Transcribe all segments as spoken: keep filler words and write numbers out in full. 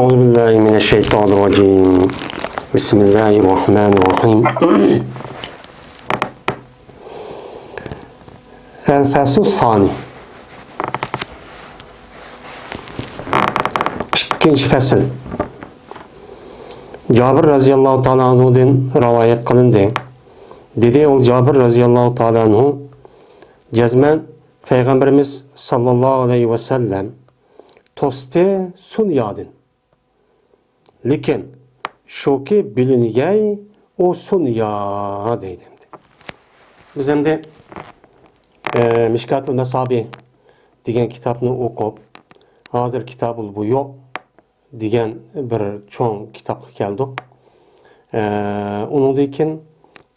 أعوذ بالله من الشيطان الرجيم. بسم الله الرحمن الرحيم. الفصل الثاني. ئىككىنچى پەسىل. جابىر رەزىياللاھۇ تائالا ئەنھۇدىن رىۋايەت قىلىندى. دېدى ئۇ جابىر رەزىياللاھۇ تائالا ئەنھۇ، جەزمەن پەيغەمبىرىمىز ساللاللاھۇ ئەلەيھى ۋەسەللەم توستى سۇنيادىن. لېكىن شۇكى بىلىنگەي ئۇ سۇنيا دەيدۇ ئەمدى. بىز ئەمدى، ئە، مىشكاتۇل مەسابىھ دېگەن كىتابنى ئوقۇپ، ھازىر كىتابۇل بۇيۇ دېگەن بىر چوڭ كىتابقا كەلدۇق. ئە، ئۇنىڭدىن كېيىن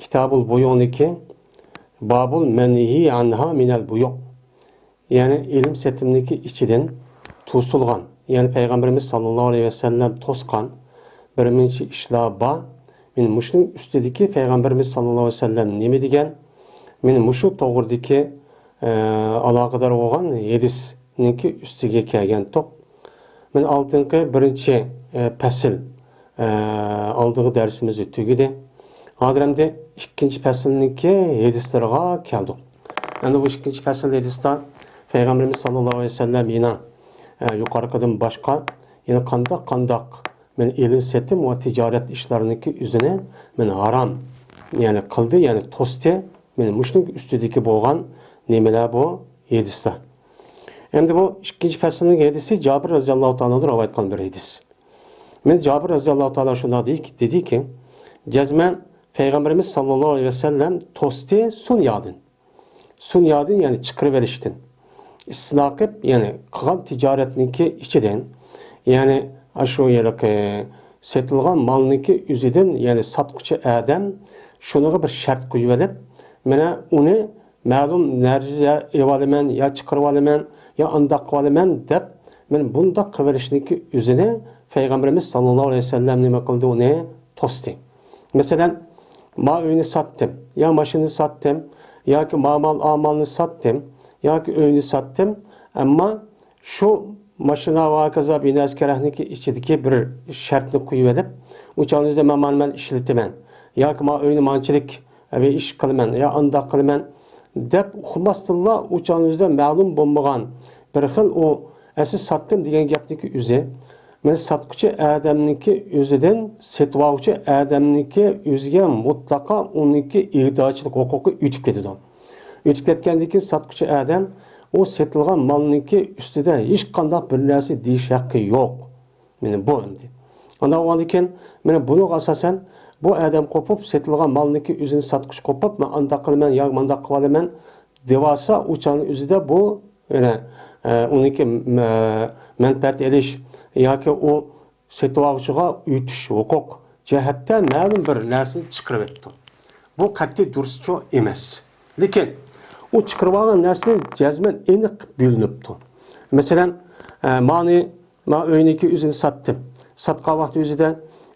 كىتابۇل بۇيۇنىڭكى بابۇل مەنھى ئەنھا مىنەل بۇيۇ. يەنى ئېلىم سېتىمنىڭكى ئىچىدىن توسۇلغان، يەنى پەيغەمبىرىمىز ساللاللاھۇ ئەلەيھى ۋەسەللەم توسقان بىر نەچچە ئىشلار بار. مانا مۇشۇنىڭ ئۈستىدىكى پەيغەمبىرىمىز ساللاللاھۇ ئەلەيھى ۋەسەللەم نېمە دېگەن؟ مانا مۇشۇ توغرىدىكى، ئە، ئالاقىدار بولغان ھەدىسنىڭكى ئۈستىگە كەلگەنتۇق. مانا ئالدىنقى بىرىنچى، ئە، پەسىل، ئە، ئالدىنقى دەرسىمىزدە تۈگىدى. ھازىر ئەمدى ئىككىنچى پەسىلنىڭكى ھەدىسلىرىغا كەلدۇق. ئەمدى بۇ ئىككىنچى پەسىل ھەدىستە پەيغەمبىرىمىز ساللاللاھۇ ئەلەيھى ۋەسەللەم يەنە، ئە، يۇقىرىقىدىن باشقا يەنە قانداق، قانداق مانا ئېلىم سېتىم ۋە تىجارەت ئىشلىرىنىڭكى ئۆزىنى مانا ھارام، يەنى قىلدى، يەنى توستى. مانا مۇشۇنىڭ ئۈستىدىكى بولغان نېمىلەر بۇ ھەدىسلەر. ئەمدى بۇ ئىككىنچى پەسىلنىڭ ھەدىسى جابىر رەزىياللاھۇ تائالا ئەنھۇدىن رىۋايەت قىلىنغان بىر ھەدىس. مانا جابىر رەزىياللاھۇ تائالا شۇنداق دېدىكى، دېدىكى، جەزمەن پەيغەمبىرىمىز ساللاللاھۇ ئەلەيھى ۋەسەللەم توستى سۇنيادىن. سۇنيادىن، يەنى چىقىرىۋېلىشتىن. ئىستىسنا قىلىپ، يەنى قىلغان تىجارەتنىڭكى ئىچىدىن، يەنى ئاشۇ ھېلىقى سېتىلغان مالنىڭكى ئۆزىدىن، يەنى ساتقۇچى ئادەم شۇنىڭغا بىر شەرت قويۇۋېلىپ، مانا ئۇنى مەلۇم نەرسە ئېلىۋالىمەن، يا چىقىرىۋالىمەن، يا ئانداق قىلىۋالىمەن دەپ، مانا بۇنداق قىلىۋېلىشنىڭكى ئۆزىنى پەيغەمبىرىمىز ساللاللاھۇ ئەلەيھى ۋەسەللەم نېمە قىلدى، ئۇنى توستى. مەسىلەن، ما ئۆينى ساتتىم، يا ماشىنىنى ساتتىم، ياكى ما مال، ئا مالنى ساتتىم، ياكى ئۆينى ساتتىم، ئەمما شۇ ماشىنا ۋە ھاكازا بىنەرسە كەرەكنىڭكى ئىچىدىكى بىر شەرتنى قويۇۋېلىپ، ئۇ چاغنىڭ ئۆزىدە مەن مانا مەن ئىشلىتىمەن، ياكى ما ئۆينى مانچىلىك بىر ئىش قىلىمەن، يا ئانداق قىلىمەن دەپ ئۇقماستىنلا، ئۇ چاغنىڭ ئۆزىدە مەلۇم بولمىغان بىر خىل ئۇ ئەسلى ساتتىم دېگەن گەپنىڭكى ئۆزى، مانا ساتقۇچى ئادەمنىڭكى ئۆزىدىن سېتىۋالغۇچى ئادەمنىڭكى ئۆزىگە مۇتلەقا ئۇنىڭكى ئىگىدارچىلىق ھوقۇقى ئۆتۈپ كېتىدۇ. ئۆتۈپ كەتكەندىن كېيىن ساتقۇچى ئادەم ئۇ سېتىلغان مالنىڭكى ئۈستىدە ھېچقانداق بىر نەرسە دېيىش ھەققى يوق. مانا بۇ ئەمدى. ئانداق بولغاندىن كېيىن، مانا بۇنىڭغا ئاساسەن، بۇ ئادەم قوپۇپ، سېتىلغان مالنىڭكى ئۆزىنى ساتقۇچى قوپۇپ، مەن ئانداق قىلىمەن يا مانداق قىلىۋالىمەن دېۋالسا، ئۇ چاغنىڭ ئۆزىدە بۇ، يەنە، ئە، ئۇنىڭكى، ئە، مەنپەئەت ئېلىش ياكى ئۇ سېتىۋالغۇچىغا ئۆتۈش ھوقۇق جەھەتتە مەلۇم بىر نەرسىنى چىقىرىۋەتتى. بۇ قەتئىي دۇرۇسچۇ ئەمەس. لېكىن ئۇ چىقىرىۋالغان نەرسىنى جەزمەن ئېنىق بىلىنىپتۇ. مەسىلەن، ئە، مانى، ما ئۆينىڭكى ئۆزىنى ساتتىم. ساتقان ۋاقتى ئۆزىدە،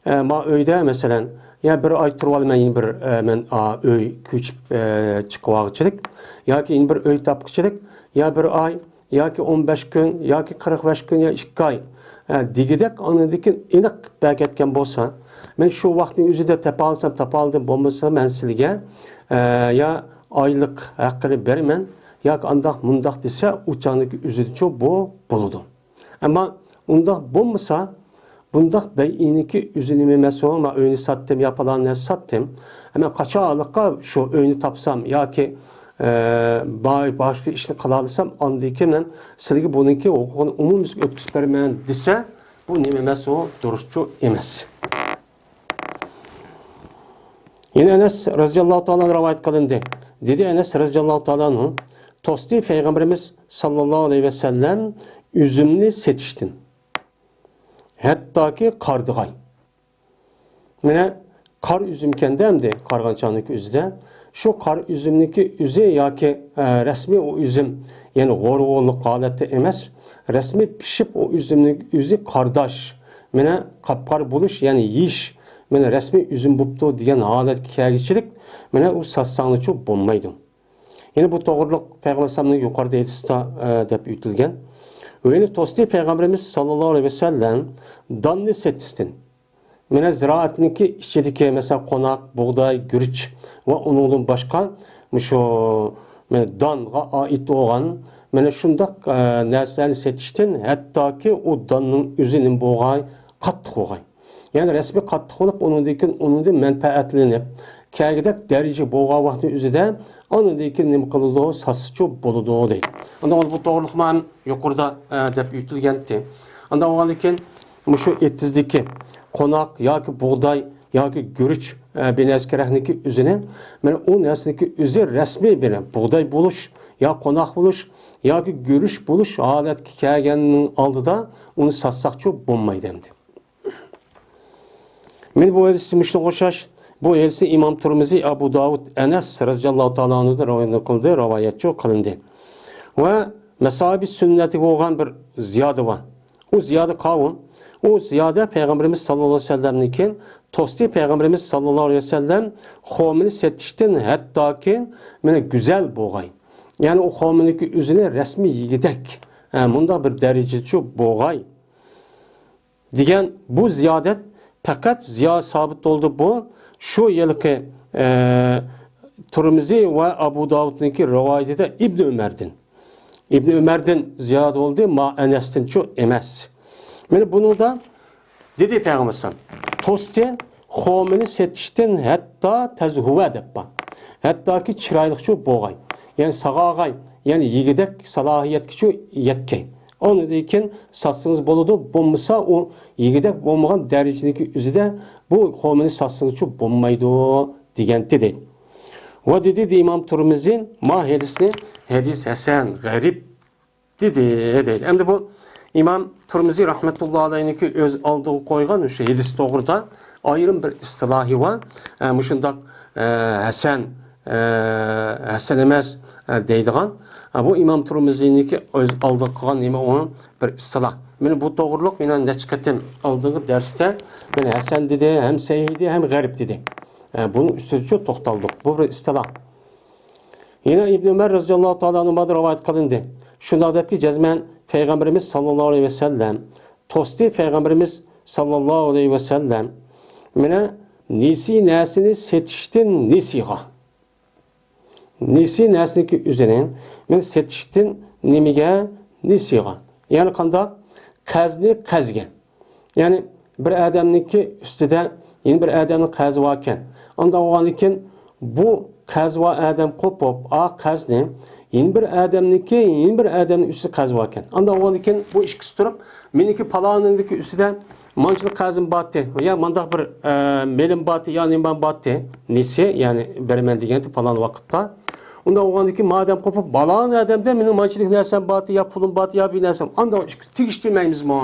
ئە، ما ئۆيدە، مەسىلەن، يا بىر ئاي تۇرۇۋالىمەن، يەنە بىر، ئە، مەن، ئا، ئۆي كۆچۈپ، ئە، چىقىۋالغۇچىلىك ياكى يەنە بىر ئۆي تاپقۇچىلىك، يا بىر ئاي، ياكى ئون بەش كۈن، ياكى قىرىق بەش كۈن، يا ئىككى ئاي، ئە، دېگۈدەك ئاندىن كېيىن ئېنىق بەرگەتكەن بولسا، مەن شۇ ۋاقىتنىڭ ئۆزىدە تاپالىسام، تاپالدىم، بولمىسا مەن سىلىگە، ئە، يا ئايلىق ھەققىنى بېرىمەن، ياكى ئانداق مۇنداق دېسە، ئۇ چاغنىڭكى ئۆزىدىچۇ بۇ بولىدۇ. ئەمما ئۇنداق بولمىسا، بۇنداق بەيئىنىڭكى ئۆزى نېمە ئەمەس ئۇ؟ مەن ئۆينى ساتتىم يا پالان نەرسە ساتتىم. ئەمما قاچانلىققا شۇ ئۆينى تاپسام ياكى، ئە، با-، باشقا ئىشنى قىلالىسام، ئاندىن كېيىن مەن سىلىگە بۇنىڭكى ھوقۇقىنى ئومۇميۈزلۈك ئۆتكۈزۈپ بېرىمەن دېسە، بۇ نېمە ئەمەس ئۇ؟ دۇرۇسچۇ ئەمەس. يەنە ئەنەس رەزىياللاھۇ تائالا ئەنھۇ رىۋايەت قىلىندى. دېدى ئەنەس رەزىياللاھۇ تائالا ئەنھۇ، توستى پەيغەمبىرىمىز ساللاللاھۇ ئەلەيھى ۋەسەللەم ئۈزۈمنى سېتىشتىن. ھەتتاكى قارىدىغاي. مانا قارا ئۈزۈمكەندە ئەمدى قارىغان چاغنىڭكى ئۆزىدە. شۇ قارا ئۈزۈمنىڭكى ئۆزى ياكى، ئە، رەسمىي ئۇ ئۈزۈم، يەنى غورغۇلۇق ھالەتتە ئەمەس. رەسمىي پىشىپ ئۇ ئۈزۈمنىڭ ئۆزى قارداش. مانا قاپقارا بولۇش، يەنى يېيىش. مانا رەسمىي ئۈزۈم بوپتۇ دېگەن ھالەتكە كەلگۈچىلىك، مانا ئۇ ساتساڭلىچۇ بولمايدۇ. يەنە بۇ توغرىلىق پەيغەمبەر ئەلەيھىسسالامنىڭ يۇقىرىدا ھەدىستە، ئە، دەپ ئۆتۈلگەن. ۋە يەنە توستى پەيغەمبىرىمىز ساللاللاھۇ ئەلەيھى ۋەسەللەم داننى سېتىشتىن، مانا زىرائەتنىڭكى ئىچىدىكى، مەسىلەن، قوناق، بۇغداي، گۈرۈچ ۋە ئۇنىڭدىن باشقا مۇشۇ، مانا دانغا ئائىت بولغان مانا شۇنداق، ئە، نەرسىلەرنى سېتىشتىن، ھەتتاكى ئۇ داننىڭ ئۆزى نېمە بولغاي، قاتتىق بولغاي. يەنى رەسمىي قاتتىق بولۇپ، ئۇنىڭدىن كېيىن ئۇنىڭدىن مەنپەئەتلىنىپ، كەلگۈدەك دەرىجە بولغان ۋاقىتنىڭ ئۆزىدە ئاندىن كېيىن نېمە قىلىدۇ؟ ساتسىچۇ بولىدۇ دەيدۇ. ئاندىن بۇ توغرىلىقمۇ ھەم يۇقىرىدا، ئە، دەپ ئۆتۈلگەنتى. ئاندىن بولغاندىن كېيىن مۇشۇ ئېتىزدىكى قوناق ياكى بۇغداي ياكى گۈرۈچ، ئە، بىر نەرسە كېرەكنىكى ئۆزىنى، مانا ئۇ نەرسىنىڭكى ئۆزى رەسمىي بىر بۇغداي بولۇش يا قوناق بولۇش ياكى گۈرۈچ بولۇش ھالەتكە كەلگەننىڭ ئالدىدا ئۇنى ساتساقچۇ بولمايدۇ ئەمدى. مانا بۇ ھەدىس مۇشۇنىڭغا ئوخشاش. بۇ ھەدىسنى ئىمام تۇرمۇزى، ئەبۇ داۋۇد، ئەنەس رەزىياللاھۇ تائالا ئەنھۇدىن رىۋايەت قىلدى، رىۋايەتچۇ قىلىندى. ۋە مەسابى سۈننەتى بولغان بىر زىيادە بار. ئۇ زىيادە قاۋۇ؟ ئۇ زىيادە پەيغەمبىرىمىز ساللاللاھۇ ئەلەيھى ۋەسەللەمنىڭكى توستى پەيغەمبىرىمىز ساللاللاھۇ ئەلەيھى ۋەسەللەم خۇمىنى سېتىشتىن ھەتتاكى مانا گۈزەل بولغاي. يەنى ئۇ خۇمىنىڭكى ئۆزىنى رەسمىي يېگۈدەك، ئە، مۇنداق بىر دەرىجىدىچۇ بولغاي. دېگەن بۇ زىيادەت پەقەت زىيادە سابىت بولدى بۇ شۇ ھېلىقى، ئە، تۇرمۇزى ۋە ئەبۇ داۋۇدنىڭكى رىۋايىتىدە ئىبنى ئۆمەردىن. ئىبنى ئۆمەردىن زىيادە بولدى، ما ئەنەستىنچۇ ئەمەس. مانا بۇنىڭدا دېدى پەيغەمبەر ئەلەيھىسسالام، توستى خۇمىنى سېتىشتىن ھەتتا تەزھۇۋە دەپ بار. ھەتتاكى چىرايلىقچۇ بولغاي. يەنى ساغاغاي، يەنى يېگۈدەك سالاھىيەتكىچۇ يەتكەي. ئۇنىڭدىن كېيىن ساتسىڭىز بولىدۇ، بولمىسا ئۇ يېگۈدەك بولمىغان دەرىجىنىڭكى ئۆزىدە بۇ خۇمىنى ساتسىڭىزچۇ بولمايدۇ دېگەنتى دەيدۇ. ۋە دېدى، دېدى ئىمام تۇرمۇزى، ما ھەدىسنى ھەدىس ھەسەن، غەرىب دېدى، دەيدۇ. ئەمدى بۇ ئىمام تۇرمۇزى رەھمەتۇللا ئەلەيھنىڭكى ئۆز ئالدىغا قويغان مۇشۇ ھەدىس توغرىدا ئايرىم بىر ئىستىلاھى بار. ئە، مۇشۇنداق، ئە، ھەسەن، ئە، ھەسەن ئەمەس، ئە، دەيدىغان. ئە، بۇ ئىمام تۇرمۇزىنىڭكى ئۆز ئالدىغا قىلغان نېمە ئۇ بىر ئىستىلاھ. مانا بۇ توغرىلىق مانا نەچچە قېتىم ئالدىنقى دەرستە مانا ھەسەن دېدى، ھەم سەھىھ دېدى، ھەم غەرىب دېدى. ئە، بۇنىڭ ئۈستىدىچۇ توختالدۇق. بۇ بىر ئىستىلاھ. يەنە ئىبنى ئۆمەر رەزىياللاھۇ تائالا ئەنھۇدىن رىۋايەت قىلىندى. شۇنداق دەپكى، جەزمەن پەيغەمبىرىمىز ساللاللاھۇ ئەلەيھى ۋەسەللەم توستى پەيغەمبىرىمىز ساللاللاھۇ ئەلەيھى ۋەسەللەم مانا نېسى نەرسىنى سېتىشتىن نېسىغا. نېسى نەرسىنىڭكى ئۆزىنى مانا سېتىشتىن نېمىگە؟ نېسىغا. يەنى قانداق؟ قەرزنى قەرزگە. يەنى بىر ئادەمنىڭكى ئۈستىدە يەنە بىر ئادەمنىڭ قەرزى باركەن. ئانداق بولغاندىن كېيىن بۇ قەرزى بار ئادەم قوپۇپ، ئا قەرزنى يەنە بىر ئادەمنىڭكى، يەنە بىر ئادەمنىڭ ئۈستىدە قەرزى باركەن. ئانداق بولغاندىن كېيىن بۇ ئىككىسى تۇرۇپ، مېنىڭكى پالانىنىڭكى ئۈستىدە مانچىلىك قەرزىم بارتى، يا مانداق بىر، ئە، مېلىم بارتى، يا نېمەم بارتى، نېسى، يەنى بېرىمەن دېگەنتى پالان ۋاقىتتا. ئۇنداق بولغاندىن كېيىن مادەم قوپۇپ، پالان ئادەمدە مېنىڭ مانچىلىك نەرسەم بارتى، يا پۇلۇم بارتى، يا بىر نەرسەم، ئانداق ئىككىسى تېگىشتۈرمەيمىزمۇ؟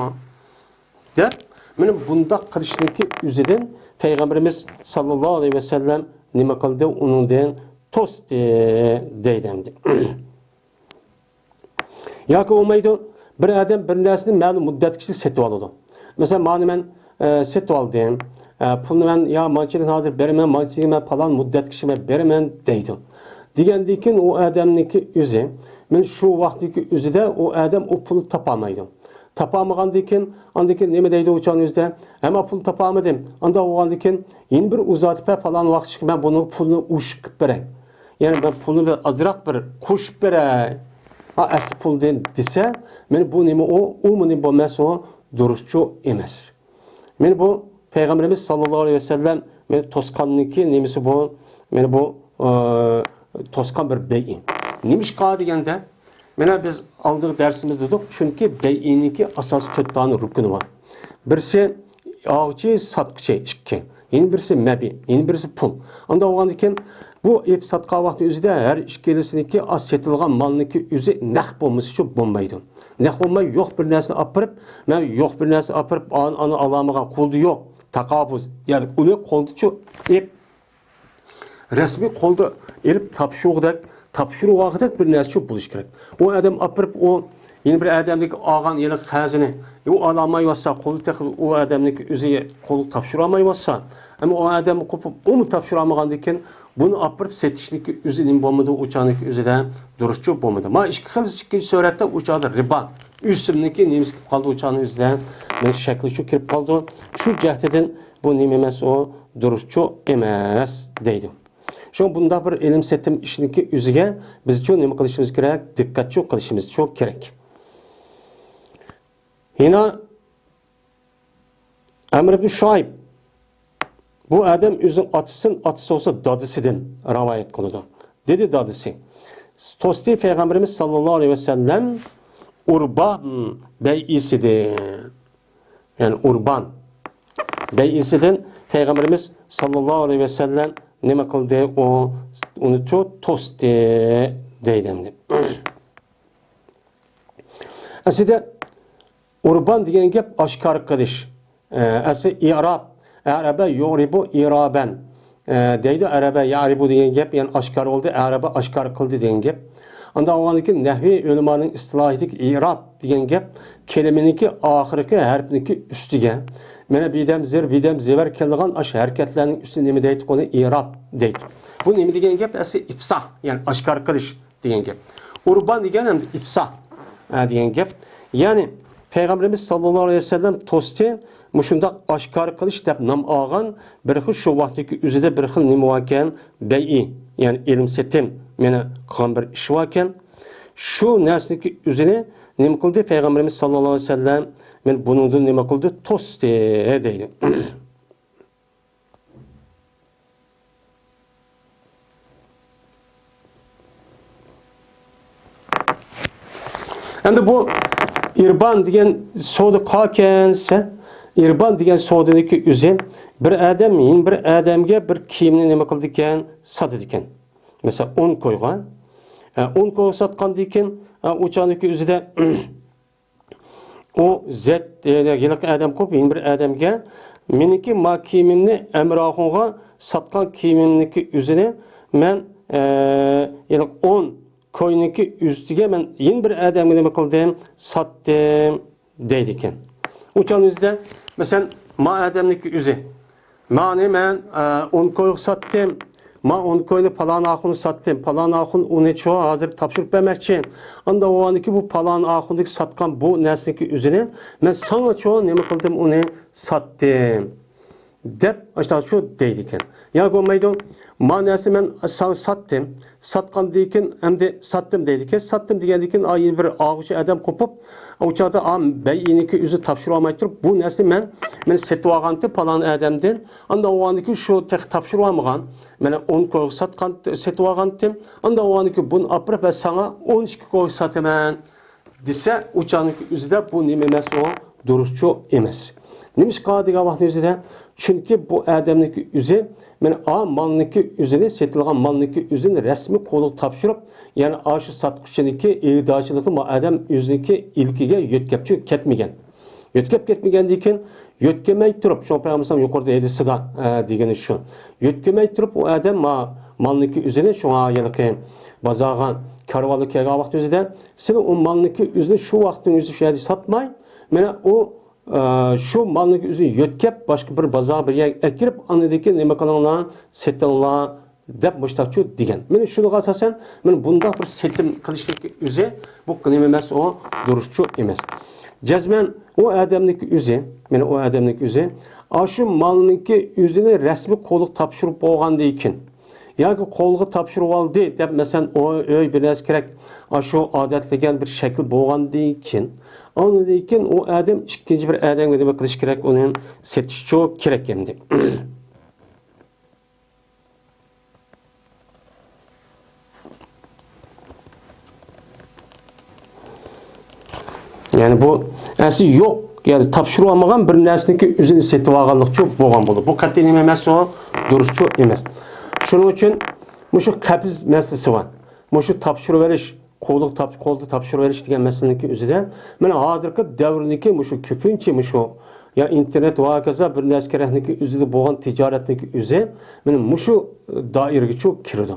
دەپ، مانا بۇنداق قىلىشنىڭكى ئۆزىدىن پەيغەمبىرىمىز ساللاللاھۇ ئەلەيھى ۋەسەللەم نېمە قىلدى؟ ئۇنىڭدىن توستى دەيدۇ ئەمدى. ياكى بولمايدۇ، بىر ئادەم بىر نەرسىنى مەلۇم مۇددەتكىچە سېتىۋالىدۇ. مەسىلەن، مانى مەن، ئە، سېتىۋالدىم، ئە، پۇلنى مەن يا مانچىلىك ھازىر بېرىمەن، مانچىلىك مەن پالان مۇددەتكىچە مەن بېرىمەن دەيدۇ. دېگەندىن كېيىن ئۇ ئادەمنىڭكى ئۆزى، مانا شۇ ۋاقىتتىكى ئۆزىدە ئۇ ئادەم ئۇ پۇلنى تاپالمايدۇ. تاپالمىغاندىن كېيىن، ئاندىن كېيىن نېمە دەيدۇ ئۇ چاغنىڭ ئۆزىدە؟ ھەممە پۇلنى تاپالمىدىم. ئانداق بولغاندىن كېيىن يەنە بىر ئۇزارتىپ بەر، پالان ۋاقىتقىچە مەن بۇنىڭ پۇلىنى ئۇششۇق قىلىپ بېرەي. يەنى مەن پۇلنى بىر ئازراق بىر قوشۇپ بېرەي. ھا، ئەسلى پۇل دېسە، مانا بۇ نېمە ئۇ؟ ئۇ مانا بولماس، ئۇ دۇرۇسچۇ ئەمەس. مانا بۇ پەيغەمبىرىمىز ساللاللاھۇ ئەلەيھى ۋەسەللەم مانا توسقاننىڭكى نېمىسى بۇ؟ مانا بۇ، ئى، توسقان بىر بەيئى. نېمىشقا دېگەندە، مانا بىز ئالدىنقى دەرسىمىزدە دېدۇق، چۈنكى بەيئىنىڭكى ئاساسىي تۆت دانە رۇكنى بار. بىرسى ئالغۇچى، ساتقۇچى، ئىككى. يەنە بىرسى مەبىئ، يەنە بىرسى پۇل. ئانداق بولغاندىن كېيىن بۇ ئېلىپ ساتقان ۋاقتى ئۆزىدە ھەر ئىككىلىسىنىڭكى ئا، سېتىلغان مالنىڭكى ئۆزى نەق بولمىسىچۇ بولمايدۇ. نەق بولماي يوق بىر نەرسىنى ئاپىرىپ، مەن يوق بىر نەرسىنى ئاپىرىپ، ئانى، ئانى ئالالمىغان قولدا يوق. تاقابۇز. يەنى ئۇنى قولدىچۇ ئېلىپ، رەسمىي قولدا ئېلىپ تاپشۇرغۇدەك، تاپشۇرۇۋالغۇدەك بىر نەرسىچۇ بولۇش كېرەك. ئۇ ئادەم ئاپىرىپ، ئۇ يەنە بىر ئادەمدىكى ئالغان يەنە قەرزىنى، ئۇ ئالالمايۋاتسا، قولى تېخى ئۇ ئادەمنىڭكى ئۆزى قولىغا تاپشۇرالمايۋاتسا، ئەمما ئۇ ئادەم قوپۇپ، ئۇمۇ تاپشۇرالمىغاندىن كېيىن، بۇنى ئاپىرىپ سېتىشنىڭكى ئۆزى نېمە بولمىدى، ئۇ چاغنىڭكى ئۆزىدە دۇرۇسچۇ بولمىدى. مانا ئىككى خىل، ئىككىنچى سۈرەتتە ئۇ چاغدا رىبا. ئىسىمنىڭكى نېمىسى كىرىپ قالدى، ئۇ چاغنىڭ ئۆزىدە مېنىڭ شەكلى شۇ كىرىپ قالىدۇ. شۇ جەھەتتىن بۇ نېمە ئەمەس، ئۇ دۇرۇسچۇ ئەمەس دەيدۇ. شۇڭا بۇنداق بىر ئېلىم سېتىم ئىشنىڭكى ئۆزىگە بىزچۇ نېمە قىلىشىمىز كېرەك؟ دىققەتچۇ قىلىشىمىزچۇ كېرەك. يەنە ئەمر ئىبن شۇئەيب، بۇ ئادەم ئۆزىنىڭ ئاتىسىدىن، ئاتىسى بولسا دادىسىدىن رىۋايەت قىلىدۇ. دېدى دادىسى، توستى پەيغەمبىرىمىز ساللاللاھۇ ئەلەيھى ۋەسەللەم ئۇربان بەيئىسىدىن، يەنى ئۇربان بەيئىسىدىن پەيغەمبىرىمىز ساللاللاھۇ ئەلەيھى ۋەسەللەم نېمە قىلدى؟ ئۇ، ئۇنى تو-، توستى دەيدۇ ئەمدى. ئەسلىدە ئۇربان دېگەن گەپ ئاشكارا قىلىش. ئە، ئەسلى ئىراب، ئەرەبە يۇغرىبۇ ئىرابەن، ئە، دەيدۇ. ئەرەبە يەرىبۇ دېگەن گەپ، يەنى ئاشكارا بولدى، ئەرەبە ئاشكارا قىلدى دېگەن گەپ. ئاندىن ئالغاندىن كېيىن نەھۋىي ئۆلىمانىڭ ئىستىلاھىدىكى ئىراب دېگەن گەپ كەلىمىنىڭكى ئاخىرقى ھەرپنىڭكى ئۈستىگە، مانا بىدەم زېر، بىدەم زېۋەر كېلىدىغان ئاشۇ ھەرىكەتلەرنىڭ ئۈستىگە نېمە دەيدۇ؟ ئۇنى ئىراب دەيدۇ. بۇ نېمە دېگەن گەپ؟ ئەسلى ئىپساھ، يەنى ئاشكارا قىلىش دېگەن گەپ. ئۇربان دېگەن ئەمدى ئىپساھ، ئە، دېگەن گەپ. يەنى پەيغەمبىرىمىز ساللاللاھۇ ئەلەيھى ۋەسەللەم توستى مۇشۇنداق ئاشكارا قىلىش دەپ نام ئالغان بىر خىل، شۇ ۋاقىتتىكى ئۆزىدە بىر خىل نېمە باركەن؟ بەيئى، يەنى ئېلىم سېتىم، مانا قىلغان بىر ئىش باركەن. شۇ نەرسىنىڭكى ئۆزىنى نېمە قىلدى؟ پەيغەمبىرىمىز ساللاللاھۇ ئەلەيھى ۋەسەللەم مانا بۇنىڭدىن نېمە قىلدى؟ توستى دەيدۇ. ئەمدى بۇ ئىربان دېگەن سودا قالكەن دېسە، ئىربان دېگەن سودىنىڭكى ئۆزى بىر ئادەم يەنە بىر ئادەمگە بىر كىيىمنى نېمە قىلىدىكەن؟ ساتىدىكەن. مەسىلەن، ئون كويغا، ئە، ئون كويغا ساتقاندىن كېيىن، ئە، ئۇ چاغنىڭكى ئۆزىدە ئۇ زەت، يەنى ھېلىقى ئادەم قويۇپ، يەنە بىر ئادەمگە، مېنىڭكى ما كىيىمىمنى ئەمىر ئاخۇنغا ساتقان كىيىمىمنىڭكى ئۆزىنى مەن، ئە، ھېلىقى ئون كوينىڭكى ئۈستىگە مەن يەنە بىر ئادەمگە نېمە قىلدىم؟ ساتتىم، دەيدىكەن. ئۇ چاغنىڭ ئۆزىدە، مەسىلەن، ما ئادەمنىڭكى ئۆزى مانى مەن، ئە، ئون كويغا ساتتىم. ما ئون كوينى پالان ئاخۇنغا ساتتىم. پالان ئاخۇن ئۇنى چۇ ھازىر تاپشۇرۇپ بەرمەكچى. ئاندا ئۇ ئاندىكى بۇ پالان ئاخۇندىكى ساتقان بۇ نەرسىنىڭكى ئۆزىنى مەن ساڭا چۇ نېمە قىلدىم، ئۇنى ساتتىم، دەپ ئاشۇنداق شۇ دەيدىكەن. يا بولمايدۇ، ما نەرسە مەن ساڭا ساتتىم. ساتقاندىن كېيىن ئەمدى ساتتىم دەيدىكەن. ساتتىم دېگەندىن كېيىن ئاي بىر ئالغۇچى ئادەم قوپۇپ، ئۇ چاغدا ئا، بەيئىنىڭكى ئۆزى تاپشۇرۇۋالماي تۇرۇپ، بۇ نەرسىنى مەن، مەن سېتىۋالغانتىم پالان ئادەمدىن. ئاندا ئۇ ئاندىكى شۇ تېخى تاپشۇرۇۋالمىغان، مانا ئون كويغا ساتقان، سېتىۋالغانتىم. ئاندا ئۇ ئاندىكى بۇنى ئاپىرىپ، مەن ساڭا ئون ئىككى كويغا ساتىمەن دېسە، ئۇ چاغنىڭكى ئۆزىدە بۇ نېمە ئەمەس، ئۇ دۇرۇسچۇ ئەمەس. نېمىشقا دېگەن ۋاقىتنىڭ ئۆزىدە، چۈنكى بۇ ئادەمنىڭكى ئۆزى، مانا، ئا مالنىڭكى ئۆزىنى، سېتىلغان مالنىڭكى ئۆزىنى رەسمىي قولىغا تاپشۇرۇپ، يەنى ئاشۇ ساتقۇچىنىڭكى ئىگىدارچىلىقىنى ما ئادەم ئۆزىنىڭكى ئىلكىگە يۆتكەپچۇ كەتمىگەن. يۆتكەپ كەتمىگەندىن كېيىن، يۆتكىمەي تۇرۇپ، شۇڭا پەيغەمبەرسىلەم يۇقىرىدا ھەدىسىدا، ئە، دېگىنى شۇ. يۆتكىمەي تۇرۇپ، ئۇ ئادەم ما-، مالنىڭكى ئۆزىنى، شۇڭا ھېلىقى بازارغا كارۋانلار كەلگەن ۋاقىت ئۆزىدە، سېنىڭ ئۇ مالنىڭكى ئۆزىنى شۇ ۋاقىتنىڭ ئۆزى شۇ يەردە ساتماي، مانا ئۇ، ئە، شۇ مالنىڭكى ئۆزىنى يۆتكەپ، باشقا بىر بازار بىر يەرگە ئەكىرىپ، ئاندىن كېيىن نېمە قىلىڭلار، سېتىڭلار، دەپ مۇشتاقچۇ دېگەن. مانا شۇنىڭغا ئاساسەن، مانا بۇنداق بىر سېتىم قىلىشنىڭكى ئۆزى، بۇ نېمە ئەمەس، ئۇ دۇرۇسچۇ ئەمەس. جەزمەن ئۇ ئادەمنىڭكى ئۆزى، مانا ئۇ ئادەمنىڭكى ئۆزى، ئاشۇ مالنىڭكى ئۆزىنى رەسمىي قولغا تاپشۇرۇپ بولغاندىن كېيىن، ياكى قولغا تاپشۇرۇپ ئالدى دەپ، مەسىلەن، ئۇ ئۆي بىر نەرسە كېرەك، ئاشۇ ئادەتلىگەن بىر شەكىل بولغاندىن كېيىن، ئاندىن كېيىن ئۇ ئادەم ئىككىنچى بىر ئادەمگە نېمە قىلىش كېرەك، ئۇنى سېتىشچۇ كېرەك ئەمدى. يەنى بۇ ئەسلى يوق، يەنى تاپشۇرۇۋالمىغان بىر نەرسىنىڭكى ئۆزىنى سېتىۋالغانلىقچۇ بولغان بولىدۇ. بۇ قەتئىي نېمە ئەمەس، ئۇ دۇرۇسچۇ ئەمەس. شۇنىڭ ئۈچۈن مۇشۇ قەپىز مەسىلىسى بار. مۇشۇ تاپشۇرۇۋېلىش، قولغا تاپ-، قولدا تاپشۇرۇۋېلىش دېگەن مەسىلىنىڭكى ئۆزىدە، مانا ھازىرقى دەۋرنىڭكى مۇشۇ كۆپىنچە مۇشۇ يا ئىنتېرنېت ۋە ھاكازا بىر نەرسە كېرەكنىڭكى ئۆزىدە بولغان تىجارەتنىڭكى ئۆزى، مانا مۇشۇ دائىرىگىچۇ كىرىدۇ.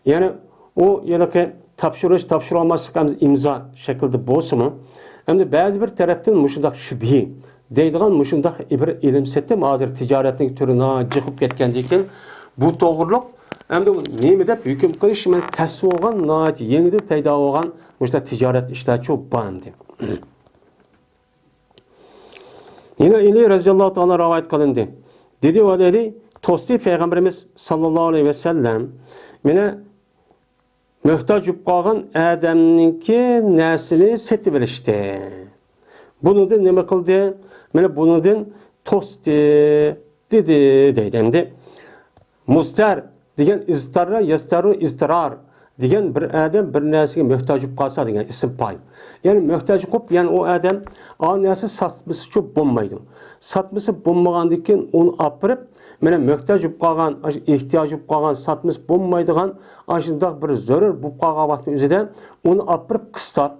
يەنى ئۇ ھېلىقى تاپشۇرۇش، تاپشۇرالماسلىق ئەمدى ئىمزا شەكلىدە بولسىمۇ، ئەمدى بەزى بىر تەرەپتىن مۇشۇنداق شۈبھە دەيدىغان مۇشۇنداق بىر ئېلىم سېتىم ھازىر تىجارەتنىڭ تۈرى ناھايىتى جىق بولۇپ كەتكەندىن كېيىن، بۇ توغرۇلۇق ئەمدى نېمە دەپ ھۆكۈم قىلىش، مانا تەسىس بولغان، ناھايىتى يېڭىدىن پەيدا بولغان مۇشۇنداق تىجارەت ئىشلارچۇ بار ئەمدى. يەنە ئەلى رەزىياللاھۇ تائالا رىۋايەت قىلىندى. دېدى ۋە دېدى، توستى پەيغەمبىرىمىز ساللاللاھۇ ئەلەيھى ۋەسەللەم، مېنى موھتاج بولۇپ قالغان ئادەمنىڭكى نەرسىنى سېتىۋېلىشتى. بۇنىڭدىن نېمە قىلدى؟ مانا بۇنىڭدىن توستى، دېدى، دەيدۇ ئەمدى. مۇزتەر دېگەن ئىزتاررا، يەستەررۇ ئىزتىرار دېگەن بىر ئادەم بىر نەرسىگە موھتاج بولۇپ قالسا دېگەن ئىسىم پائىل. يەنى موھتاج قىلىپ، يەنى ئۇ ئادەم ئا نەرسە ساتمىسىچۇ بولمايدۇ. ساتمىسا بولمىغاندىن كېيىن ئۇنى ئاپىرىپ، مانا موھتاج بولۇپ قالغان، ئاشۇ ئېھتىياجى بولۇپ قالغان، ساتمىسا بولمايدىغان، ئاشۇنداق بىر زۆرۈر بولۇپ قالغان ۋاقىتنىڭ ئۆزىدە ئۇنى ئاپىرىپ قىستاپ،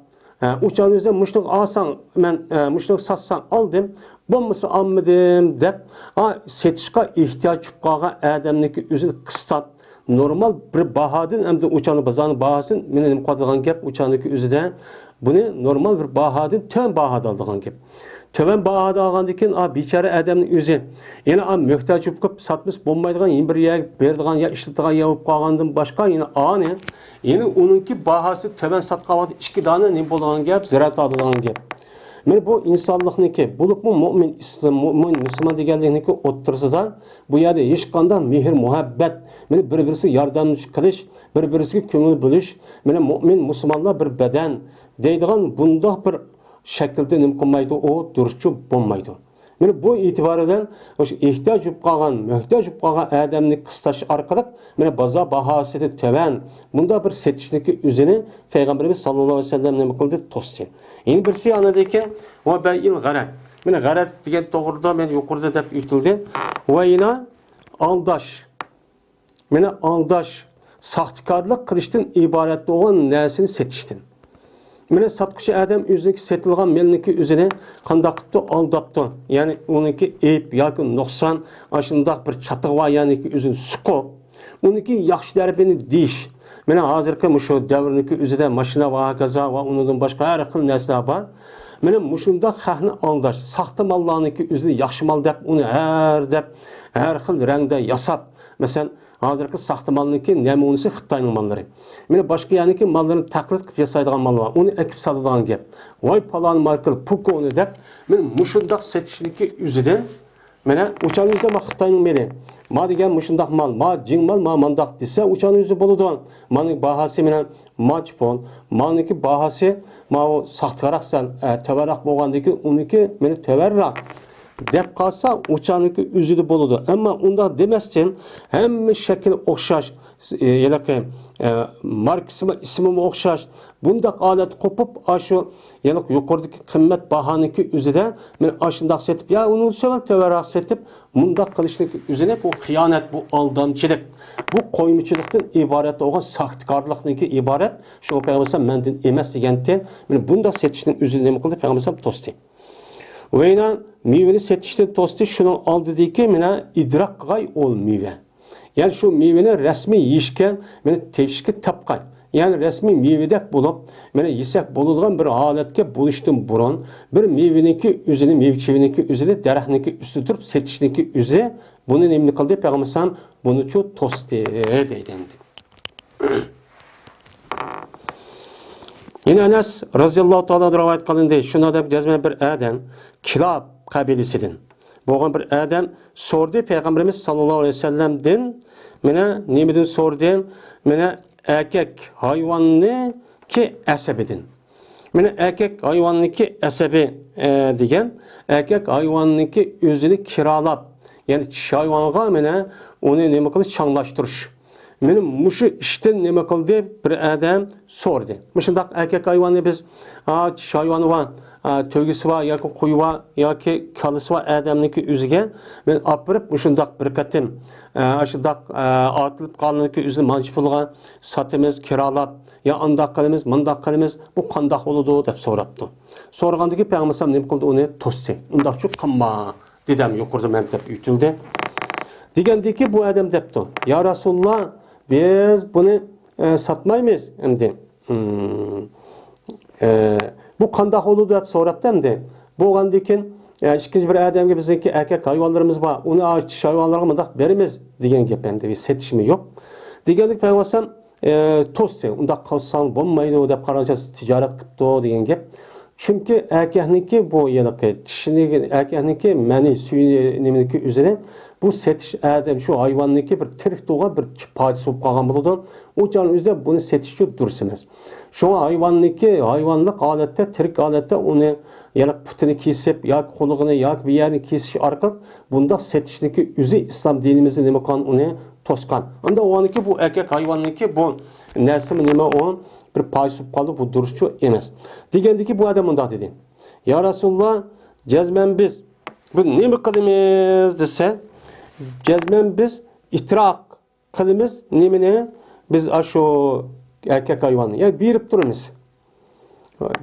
ھە، ئۇ چاغنىڭ ئۆزىدە مۇشۇنى ئالساڭ، مەن، ھە، مۇشۇنى ساتساڭ ئالدىم، بولمىسا ئالمىدىم دەپ، ئا، سېتىشقا ئېھتىياج چۈشۈپ قالغان ئادەمنىڭكى ئۆزىنى قىستاپ، نورمال بىر باھادىن، ئەمدى ئۇ چاغنىڭ بازارنىڭ باھاسىدىن، مېنى نېمە قىلىدىغان گەپ، ئۇ چاغنىڭكى ئۆزىدە بۇنى نورمال بىر باھادىن تۆۋەن باھادا ئالىدىغان گەپ. تۆۋەن باھادا ئالغاندىن كېيىن، ئا، بىچارە ئادەمنىڭ ئۆزى يەنە، ئا، موھتاج بولۇپ قېلىپ، ساتمىسا بولمايدىغان، يەنە بىر يەرگە بېرىدىغان يا ئىشلىتىدىغان يەر بولۇپ قالغاندىن باشقا، يەنە ئانى، يەنە ئۇنىڭكى باھاسى تۆۋەن ساتقان ۋاقىتتا ئىككى دانە نېمە بولىدىغان گەپ، زەرەر تارتىدىغان گەپ. مانا بۇ ئىنسانلىقنىڭكى، بولۇپمۇ مۆمىن، ئىسلام، مۆمىن، مۇسۇلمان دېگەنلىكنىڭكى ئوتتۇرىسىدا بۇ يەردە ھېچقانداق مېھىر-مۇھەببەت، مانا بىر-بىرسىگە ياردەملىشىپ قېلىش، بىر-بىرسىگە كۆڭۈل بۆلۈش، مانا مۆمىن، مۇسۇلمانلار بىر بەدەن دەيدىغان بۇنداق بىر شەكىلدە نېمە قىلمايدۇ، ئۇ دۇرۇسچۇ بولمايدۇ. مانا بۇ ئېتىبار بىلەن ئاشۇ ئېھتىياج بولۇپ قالغان، موھتاج بولۇپ قالغان ئادەمنى قىستاش ئارقىلىق، مانا بازار باھاسىدىن تۆۋەن، بۇنداق بىر سېتىشنىڭكى ئۆزىنى پەيغەمبىرىمىز ساللاللاھۇ ئەلەيھى ۋەسەللەم نېمە قىلدى؟ توستى. يەنە بىرسى ئاندىن كېيىن، ۋە بەيئىل غەرەر. مانا غەرەر دېگەن توغرىدا مەن يۇقىرىدا دەپ ئۆتۈلدى. ۋە يەنە ئالداش. مانا ئالداش، ساختىكارلىق قىلىشتىن ئىبارەت بولغان نەرسىنى سېتىشتىن. مانا ساتقۇچى ئادەم ئۆزىنىڭكى سېتىلغان مېلىنىڭكى ئۆزىنى قانداق قىپتۇ؟ ئالداپتۇ. يەنى ئۇنىڭكى ئەيىب ياكى نۇقسان، ئاشۇنداق بىر چاتىقى بار يەرنىڭكى ئۆزىنى سوقۇپ، ئۇنىڭكى ياخشى تەرىپىنى دېيىش. مانا ھازىرقى مۇشۇ دەۋرنىڭكى ئۆزىدە ماشىنا ۋە ھاكازا ۋە ئۇنىڭدىن باشقا ھەر خىل نەرسىلەر بار. مانا مۇشۇنداق خەقنى ئالداش، ساختا ماللارنىڭكى ئۆزىنى ياخشى مال دەپ، ئۇنى ھەر دەپ، ھەر خىل رەڭدە ياساپ، مەسىلەن، ھازىرقى ساختا مالنىڭكى نەمۇنىسى خىتاينىڭ ماللىرى. مانا باشقا يەرنىڭكى ماللىرىنى تەقلىد قىلىپ ياسايدىغان مال بار. ئۇنى ئەكىپ ساتىدىغان گەپ. ۋاي پالان ماركىلىق پۇكونى دەپ، مانا مۇشۇنداق سېتىشنىڭكى ئۆزىدىن، مانا ئۇچانىڭىزدا ما خىتاينىڭ مېلى. ما دېگەن مۇشۇنداق مال، ما جىڭ مال، ما مانداق دېسە، ئۇچانىڭىزدا بولىدۇ. مانىڭ باھاسى مانا مانچە پۇل، مانىڭكى باھاسى ماۋۇ ساختىراق سەل، ئە، تۆۋەنراق بولغاندىن كېيىن ئۇنىڭكى مانا تۆۋەنراق دەپ قالسا، ئۇچانىڭكى ئۆزىدە بولىدۇ. ئەمما ئۇنداق دېمەستىن، ھەممە شەكلى ئوخشاش، ئە، ھېلىقى، ئە، ماركىسىمۇ، ئىسمىمۇ ئوخشاش. بۇنداق ھالەت قوپۇپ، ئاشۇ ھېلىقى يۇقىرىدىكى قىممەت باھانىڭكى ئۆزىدە مانا ئاشۇنداق سېتىپ، يا ئۇنىڭدىن سەل تۆۋەنراق سېتىپ، مۇنداق قىلىشنىڭكى ئۆزىنى بۇ خىيانەت، بۇ ئالدامچىلىق، بۇ قويمىچىلىقتىن ئىبارەت بولغان ساختىكارلىقنىڭكى ئىبارەت. شۇڭا پەيغەمبەر مەندىن ئەمەس دېگەنتى. مانا بۇنداق سېتىشنىڭ ئۆزىنى نېمە قىلدى؟ پەيغەمبەر توستى. ۋە يەنە مېۋىنى سېتىشتىن توستى، شۇنىڭ ئالدىدىكى مانا ئىدراك قىلغاي ئۇ مېۋە. يەنى شۇ مېۋىنى رەسمىي يېيىشكە، مانا تېپىشكە تاپقاي. يەنى رەسمىي مېۋىدەك بولۇپ، مانا يېسەك بولىدىغان بىر ھالەتكە بولۇشتىن بۇرۇن، بىر مېۋىنىڭكى ئۆزىنى، مېۋە چېۋىنىڭكى ئۆزىنى دەرەخنىڭكى ئۈستىدە تۇرۇپ سېتىشنىڭكى ئۆزى، بۇنى نېمە قىلدى؟ پەيغەمبەر بۇنىچۇ توستى دەيدۇ ئەمدى. يەنە ئەنەس رەزىياللاھۇ تائالا رىۋايەت قىلىندى. شۇنداق دەپ جەزمەن بىر ئادەم كىلاب قەبىلىسىدىن بولغان بىر ئادەم سورىدى پەيغەمبىرىمىز ساللاللاھۇ ئەلەيھى ۋەسەللەمدىن، مانا نېمىدىن سورىدى؟ مانا ئەركەك ھايۋاننىڭكى ئەسەبىدىن. مانا ئەركەك ھايۋاننىڭكى ئەسەبى، ئە، دېگەن ئەركەك ھايۋاننىڭكى ئۆزىنى كىرالاپ، يەنى چىشى ھايۋانغا مانا ئۇنى نېمە قىلىش، چاڭلاشتۇرۇش. مانا مۇشۇ ئىشتىن نېمە قىلدى؟ بىر ئادەم سورىدى. مۇشۇنداق ئەركەك ھايۋاننى بىز، ئا، چىشى ھايۋانى بار، ئا، تۆگىسى بار ياكى قويى بار ياكى كالىسى بار ئادەمنىڭكى ئۆزىگە مانا ئاپىرىپ مۇشۇنداق بىر قېتىم، ئا، ئاشۇنداق، ئا، ئاتىلىپ قالغاننىڭكى ئۆزىنى مانچە پۇلغا ساتىمىز، كىرالاپ، يا ئانداق قىلىمىز، مۇنداق قىلىمىز، بۇ قانداق بولىدۇ دەپ سوراپتۇ. سورىغاندىكى پەيغەمبەر نېمە قىلدى؟ ئۇنى توستى. ئۇنداقچۇ قىلما، دېدىم يۇقىرىدا مەن دەپ ئۆتۈلدى. دېگەندىكى بۇ ئادەم دەپتۇ، يا رەسۇلاللا، بىز بۇنى، ئە، ساتمايمىز ئەمدى. ھىم. ئە، بۇ قانداق بولىدۇ دەپ سوراپتۇ ئەمدى. بولغاندىن كېيىن، ئە، ئىككىنچى بىر ئادەمگە بىزنىڭكى ئەركەك ھايۋانلىرىمىز بار، ئۇنى چىشى ھايۋانلارغا مۇنداق بېرىمىز دېگەن گەپ ئەمدى، بىز سېتىشمۇ يوق. دېگەندىكى پەيغەمبەر ئە، توستى، ئۇنداق قىلساڭ بولمايدۇ دەپ قارىغانچە تىجارەت قىپتۇ دېگەن گەپ. چۈنكى ئەركەكنىڭكى بۇ ھېلىقى چىشىنى، ئەركەكنىڭكى مەنى سۈيىنى، نېمىنىڭكى ئۆزىنى بۇ سېتىش ئادەم شۇ ھايۋاننىڭكى بىر تىرىك تۇغا بىر پايدىسى بولۇپ قالغان بولىدۇ. ئۇ چاغنىڭ ئۆزىدە بۇنى سېتىشچۇ دۇرۇس ئەمەس. شۇڭا ھايۋاننىڭكى، ھايۋانلىق ھالەتتە، تىرىك ھالەتتە ئۇنى يەنى پۇتىنى كېسىپ ياكى قۇلىقىنى ياكى بىر يەرنى كېسىش ئارقىلىق بۇنداق سېتىشنىڭكى ئۆزى ئىسلام دىنىمىزدا نېمە قىلغان، ئۇنى توسقان. ئاندىن ئۇنىڭكى بۇ ئەركەك ھايۋاننىڭكى بۇ نەرسىمۇ نېمە، ئۇ بىر پايدىسى بولۇپ قالدى، بۇ دۇرۇسچۇ ئەمەس. دېگەندىكى بۇ ئادەم مۇنداق دېدى: يا رەسۇلاللا، جەزمەن بىز بۇ نېمە قىلىمىز دېسە، جەزمەن بىز ئىتراق قىلىمىز نېمىنى؟ بىز ئاشۇ ئەركەك ھايۋاننى، يەنى بېرىپ تۇرىمىز.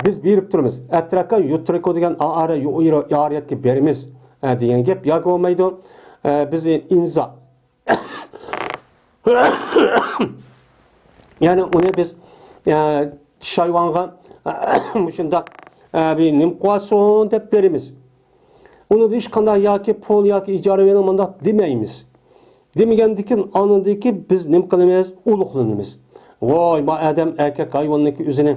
بىز بېرىپ تۇرىمىز. ئەتراكا يۇترىكۇ دېگەن ئارا يارىيەتكە بېرىمىز، ئە، دېگەن گەپ ياكى بولمايدۇ. ئە، بىز ئىنزا. يەنى ئۇنى بىز، ئە، چىش ھايۋانغا مۇشۇنداق، ئە، بىر نېمە قىلىۋالسۇن دەپ بېرىمىز. ئۇنىڭدا ھېچقانداق ياكى پۇل ياكى ئىجارە بېرىڭ مۇنداق دېمەيمىز. دېمىگەندىكىن ئاندىكى بىز نېمە قىلىمىز؟ ئۇلۇغلىنىمىز. ۋاي، ما ئادەم ئەركەك ھايۋاننىڭكى ئۆزىنى،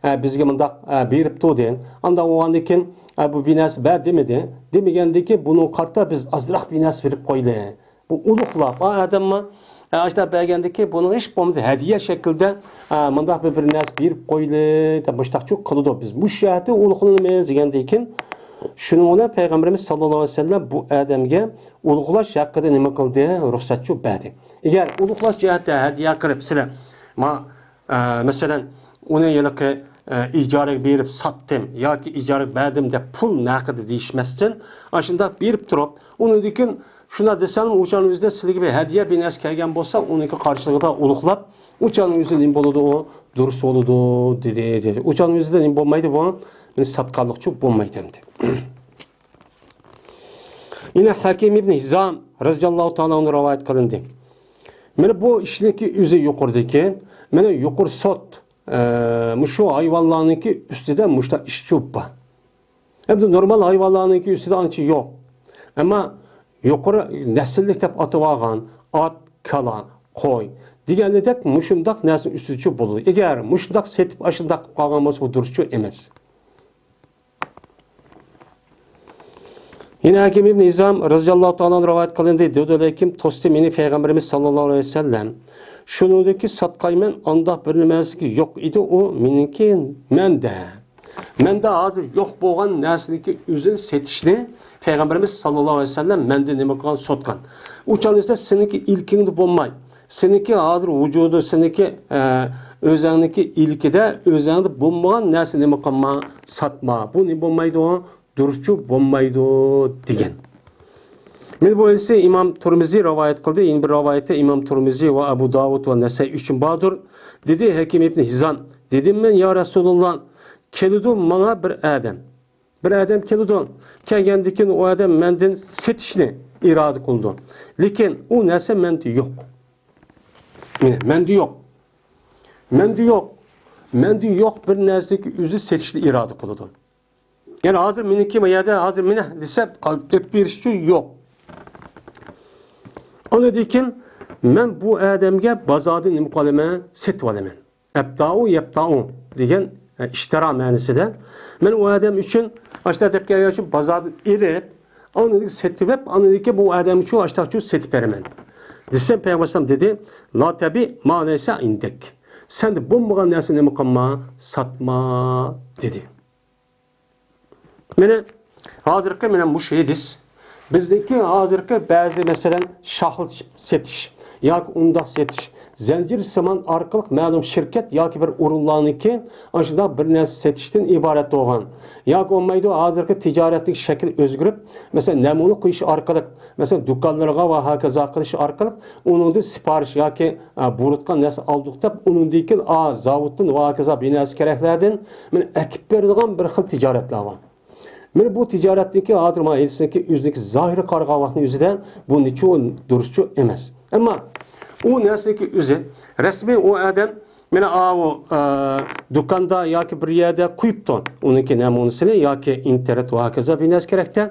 ئە، بىزگە مۇنداق، ئە، بېرىپتۇ دېگەن. ئاندىن بولغاندىكىن، ئە، بۇ بىر نەرسە بەر دېمىدى. دېمىگەندىكىن بۇنىڭغا قارىتا بىز ئازراق بىر نەرسە بېرىپ قويىلى. بۇ ئۇلۇغلاپ، ئا، ئادەممۇ، ئە، ئاشۇنداق بەرگەندىكىن بۇنىڭ ھېچ بولمىسا ھەدىيە شەكلىدە، ئە، مۇنداق بىر، بىر نەرسە بېرىپ قويىلى دەپ مۇشتاقچۇ قىلىدۇ. بىز مۇشۇ جەھەتتە ئۇلۇغلىنىمىز دېگەندىكىن، شۇنىڭ بىلەن پەيغەمبىرىمىز ساللاللاھۇ ئەلەيھى ۋەسەللەم بۇ ئادەمگە ئۇلۇغلاش ھەققىدە نېمە قىلدى؟ رۇخسەتچۇ بەردى. ئەگەر ئۇلۇغلاش جەھەتتە ھەدىيە قىلىپ سىلەر، ما، ئە، مەسىلەن، ئۇنى ھېلىقى، ئە، ئىجارىگە بېرىپ ساتتىم ياكى ئىجارىگە بەردىم دەپ پۇل ھەققىدە دېيىشمەستىن، ئاشۇنداق بېرىپ تۇرۇپ، ئۇنىڭدىن كېيىن شۇنداق دېسەڭ، ئۇ چاغنىڭ ئۆزىدە سىلىگە بىر ھەدىيە، بىر نەرسە كەلگەن بولسا، ئۇنىڭكى قارشىلىقىدا ئۇلۇغلاپ، ئۇ چاغنىڭ ئۆزىدە نېمە بولىدۇ؟ ئۇ دۇرۇس بولىدۇ، دېدى، دېدى. ئۇ چاغنىڭ ئۆزىدە نېمە بولمايدۇ بۇ؟ يەنى ساتقانلىقچۇ بولمايدۇ ئەمدى. يەنە ھەكىم ئىبن ھىزام رەزىياللاھۇ تائالا ئەنھۇ رىۋايەت قىلىندى. مانا بۇ ئىشنىڭكى ئۆزى يۇقىرىدىكى، مانا يۇقىرى سوت، ئە، مۇشۇ ھايۋانلارنىڭكى ئۈستىدە مۇشۇنداق ئىشچۇ بار. ئەمدى نورمال ھايۋانلارنىڭكى ئۈستىدە ئانچە يوق. ئەمما يۇقىرى نەسىللىك دەپ ئاتىۋالغان ئات، كالا، قوي دېگەنلىدەك مۇشۇنداق نەرسىنىڭ ئۈستىدىچۇ بولىدۇ. ئەگەر مۇشۇنداق سېتىپ ئاشۇنداق قىلىپ قالغان بولسا، بۇ دۇرۇسچۇ ئەمەس. يەنە ھەكىم ئىبن ھىزام رەزىياللاھۇ تائالا ئەنھۇ رىۋايەت قىلىندى. دېدى، لېكىن توستى مېنى پەيغەمبىرىمىز ساللاللاھۇ ئەلەيھى ۋەسەللەم. شۇنىڭدىكى ساتقايمەن ئانداق بىر نېمىسى يوق ئىدى، ئۇ مېنىڭكى مەندە. مەندە ھازىر يوق بولغان نەرسىنىڭكى ئۆزىنى سېتىشنى پەيغەمبىرىمىز ساللاللاھۇ ئەلەيھى ۋەسەللەم مەندىن نېمە قىلغان؟ سوتقان. ئۇ چاغدا دېسە، سېنىڭكى ئىلكىڭدە بولماي، سېنىڭكى ھازىر ۋۇجۇدۇ، سېنىڭكى، ئە، ئۆزەڭنىڭكى ئىلكىدە، ئۆزەڭدە بولمىغان نەرسە نېمە قىلما؟ ساتما. بۇ نېمە بولمايدۇ؟ دۇرۇسچۇ بولمايدۇ دېگەن. مانا بۇ ھەدىسنى ئىمام تۇرمىزى رىۋايەت قىلدى. يەنە بىر رىۋايەتتە ئىمام تۇرمىزى ۋە ئەبۇ داۋۇد ۋە نەسائىي ئۈچۈن باردۇر. دېدى ھەكىم ئىبن ھىزام، دېدىم مەن، يا رەسۇلاللا، كېلىدۇ ماڭا بىر ئادەم. بىر ئادەم كېلىدۇ. كەلگەندىن كېيىن ئۇ ئادەم مەندىن سېتىشنى ئىرادە قىلىدۇ. لېكىن ئۇ نەرسە مەندە يوق. مانا، مەندە يوق. مەندە يوق. مەندە يوق بىر نەرسىنى ئۆزى سېتىشنى ئىرادە قىلىدۇ. يەنى ھازىر مېنىڭكى ما يەردە، ھازىر مېنى دېسە، ئېلىپ بېرىشچۇ يوق. ئاندىن كېيىن مەن بۇ ئادەمگە بازاردا نېمە قىلىمەن؟ سېتىۋالىمەن. ئەبتاؤۇ يەبتاؤۇ دېگەن، ئە، ئىشتىرا مەنىسىدە. مەن ئۇ ئادەم ئۈچۈن، ئاشۇنداق دەپ كەلگەن ئۈچۈن بازاردىن ئېلىپ، ئاندىن سېتىۋېلىپ، ئاندىن كېيىن بۇ ئادەم ئۈچۈن ئاشۇنداق ئۈچۈن سېتىپ بېرىمەن دېسەم، پەيغەمبەر ئەلەيھىسسالام دېدى، لا تەبىئ ما لەيسە ئىندەك. سەندە بولمىغان نەرسىنى نېمە قىلما؟ ساتما، دېدى. مانا ھازىرقى مانا مۇشۇ ھەدىس. بىزنىڭكى ھازىرقى بەزى، مەسىلەن، شاخلىتىپ سېتىش ياكى ئۇنداق سېتىش، زەنجىرسىمان ئارقىلىق مەلۇم شىركەت ياكى بىر ئورۇنلارنىڭكى ئاشۇنداق بىر نەرسە سېتىشتىن ئىبارەت بولغان. ياكى بولمايدۇ، ھازىرقى تىجارەتنىڭ شەكلى ئۆزگىرىپ، مەسىلەن، نەمۇنە قويۇش ئارقىلىق، مەسىلەن، دۇكانلىرىغا ۋە ھاكازا قىلىش ئارقىلىق ئۇنىڭدىن سىپارىش ياكى، ئە، بۇيرۇتقان نەرسە ئالدۇق دەپ، ئۇنىڭدىن كېيىن، ئا، زاۋۇتتىن ۋە ھاكازا بىر نەرسە كېرەكلەردىن مانا ئەكىپ بېرىدىغان بىر خىل تىجارەتلەر بار. مانا بۇ تىجارەتنىڭكى ھازىر مانا ھەدىسنىڭكى ئۆزىنىڭكى زاھىرى قارىغان ۋاقىتنىڭ ئۆزىدە بۇ نېچۇ دۇرۇسچۇ ئەمەس. ئەمما ئۇ نەرسىنىڭكى ئۆزى رەسمىي ئۇ ئادەم مانا ئاۋۇ، ئە، دۇكاندا ياكى بىر يەردە قويۇپتۇ ئۇنىڭكى نەمۇنىسىنى ياكى ئىنتېرنېت ۋە ھاكازا بىر نەرسە كېرەكتە.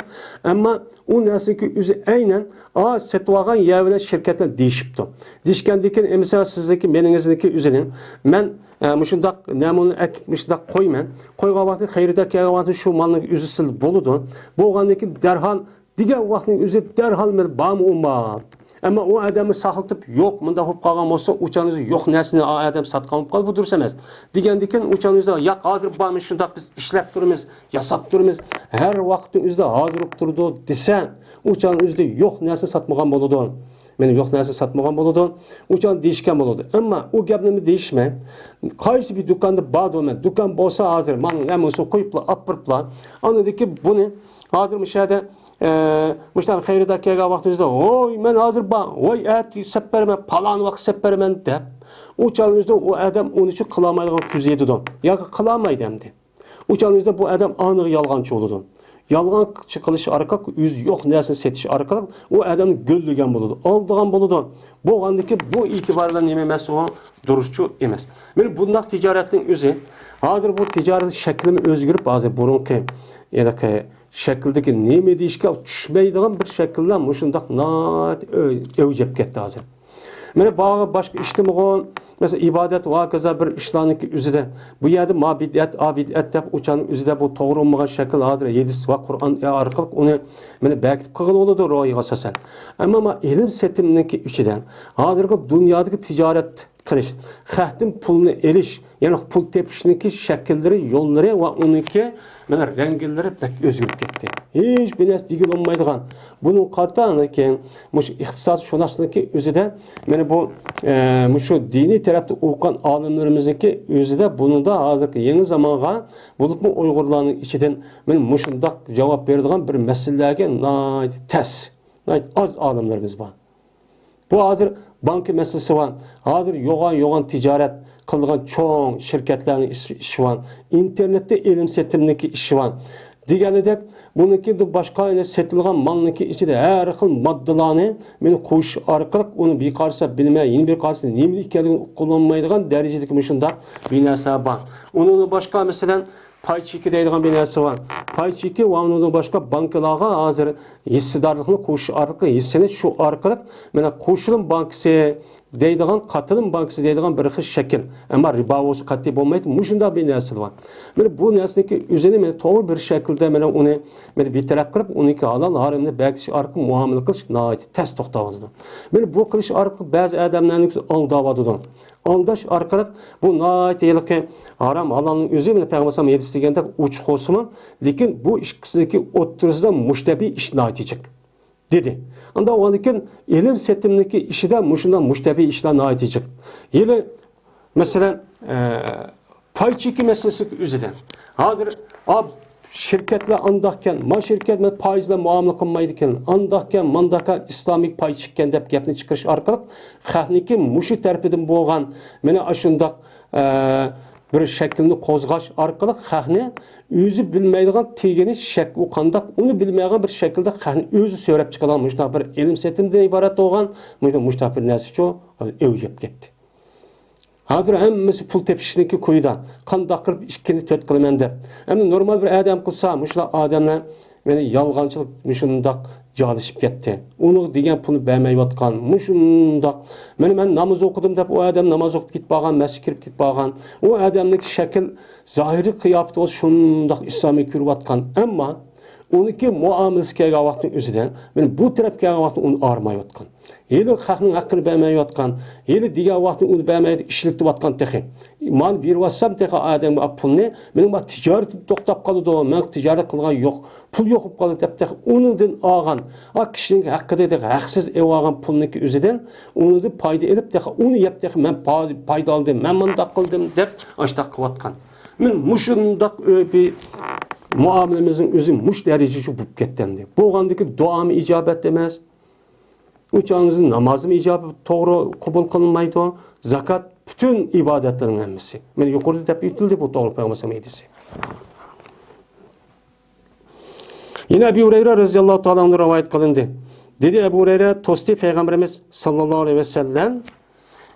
ئەمما ئۇ نەرسىنىڭكى ئۆزى ئەينەن، ئا، سېتىۋالغان يەر بىلەن شىركەت بىلەن دېيىشىپتۇ. دېيىشكەندىن كېيىن، ئە، مىسال، سىزنىڭكى مېلىڭىزنىڭكى ئۆزىنى مەن، ئە، مۇشۇنداق نەمۇنە ئەكىپ، مۇشۇنداق قويىمەن. قويغان ۋاقتى، خېرىدار كەلگەن ۋاقتى شۇ مالنىڭ ئۆزى سىز بولىدۇ. بولغاندىن كېيىن دەرھال دېگەن ۋاقىتنىڭ ئۆزى دەرھال مەن بارمۇ ئۇ مال؟ ئەمما ئۇ ئادەمنى ساقلىتىپ، يوق، مۇنداق بولۇپ قالغان بولسا، ئۇ چاغنىڭ ئۆزى يوق نەرسىنى ئا ئادەم ساتقان بولۇپ قالىدۇ، بۇ دۇرۇس ئەمەس. دېگەندىكىن ئۇ چاغنىڭ ئۆزىدە، ياق، ھازىر بارمىز، شۇنداق بىز ئىشلەپ تۇرىمىز، ياساپ تۇرىمىز، ھەر ۋاقىتنىڭ ئۆزىدە ھازىر بولۇپ تۇرىدۇ دېسە، ئۇ چاغنىڭ ئۆزىدە يوق نەرسىنى ساتمىغان بولىدۇ. مەن يوق نەرسىنى ساتمىغان بولىدۇ. ئۇ چاغ دېيىشكەن بولىدۇ. ئەمما ئۇ گەپنى دېيىشمەي، قايسى بىر دۇكاندا باردۇ مەن، دۇكان بولسا ھازىر مانا نەمۇنىسىنى قويۇپلا، ئاپىرىپلا، ئاندىن كېيىن بۇنى ھازىر مۇشۇ يەردە، ئە، مۇشۇنداق خېرىدار كەلگەن ۋاقتىمىزدا، ۋوي، مەن ھازىر بار، ۋوي، ئەتە سېلىپ بېرىمەن، پالان ۋاقىت سېلىپ بېرىمەن دەپ، ئۇ چاغنىڭدا ئۇ ئادەم ئۇنى شۇ قىلالمايدىغان كۆزى يېتىدۇ. ياكى قىلالمايدۇ ئەمدى. ئۇ چاغنىڭدا بۇ ئادەم ئانىغا يالغانچى بولىدۇ. يالغانچى قىلىش ئارقىلىق، ئۆزى يوق نەرسىنى سېتىش ئارقىلىق ئۇ ئادەمنى گۆللىگەن بولىدۇ، ئالدىغان بولىدۇ. بولغاندىكىن بۇ ئېتىبار بىلەن نېمە ئەمەس، ئۇ دۇرۇسچۇ ئەمەس. مانا بۇنداق تىجارەتنىڭ ئۆزى، ھازىر بۇ تىجارەت شەكلىمۇ ئۆزگىرىپ، ھازىر بۇرۇنقى ھېلىقى شەكىلدىكى نېمە دېيىشكە چۈشمەيدىغان بىر شەكىللەر مۇشۇنداق ناھايىتى ئۆ-، ئەۋج ئېلىپ كەتتى ھازىر. مانا باغا باشقا ئىشتىمىغۇ، مەسىلەن، ئىبادەت ۋە ھاكازا بىر ئىشلارنىڭكى ئۆزىدە، بۇ يەردە ما بىدئەت، ئا بىدئەت دەپ ئۇ چاغنىڭ ئۆزىدە بۇ توغرا بولمىغان شەكىل ھازىر ھەدىس ۋە قۇرئان ئارقىلىق ئۇنى مانا بەكىتىپ قىلغىلى بولىدۇ روھىغا ئاساسەن. ئەمما ما ئېلىم سېتىمنىڭكى ئىچىدە ھازىرقى دۇنيادىكى تىجارەت قىلىش، خەقتىن پۇلنى ئېلىش، يەنى پۇل تېپىشنىڭكى شەكىللىرى، يوللىرى ۋە ئۇنىڭكى مانا رەڭگىلىرى بەك ئۆزگىرىپ كەتتى. ھېچ بىر نەرسە دېگىلى بولمايدىغان. بۇنىڭ قاتارىدىكى مۇشۇ ئىقتىسادشۇناسنىڭكى ئۆزىدە، مانا بۇ، ئە، مۇشۇ دىنىي تەرەپتە ئوقۇغان ئالىملىرىمىزنىڭكى ئۆزىدە بۇنىڭدا ھازىرقى يېڭى زامانغا، بولۇپمۇ ئۇيغۇرلارنىڭ ئىچىدىن مانا مۇشۇنداق جاۋاب بېرىدىغان بىر مەسىلىلەرگە ناھايىتى تەس، ناھايىتى ئاز ئالىملىرىمىز بار. بۇ ھازىر بانكا مەسىلىسى بار. ھازىر يوغان-يوغان تىجارەت قىلىدىغان چوڭ شىركەتلەرنىڭ ئىش-، ئىشى بار. ئىنتېرنېتتا ئېلىم سېتىمنىڭكى ئىشى بار. دېگەنىدەك، بۇنىڭكى باشقا يەنە سېتىلغان مالنىڭكى ئىچىدە ھەر خىل ماددىلارنى مانا قوشۇش ئارقىلىق ئۇنى بىر قارىسا بىلمەي، يەنە بىر قارىسا نېمە ئىكەنلىكىنى ئۇقۇلمايدىغان دەرىجىدىكى مۇشۇنداق بىر نەرسە بار. ئۇنىڭدىن باشقا، مەسىلەن، پاي چېكى دەيدىغان بىر نەرسە بار. پاي چېكى ۋە ئۇنىڭدىن باشقا بانكىلارغا ھازىر ھېسسىدارلىقنى قوشۇش ئارقىلىق ھېسسىنى چۈشۈرۈش ئارقىلىق، مانا، قوشۇلما بانكىسى دەيدىغان، قاتلام بانكىسى دەيدىغان بىر خىل شەكىل. ئەمما رىبا بولسا قەتئىي بولمايدۇ. مۇشۇنداق بىر نەرسە بار. مانا بۇ نەرسىنىڭكى ئۆزىنى مانا توغرا بىر شەكىلدە مانا ئۇنى مانا بىر تەرەپ قىلىپ، ئۇنىڭكى ھالال ھارامىنى بەكىتىش ئارقىلىق مۇئامىلە قىلىش ناھايىتى تەس توختاۋاتىدۇ. مانا بۇ قىلىش ئارقىلىق بەزى ئادەملەرنى ئالداۋاتىدۇ. ئالداش ئارقىلىق بۇ ناھايىتى ھېلىقى ھارام ھالالنىڭ ئۆزى، مانا پەيغەمبەر ئەلەيھىسسالام ھەدىس دېگەندەك ئوچۇق بولسىمۇ، لېكىن بۇ ئىككىسىنىڭكى ئوتتۇرىسىدا مۇشتەبىھ ئىش ناھايىتى جىق، دېدى. ئاندىن ئاندىن كېيىن ئېلىم سېتىمنىڭكى ئىشىدا مۇشۇنداق مۇشتەبىھ ئىشلار ناھايىتى جىق. ھېلى مەسىلەن، ئە، پاي چېكى مەسىلىسى ئۆزىدە. ھازىر، ئا، شىركەتلەر ئانداقكەن، ما شىركەت مانا پايىز بىلەن مۇئامىلە قىلمايدىكەن، ئانداقكەن، مانداقكەن، ئىسلامىي پاي چېكىكەن دەپ گەپنى چىقىرىش ئارقىلىق خەقنىڭكى مۇشۇ تەرىپىدىن بولغان مانا ئاشۇنداق، ئە، بىر شەكىلنى قوزغاش ئارقىلىق خەقنى ئۆزى بىلمەيدىغان تېگىنى شەك-، ئۇ قانداق، ئۇنى بىلمەيدىغان بىر شەكىلدە خەقنى ئۆزى سۆرەپ چىقىدىغان مۇشۇنداق بىر ئېلىم سېتىمدىن ئىبارەت بولغان مۇشۇنداق، مۇشۇنداق بىر نەرسىچۇ ئەۋج ئېلىپ كەتتى. ھازىر ھەممىسى پۇل تېپىشنىڭكى كويىدا، قانداق قىلىپ ئىككىنى تۆت قىلىمەن دەپ. ئەمدى نورمال بىر ئادەم قىلسا، مۇشۇنداق ئادەملەر مانا يالغانچىلىق مۇشۇنداق جالىشىپ كەتتى. ئۇنىڭغا دېگەن پۇلنى بەرمەيۋاتقان، مۇشۇنداق. مانا مەن ناماز ئوقۇدۇم دەپ ئۇ ئادەم ناماز ئوقۇپ كېتىپ بارغان، مەسچىتكە كىرىپ كېتىپ بارغان. ئۇ ئادەمنىڭكى شەكىل، زاھىرىي قىياپىتى بولسا شۇنداق ئىسلامىي كۆرۈنۈۋاتقان. ئەمما ئۇنىڭكى مۇئامىلىسى كەلگەن ۋاقىتنىڭ ئۆزىدە، مانا بۇ تەرەپ كەلگەن ۋاقىتتا ئۇنى ئارىمايۋاتقان. ھېلى خەقنىڭ ھەققىنى بەرمەيۋاتقان، ھېلى دېگەن ۋاقىتنى ئۇنى بەرمەيدۇ، ئىشلىتىۋاتقان تېخى. مانا بېرىۋاتسام تېخى ئادەمگە پۇلنى، مېنىڭ بۇ تىجارىتىم توختاپ قالىدۇ، مەن تىجارەت قىلغان يوق، پۇل يوق بولۇپ قالدى دەپ تېخى ئۇنىڭدىن ئالغان، ئا، كىشىنىڭ ھەققىدە تېخى ھەقسىز ئېلىۋالغان پۇلنىڭكى ئۆزىدىن ئۇنىڭدىن پايدا ئېلىپ تېخى ئۇنى يەپ تېخى مەن پا-، پايدا ئالدىم، مەن مۇنداق قىلدىم دەپ ئاشتاق قىلىۋاتقان. مانا مۇشۇنداق ئۆ-، بىر مۇئامىلىمىزنىڭ ئۆزى مۇشۇ دەرىجىگىچە بولۇپ كەتكەندى. بولغاندىكىن دۇئامۇ ئىجابەت ئەمەس. ئۇ چاغىڭىزدا نامازمۇ ئىجابەت توغرا قوبۇل قىلىنمايدۇ. زاكات، پۈتۈن ئىبادەتلەرنىڭ ھەممىسى. مانا يۇقىرىدا دەپ ئۆتۈلدى بۇ توغرا پەيغەمبەر ھەدىسى. يەنە ئەبۇ ھۇرەيرە رەزىياللاھۇ تائالا ئەنھۇ رىۋايەت قىلىندى. دېدى ئەبۇ ھۇرەيرە، توستى پەيغەمبىرىمىز ساللاللاھۇ ئەلەيھى ۋەسەللەم،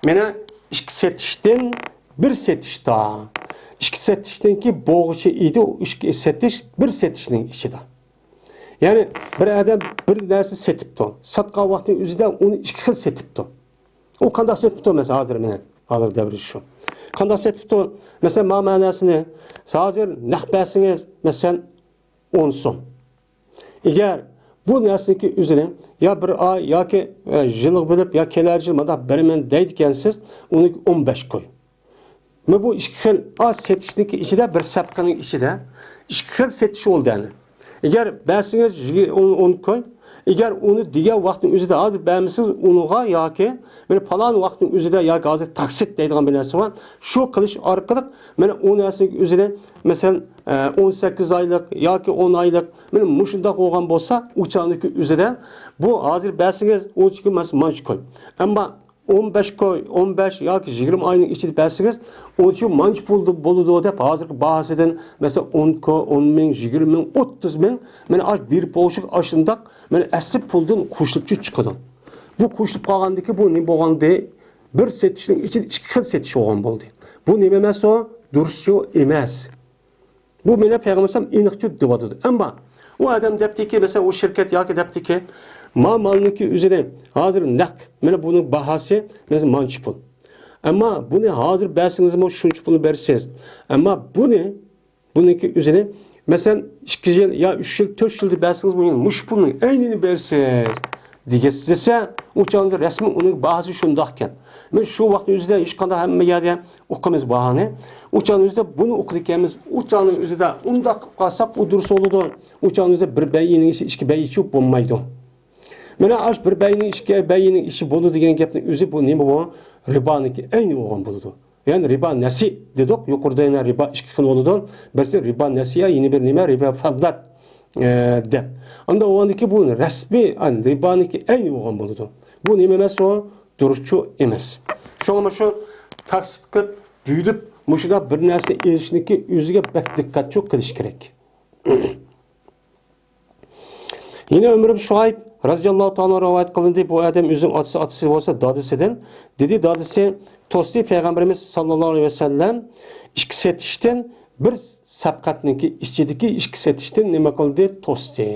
مانا ئىككى سېتىشتىن بىر سېتىشتا، ئىككى سېتىشتىن كېيىن بولغۇچى ئىدى، ئۇ ئىككى سېتىش بىر سېتىشنىڭ ئىچىدە. يەنى بىر ئادەم بىر نەرسە سېتىپتۇ. ساتقان ۋاقتىنىڭ ئۆزىدە ئۇنى ئىككى خىل سېتىپتۇ. ئۇ قانداق سېتىپتۇ؟ مەسىلەن، ھازىر مېنىڭ ھازىر دەۋرى شۇ. قانداق سېتىپتۇ؟ مەسىلەن، ما مەناسىنى ھازىر نەق بەرسىڭىز، مەسىلەن، ئون سوم. ئەگەر بۇ نەرسىنىڭكى ئۆزىنى يا بىر ئاي ياكى، ئە، يىلغا بۆلۈپ يا كېلەر يىل مۇنداق بېرىمەن دەيدىكەنسىز، ئۇنىڭكى ئون بەش كوي. مانا بۇ ئىككى خىل، ئا، سېتىشنىڭكى ئىچىدە، بىر سەپقىنىڭ ئىچىدە ئىككى خىل سېتىش بولدى يەنى. ئەگەر بەرسىڭىز يىگىر-، ئون، ئون كوي، ئەگەر ئۇنى دېگەن ۋاقىتنىڭ ئۆزىدە ھازىر بەرمىسىڭىز ئۇنىڭغا ياكى مانا پالان ۋاقىتنىڭ ئۆزىدە ياكى ھازىر تاكسىت دەيدىغان بىر نەرسە بار. شۇ قىلىش ئارقىلىق مانا ئۇ نەرسىنىڭ ئۆزىدە، مەسىلەن، ئە، ئون سەككىز ئايلىق ياكى ئون ئايلىق، مانا مۇشۇنداق بولغان بولسا، ئۇ چاغنىڭكى ئۆزىدە بۇ ھازىر بەرسىڭىز، ئۇنچىكى مەس-، مانچە كوي. ئەمما ئون بەش كوي، ئون بەش ياكى يىگىرمە ئاينىڭ ئىچىدە بەرسىڭىز، ئۇنچە مانچە پۇل بولىدۇ دەپ، ھازىرقى باھاسىدىن، مەسىلەن، ئون كوي، ئون مىڭ، يىگىرمە مىڭ، ئوتتۇز مىڭ، مانا ئاش بېرىپ بولۇشلۇق ئاشۇنداق، مانا ئەسلى پۇلدىن قوشۇلۇپ چىقىدۇ. بۇ قوشۇلۇپ قالغاندىكى بۇ نېمە بولغاندى؟ بىر سېتىشنىڭ ئىچىدە ئىككى خىل سېتىش بولغان بولدى. بۇ نېمە ئەمەس ئۇ؟ دۇرۇسچۇ ئەمەس. بۇ مېنى پەيغەمبەر ئەلەيھىسسالام ئېنىقچە دەۋاتىدۇ. ئەمما ئۇ ئادەم دەپتىكى، مەسىلەن، ئۇ شىركەت ياكى دەپتىكى، ما مالنىڭكى ئۆزىنى ھازىر نەق، مانا بۇنىڭ باھاسى، مەسىلەن، مانچە پۇل. ئەمما بۇنى ھازىر بەرسىڭىزمۇ شۇنچە پۇلنى بېرىسىز. ئەمما بۇنى، بۇنىڭكى ئۆزىنى، مەسىلەن، ئىككى يىل يا ئۈچ يىل، تۆت يىلدا بەرسىڭىز، بۇ يەنە مۇشۇ پۇلنىڭ ئەينىنى بېرىسىز، دېگەن دېسە، ئۇ چاغدا رەسمىي ئۇنىڭ باھاسى شۇنداقكەن. مەن شۇ ۋاقىتنىڭ ئۆزىدە ھېچقانداق ھەممە يەردە ئوقۇيمىز باھانى. ئۇ چاغنىڭ ئۆزىدە بۇنى ئوقۇيدىكەنمىز. ئۇ چاغنىڭ ئۆزىدە ئۇنداق قىلىپ قالساق، ئۇ دۇرۇس بولىدۇ. ئۇ چاغنىڭ ئۆزىدە بىر بەيئىنىڭ ئىشى ئىككى بەيئىچۇ بولمايدۇ. مانا ئاش بىر بەيئىنىڭ ئىشى، ئىككى بەيئىنىڭ ئىشى بولىدۇ دېگەن گەپنىڭ ئۆزى بۇ نېمە بۇ؟ رىبانىڭكى ئەينى بولغان بولىدۇ. يەنى رىبا نەسى دېدۇق، يۇقىرىدا يەنە رىبا ئىككى خىل بولىدۇ. بىرسى رىبا نەسىيە، يەنە بىر نېمە؟ رىبا فەزلەت، ئە، دەپ. ئاندىن ئۇنىڭدىكى بۇ رەسمىي، ئە، رىبانىڭكى ئەينى بولغان بولىدۇ. بۇ نېمە ئەمەس ئۇ؟ دۇرۇسچۇ ئەمەس. شۇڭا مۇشۇ تاكسىت قىلىپ، بۆلۈپ، مۇشۇنداق بىر نەرسە ئېلىشنىڭكى ئۆزىگە بەك دىققەتچۇ قىلىش كېرەك. يەنە ئۆمەر ئىبن شۇئەيب رەزىياللاھۇ تائالا رىۋايەت قىلىندى. بۇ ئادەم ئۆزىنىڭ ئاتىسى، ئاتىسى بولسا دادىسىدىن. دېدى، دادىسى توستى پەيغەمبىرىمىز ساللاللاھۇ ئەلەيھى ۋەسەللەم ئىككى سېتىشتىن بىر سەپقەتنىڭكى ئىچىدىكى ئىككى سېتىشتىن نېمە قىلدى؟ توستى.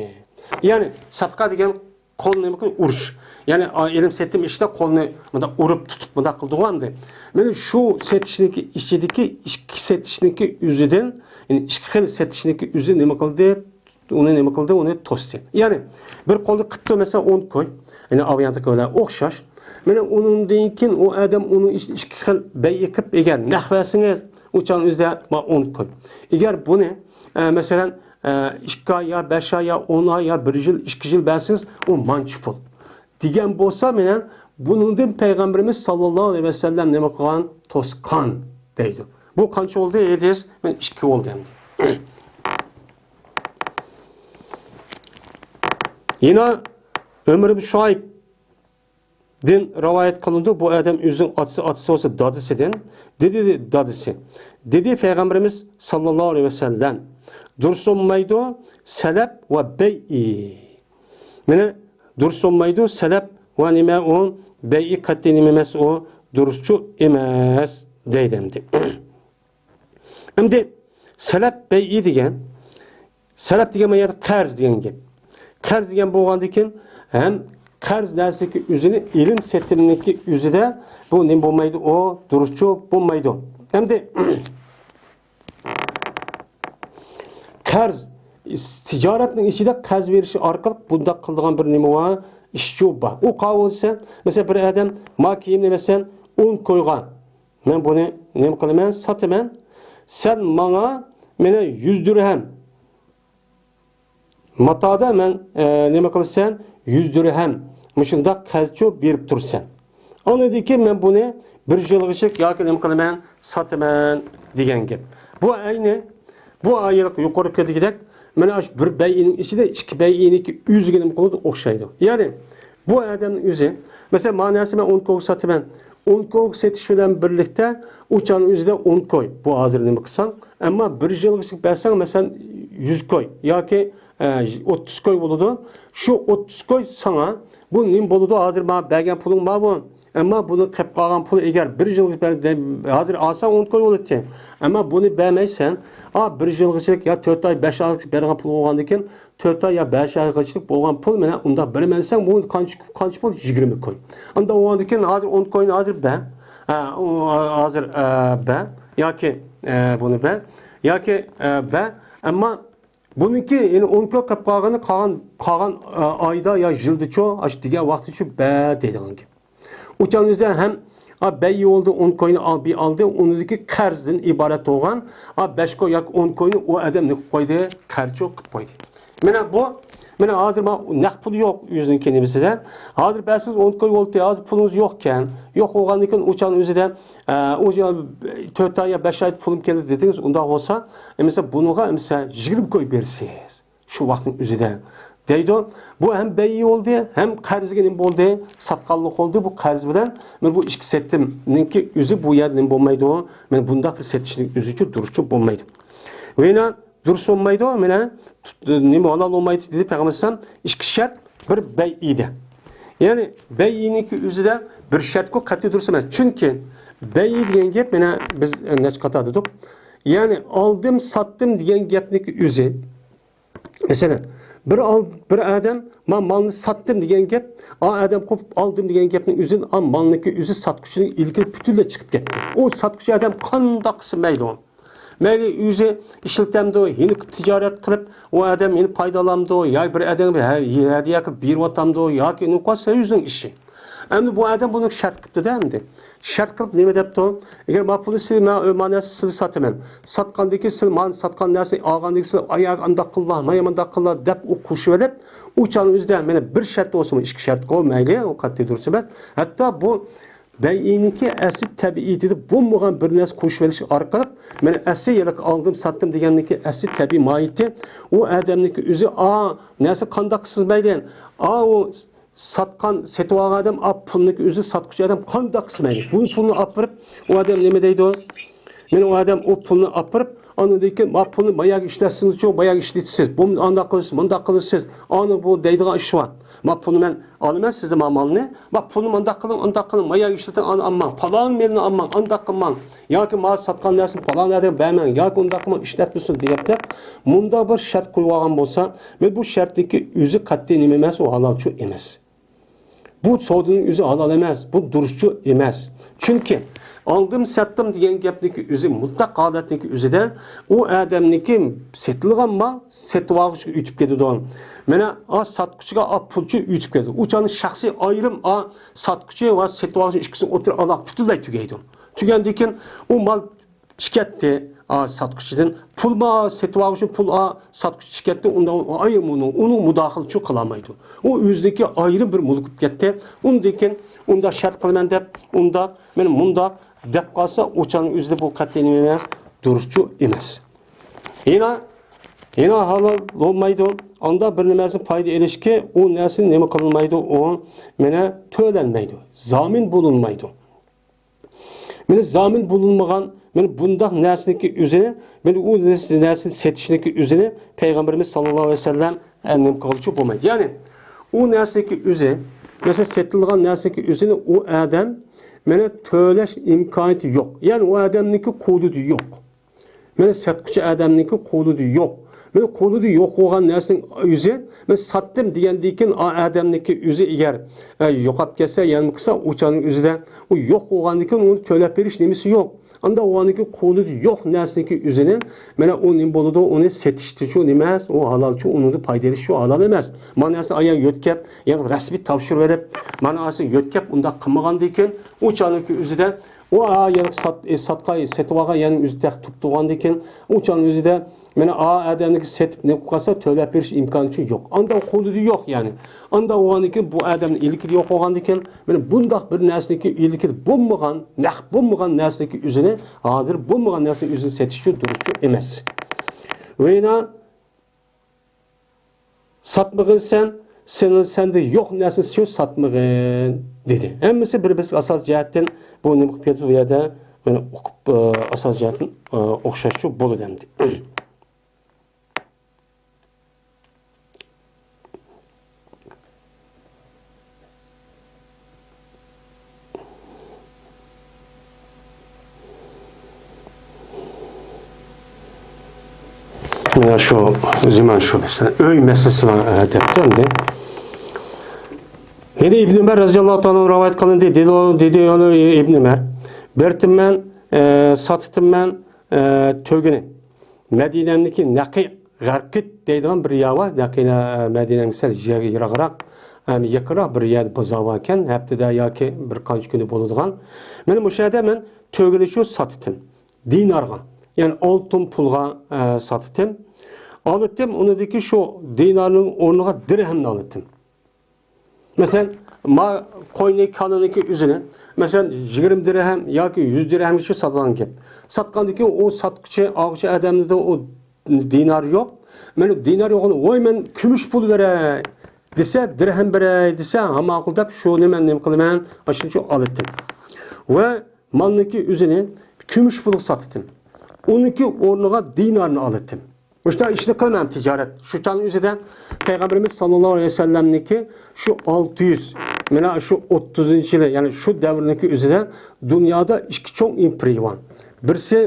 يەنى سەپقە دېگەن قول نېمە قىلىدۇ؟ ئۇرۇش. يەنى ئېلىم سېتىم ئىشتا قولنى مۇنداق ئۇرۇپ تۇتۇپ مۇنداق قىلىدىغۇ ئەمدى. مانا شۇ سېتىشنىڭكى ئىچىدىكى ئىككى سېتىشنىڭكى ئۆزىدىن، يەنى ئىككى خىل سېتىشنىڭكى ئۆزى نېمە قىلدى؟ ئۇنى نېمە قىلدى؟ ئۇنى توستى. يەنى بىر قولدا قىپتۇ، مەسىلەن، ئون كوي. يەنى ئاۋۇ ياندىكى بىلەن ئوخشاش. مانا ئۇنىڭدىن كېيىن ئۇ ئادەم ئۇنىڭ ئىچىدە ئىككى خىل بەيئە قىلىپ، ئەگەر نەق بەرسىڭىز، ئۇ چاغنىڭ ئۆزىدە ما ئون كوي. ئەگەر بۇنى، ئە، مەسىلەن، ئە، ئىككى ئاي يا بەش ئاي يا ئون ئاي يا بىر يىل، ئىككى يىل بەرسىڭىز، ئۇ مانچە پۇل دېگەن بولسا، مانا بۇنىڭدىن پەيغەمبىرىمىز ساللاللاھۇ ئەلەيھى ۋەسەللەم نېمە قىلغان؟ توسقان دەيدۇ. بۇ قانچە بولدى؟ ھەدىس، مانا ئىككى بولدى ئەمدى. يەنە ئۆمەر ئىبن شۇئەيبدىن رىۋايەت قىلىنىدۇ. بۇ ئادەم ئۆزىنىڭ ئاتىسى، ئاتىسى بولسا دادىسىدىن. دېدى دادىسى. دېدى پەيغەمبىرىمىز ساللاللاھۇ ئەلەيھى ۋەسەللەم، دۇرۇس بولمايدۇ سەلەپ ۋە بەيئى. مانا دۇرۇس بولمايدۇ سەلەپ ۋە نېمە ئۇ؟ بەيئى قەتئىي نېمە ئەمەس ئۇ؟ دۇرۇسچۇ ئەمەس دەيدۇ ئەمدى. ئەمدى سەلەپ بەيئى دېگەن، سەلەپ دېگەن بۇ يەردە قەرز دېگەن گەپ. قەرز دېگەن بولغاندىن كېيىن ھەم قەرز نەرسىنىڭكى ئۆزىنى، ئېلىم سېتىمنىڭكى ئۆزىدە بۇ نېمە بولمايدۇ؟ ئۇ دۇرۇسچۇ بولمايدۇ. ئەمدى قەرز، تىجارەتنىڭ ئىچىدە قەرز بېرىش ئارقىلىق بۇنداق قىلىدىغان بىر نېمە بار، ئىشچۇ بار. ئۇ قاۋۇلسەن، مەسىلەن، بىر ئادەم ما كىيىمنى، مەسىلەن، ئون كويغا مەن بۇنى نېمە قىلىمەن؟ ساتىمەن. سەن ماڭا، مانا، يۈز دىرھەم ماتادا مەن، ئە، نېمە قىلىسەن؟ يۈز دىرھەم مۇشۇنداق قەرزچۇ بېرىپ تۇرىسەن. ئاندىن كېيىن مەن بۇنى بىر يىلغىچە ياكى نېمە قىلىمەن؟ ساتىمەن دېگەن گەپ. بۇ ئەينى، بۇ ئايەت يۇقىرىقىدەك، مانا شۇ بىر بەيئىنىڭ ئىچىدە ئىككى بەيئىنىڭكى ئۆزىگە نېمە قىلىدۇ؟ ئوخشايدۇ. يەنى بۇ ئادەمنىڭ ئۆزى، مەسىلەن، مانا نەرسە مەن ئون كويغا ساتىمەن. ئون كوي سېتىش بىلەن بىرلىكتە ئۇ چاغنىڭ ئۆزىدە ئون كوي. بۇ ھازىر نېمە قىلساڭ، ئەمما بىر يىلغىچە بەرسەڭ، مەسىلەن، يۈز كوي ياكى، ئە، ئوتتۇز كوي بولىدۇ. شۇ ئوتتۇز كوي ساڭا، بۇ نېمە بولىدۇ؟ ھازىر ماڭا بەرگەن پۇلۇڭ بار بۇ. ئەمما بۇنى قېلىپ قالغان پۇل ئەگەر بىر يىلغا بەر-، ھازىر ئالساڭ ئون كوين بولاتتى. ئەمما بۇنى بەرمەيسەن. ئا، بىر يىلغىچىلىك يا تۆت ئاي، بەش ئاي بەرگەن پۇل بولغاندىكىن، تۆت ئاي يا بەش ئايغىچىلىك بولغان پۇل مانا ئۇنداق بېرىمەن دېسەڭ، بۇ قانچە، قانچە پۇل؟ يىگىرمە كوين. ئاندا بولغاندىكىن ھازىر ئون كوين ھازىر بەر. ھە، ئۇ ھازىر، ئە، بەر. ياكى، ئە، بۇنى بەر. ياكى، ئە، بەر. ئەمما بۇنىڭكى، يەنى ئون كوين قېلىپ قالغىنى قالغان، قالغان، ئە، ئايدا يا يىلدىچۇ، ئاشۇ دېگەن ۋاقتىچۇ بەر دەيدىغان گەپ. ئۇ چاغنىڭ ئۆزىدە ھەم، ئا، بەي يولدا ئون كوينى ئال-، بى ئالدى، ئۇنىڭدىكى قەرزدىن ئىبارەت بولغان، ئا، بەش كوي ياكى ئون كوينى ئۇ ئادەم نېمە قىلىپ قويدى؟ قەرزچۇ قىلىپ قويدى. مانا بۇ، مانا ھازىر ما-، نەق پۇل يوق ئۆزىنىڭكى نېمىسىدە. ھازىر بەرسىڭىز ئون كوي بولدى، ھازىر پۇلىڭىز يوقكەن. يوق بولغاندىكىن ئۇ چاغنىڭ ئۆزىدە، ئا، ئۇ چاغ تۆت ئاي يا بەش ئاي پۇلۇم كەلدى دېدىڭىز، ئۇنداق بولسا، ئەمىسە بۇنىڭغا ئەمىسە يىگىرمە كوي بېرىسىز. شۇ ۋاقىتنىڭ ئۆزىدە دەيدۇ. بۇ ھەم بەي بولدى، ھەم قەرزگە نېمە بولدى؟ ساتقانلىق بولدى. بۇ قەرز بىلەن مانا بۇ ئىككى سېتىمنىڭكى ئۆزى بۇ يەردە نېمە بولمايدۇ؟ مانا بۇنداق بىر سېتىشنىڭ ئۆزىچۇ دۇرۇسچۇ بولمايدۇ. ۋېنا دۇرۇس بولمايدۇ، مانا تۇت-، نېمە ھالال بولمايدۇ دېدى پەيغەمبەر ئەلەيھىسسالام. ئىككى شەرت، بىر بەيئىدە. يەنى بەيئىنىڭكى ئۆزىدە بىر شەرتكۇ قەتئىي دۇرۇس ئەمەس. چۈنكى بەيئى دېگەن گەپ مانا بىز نەچچە قېتىم دېدۇق. يەنى ئالدىم، ساتتىم دېگەن گەپنىڭكى ئۆزى مەسىلەن، بىر ئال-، بىر ئادەم، «ما مالنى ساتتىم» دېگەن گەپ، ئا ئادەم قوپۇپ «ئالدىم» دېگەن گەپنىڭ ئۆزىدىن ئا مالنىڭكى ئۆزى ساتقۇچىنىڭ ئىلكىدىن پۈتۈنلەي چىقىپ كەتتى. ئۇ ساتقۇچى ئادەم قانداق قىلسا مەيلى ئۇ. مەيلى ئۆزى ئىشلىتەمدۇ، يېنىك تىجارەت قىلىپ، ئۇ ئادەم يەنە پايدىلامدۇ، يا بىر ئادەمگە ھە-، ھەدىيە قىلىپ بېرىۋاتامدۇ، ياكى ئۇنى قىلسا ئۆزىنىڭ ئىشى. ئەمدى بۇ ئادەم بۇنى شەرت قىپتۇ-دە ئەمدى. شەرت قىلىپ نېمە دەپتۇ؟ ئەگەر ما پۇلنى سىز، مەن ما نەرسە سىزگە ساتىمەن. ساتقاندىن كېيىن سىز مانا ساتقان نەرسىنى ئالغاندىن كېيىن سىز ئاياغ ئانداق قىللا، مايا مانداق قىللا دەپ ئۇ قوشۇۋېلىپ، ئۇ چاغنىڭ ئۆزىدە مانا بىر شەرت بولسىمۇ، ئىككى شەرت بولمايلى، ئۇ قەتئىي دۇرۇس ئەمەس. ھەتتا بۇ بەيئىنىڭكى ئەسلى تەبىئىتىدە بولمىغان بىر نەرسە قوشۇۋېلىش ئارقىلىق، مانا ئەسلى ھېلىقى ئالدىم ساتتىم دېگەننىڭكى ئەسلى تەبىئىي ماھىيىتى، ئۇ ئادەمنىڭكى ئۆزى، ئا، نەرسە قانداق قىلسىز مەيلى، ئا، ئۇ ساتقان، سېتىۋالغان ئادەم، ئا، پۇلنىڭكى ئۆزى ساتقۇچى ئادەم قانداق قىلسا مەيلى. بۇ پۇلنى ئاپىرىپ، ئۇ ئادەم نېمە دەيدۇ؟ مانا ئۇ ئادەم ئۇ پۇلنى ئاپىرىپ، ئاندىن كېيىن، «ما پۇلنى باياقى ئىشلەتسىڭىزچۇ، باياقى ئىشلىتىسىز. بۇ ئانداق قىلىسىز، مۇنداق قىلىسىز. ئانا بۇ» دەيدىغان ئىش بار. «ما پۇلنى مەن ئالىمەن سىزدىن ما مالنى. ما پۇلنى مۇنداق قىلىڭ، ئانداق قىلىڭ، باياقى ئىشلىتىڭ، ئانا ئالماڭ. پالان مېلنى ئالماڭ، ئانداق قىلماڭ. ياكى ما ساتقان نەرسىنى پالان ئادەمگە بەرمەڭ، ياكى ئۇنداق قىلماڭ، ئىشلەتمىسۇن» دەپ، مۇنداق بىر شەرت قويۇۋالغان بولسا، مانا بۇ شەرتنىڭكى ئۆزى قەتئىي نېمە ئەمەس، ئۇ ھالالچۇ ئەمەس. بۇ سودىنىڭ ئۆزى ھالال ئەمەس، بۇ دۇرۇسچۇ ئەمەس. چۈنكى ئالدىم ساتتىم دېگەن گەپنىڭكى ئۆزى، مۇتلەق ھالەتنىڭكى ئۆزىدە ئۇ ئادەمنىڭكى سېتىلغان مال سېتىۋالغۇچىغا ئۆتۈپ كېتىدۇ. مانا ئا ساتقۇچىغا ئا پۇلچۇ ئۆتۈپ كېتىدۇ. ئۇ چاغنى شەخسىي ئايرىم ئا ساتقۇچى ۋە سېتىۋالغۇچى ئىككىسىنىڭ ئوتتۇرا ئالاقە پۈتۈنلەي تۈگەيدۇ. تۈگەندىن كېيىن ئۇ مال چىقىۋەتتى، ئا، ساتقۇچىدىن. پۇل ما سېتىۋالغۇچى پۇل، ئا، ساتقۇچى چىقىۋەتتى، ئۇندا ئايرىم ئۇنىڭ، ئۇنىڭ مۇداخىلىچۇ قىلالمايدۇ. ئۇ ئۆزىنىڭكى ئايرىم بىر مۈلۈك بولۇپ كەتتى. ئۇندىن كېيىن ئۇنداق شەرت قىلىمەن دەپ، ئۇنداق، مانا مۇنداق دەپ قالسا، ئۇ چاغنىڭ ئۆزىدە بۇ قەتئىي نېمە ئەمەس، دۇرۇسچۇ ئەمەس. يەنە، يەنە ھالال بولمايدۇ. ئاندا بىر نېمەسى پايدا ئېلىشكى، ئۇ نەرسە نېمە قىلىنمايدۇ، ئۇ مانا تۆلەنمەيدۇ، زامىن بولۇنمايدۇ. مانا زامىن بولۇنمىغان، مانا بۇنداق نەرسىنىڭكى ئۆزىنى، مانا ئۇ نەرسىنى سېتىشنىڭكى ئۆزىنى پەيغەمبىرىمىز ساللاللاھۇ ئەلەيھى ۋەسەللەم نېمە قىلغۇچى بولمايدۇ. يەنى ئۇ نەرسىنىڭكى ئۆزى، مەسىلەن، سېتىلغان نەرسىنىڭكى ئۆزىنى ئۇ ئادەم مانا تۆلەش ئىمكانىيىتى يوق. يەنى ئۇ ئادەمنىڭكى قولىدا يوق. مانا ساتقۇچى ئادەمنىڭكى قولىدا يوق. مانا قولىدا يوق بولغان نەرسىنىڭ ئۆزى، مەن ساتتىم دېگەندىن كېيىن، ئا ئادەمنىڭكى ئۆزى ئەگەر، ئە، يوقاپ كەتسە، يەنە قىلسا، ئۇ چاغنىڭ ئۆزىدە ئۇ يوق بولغاندىن كېيىن ئۇنى تۆلەپ بېرىش نېمىسى يوق. ئاندا ئۇنىڭكى قولىدا يوق نەرسىنىڭكى ئۆزىنى، مانا ئۇ نېمە بولىدۇ، ئۇنى سېتىشچۇ نېمە ئەمەس، ئۇ ھالالچۇ، ئۇنىڭدا پايدا ئېلىشچۇ ھالال ئەمەس. مانا نەرسە ئايا يۆتكەپ، يەنى رەسمىي تاپشۇرۇۋېلىپ، مانا ئاسا يۆتكەپ ئۇنداق قىلمىغاندىن كېيىن، ئۇ چاغنىڭكى ئۆزىدە ئۇ، ئا، يەنە سات-، ئى، ساتقان، سېتىۋالغان يەنە ئۆزى تېخى تۇرۇپ تۇرغاندىكىن، ئۇ چاغنىڭ ئۆزىدە مانا ئا ئادەمنىڭكى سېتىپ نېمە قىلسا تۆلەپ بېرىش ئىمكانى شۇ يوق. ئاندا قولىدا يوق يەنى. ئاندا بولغاندىكىن بۇ ئادەمنىڭ ئىلكىدە يوق بولغاندىكىن، مانا بۇنداق بىر نەرسىنىڭكى ئىلكىدە بولمىغان، نەق بولمىغان نەرسىنىڭكى ئۆزىنى، ھازىر بولمىغان نەرسىنىڭ ئۆزىنى سېتىشچۇ دۇرۇسچۇ ئەمەس. ۋېنا ساتمىغىن سەن، سېنىڭ سەندە يوق نەرسىنى شۇ ساتمىغىن، دېدى. ھەممىسى بىر-بىرسىگە ئاساسىي جەھەتتىن بۇ نېمە قىلىپ كېتىدۇ، بۇ يەردە مانا ئوقۇپ، ئاساسىي جەھەتتىن، ئوخشاش شۇ بولىدۇ ئەمدى. مانا شۇ زېمىن شۇ مەسىلە، ئۆي مەسىلىسى، ئە، دەپتۇ ئەمدى. يەنە ئىبن ئۆمەر رەزىياللاھۇ تائالا ئەنھۇ رىۋايەت قىلىندى، دېدى، دېدى ئىبن ئۆمەر، بېرىتتىممەن، ئە، ساتىتتىممەن، ئە، تۆگىنى. مەدىنەمدىكى نەقىي غەرقىت دەيدىغان بىر يەر بار. نەقىي، ئە، مەدىنەمگە سەل يىراقراق، ئە، يېقىنراق بىر يەردە بازار باركەن. ھەپتىدە ياكى بىر قانچە كۈندە بولىدىغان. مانا مۇشۇ يەردە مەن تۆگىنى شۇ ساتىتتىم. دىنارغا، يەنى ئالتۇن پۇلغا، ئە، ساتتىم. ئالتتىم، ئۇنىڭدىكى شۇ دىنارنىڭ ئورنىغا دىرھەمنى ئالتتىم. مەسىلەن، ما قوينى، كالىنىڭكى ئۆزىنى، مەسىلەن، يىگىرمە دىرھەم ياكى يۈز دىرھەمگىچە ساتىدىغان گەپ. ساتقاندىكى ئۇ ساتقۇچى، ئالغۇچى ئادەمدە ئۇ دىنار يوق. مانا دىنار يوقىنى، ۋاي، مەن كۈمۈش پۇل بېرەي دېسە، دىرھەم بېرەي دېسە، ھە، ماقۇل دەپ، شۇنى مەن نېمە قىلىمەن، ئاشۇنچە ئالتتىم. ۋە مالنىڭكى ئۆزىنى كۈمۈش پۇلغا ساتتىم. ئۇنىڭكى ئورنىغا دىنارنى ئالتتىم. مۇشۇنداق ئىشنى قىلىمەن تىجارەت. شۇ چاغنىڭ ئۆزىدە پەيغەمبىرىمىز ساللاللاھۇ ئەلەيھى ۋەسەللەمنىڭكى شۇ ئالتە يۈز، مانا شۇ ئوتتۇزىنچى يىلى، يەنى شۇ دەۋرنىڭكى ئۆزىدە دۇنيادا ئىككى چوڭ ئىمپېرىيە بار. بىرسى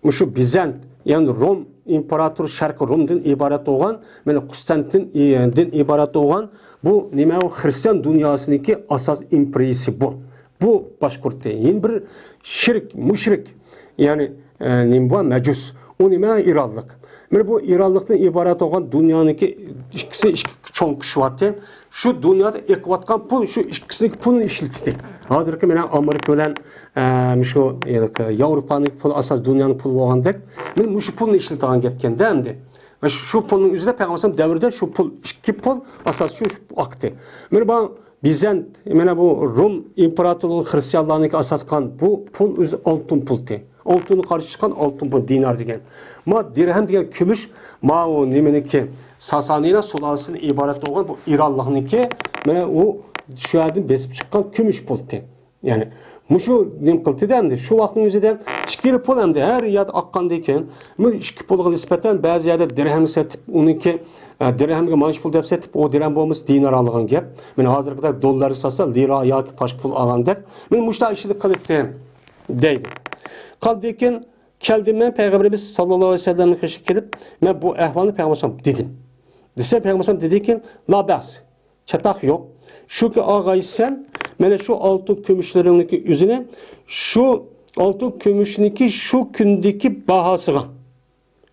مۇشۇ بىزەنت، يەنى روم ئىمپېراتور، شەرقىي رومدىن ئىبارەت بولغان، مانا قۇستەنتىندىن ئىبارەت بولغان، بۇ نېمە، ئۇ خىرىستىيان دۇنياسىنىڭكى ئاساس ئىمپېرىيىسى بۇ. بۇ باشقۇرتتى. يەنە بىر شىرك، مۇشرىك، يەنى، ئە، نېمە بار؟ مەجۇس. ئۇ نېمە؟ ئىرانلىق. مانا بۇ ئىرانلىقتىن ئىبارەت بولغان دۇنيانىڭكى ئىككىسى ئىككى چوڭ كۈچ بارتى. شۇ دۇنيادا ئېقىۋاتقان پۇل، شۇ ئىككىسىنىڭكى پۇلىنى ئىشلىتىتتى. ھازىرقى مانا ئامېرىكا بىلەن، ئە، مۇشۇ، ئە، ياۋروپانىڭ پۇلى ئاساس دۇنيانىڭ پۇلى بولغاندەك، مانا مۇشۇ پۇلنى ئىشلىتىدىغان گەپكەندە ئەمدى. شۇ پۇلنىڭ ئۆزىدە پەيغەمبەر ئەلەيھىسسالام دەۋرىدە شۇ پۇل ئىككى پۇل ئاساسىي شۇ ئاقتى. مانا بۇ بىزەنت، مانا بۇ روم ئىمپېراتورلۇقى خىرىستىيانلارنىڭكى ئاساس قىلغان بۇ پۇل ئۆزى ئالتۇن پۇلتى. ئالتۇننى قارشى چىققان ئالتۇن پۇل، دىنار دېگەن. ما دىرھەم دېگەن كۈمۈش، ماۋۇ نېمىنىڭكى، ساسانىيلار سۇلالىسىدىن ئىبارەت بولغان بۇ ئىرانلىقنىڭكى، مانا ئۇ شۇ يەردىن بېسىپ چىققان كۈمۈش پۇلتى. يەنى مۇشۇ نېمە قىلدى ئەمدى؟ شۇ ۋاقىتنىڭ ئۆزىدە ئىككىلا پۇل ئەمدى ھەر يەردە ئاققاندىن كېيىن، مۇ ئىككى پۇلغا نىسبەتەن بەزى يەردە دىرھەم سېتىپ، ئۇنىڭكى، ئە، دىرھەمگە مانچە پۇل دەپ سېتىپ، ئۇ دىرھەم بولمىسا دىنار ئالىدىغان گەپ. مانا ھازىرقىدەك دوللارغا ساتسا، لىرا ياكى باشقا پۇل ئالغاندەك. مانا مۇشۇنداق ئىشنى قىلىپتىم دەيدۇ. قالدىكىن كەلدىم مەن پەيغەمبىرىمىز ساللاللاھۇ ئەلەيھى ۋەسەللەمنىڭ قېشىغا كېلىپ، مەن بۇ ئەھۋالنى پەيغەمبەر دېدىم. دېسە پەيغەمبەر دېدىكى، لا بەس. چاتاق يوق. شۇكى ئاغاي سەن، مانا شۇ ئالتۇن كۈمۈشلىرىڭنىڭكى ئۆزىنى، شۇ ئالتۇن كۈمۈشنىڭكى شۇ كۈندىكى باھاسىغا،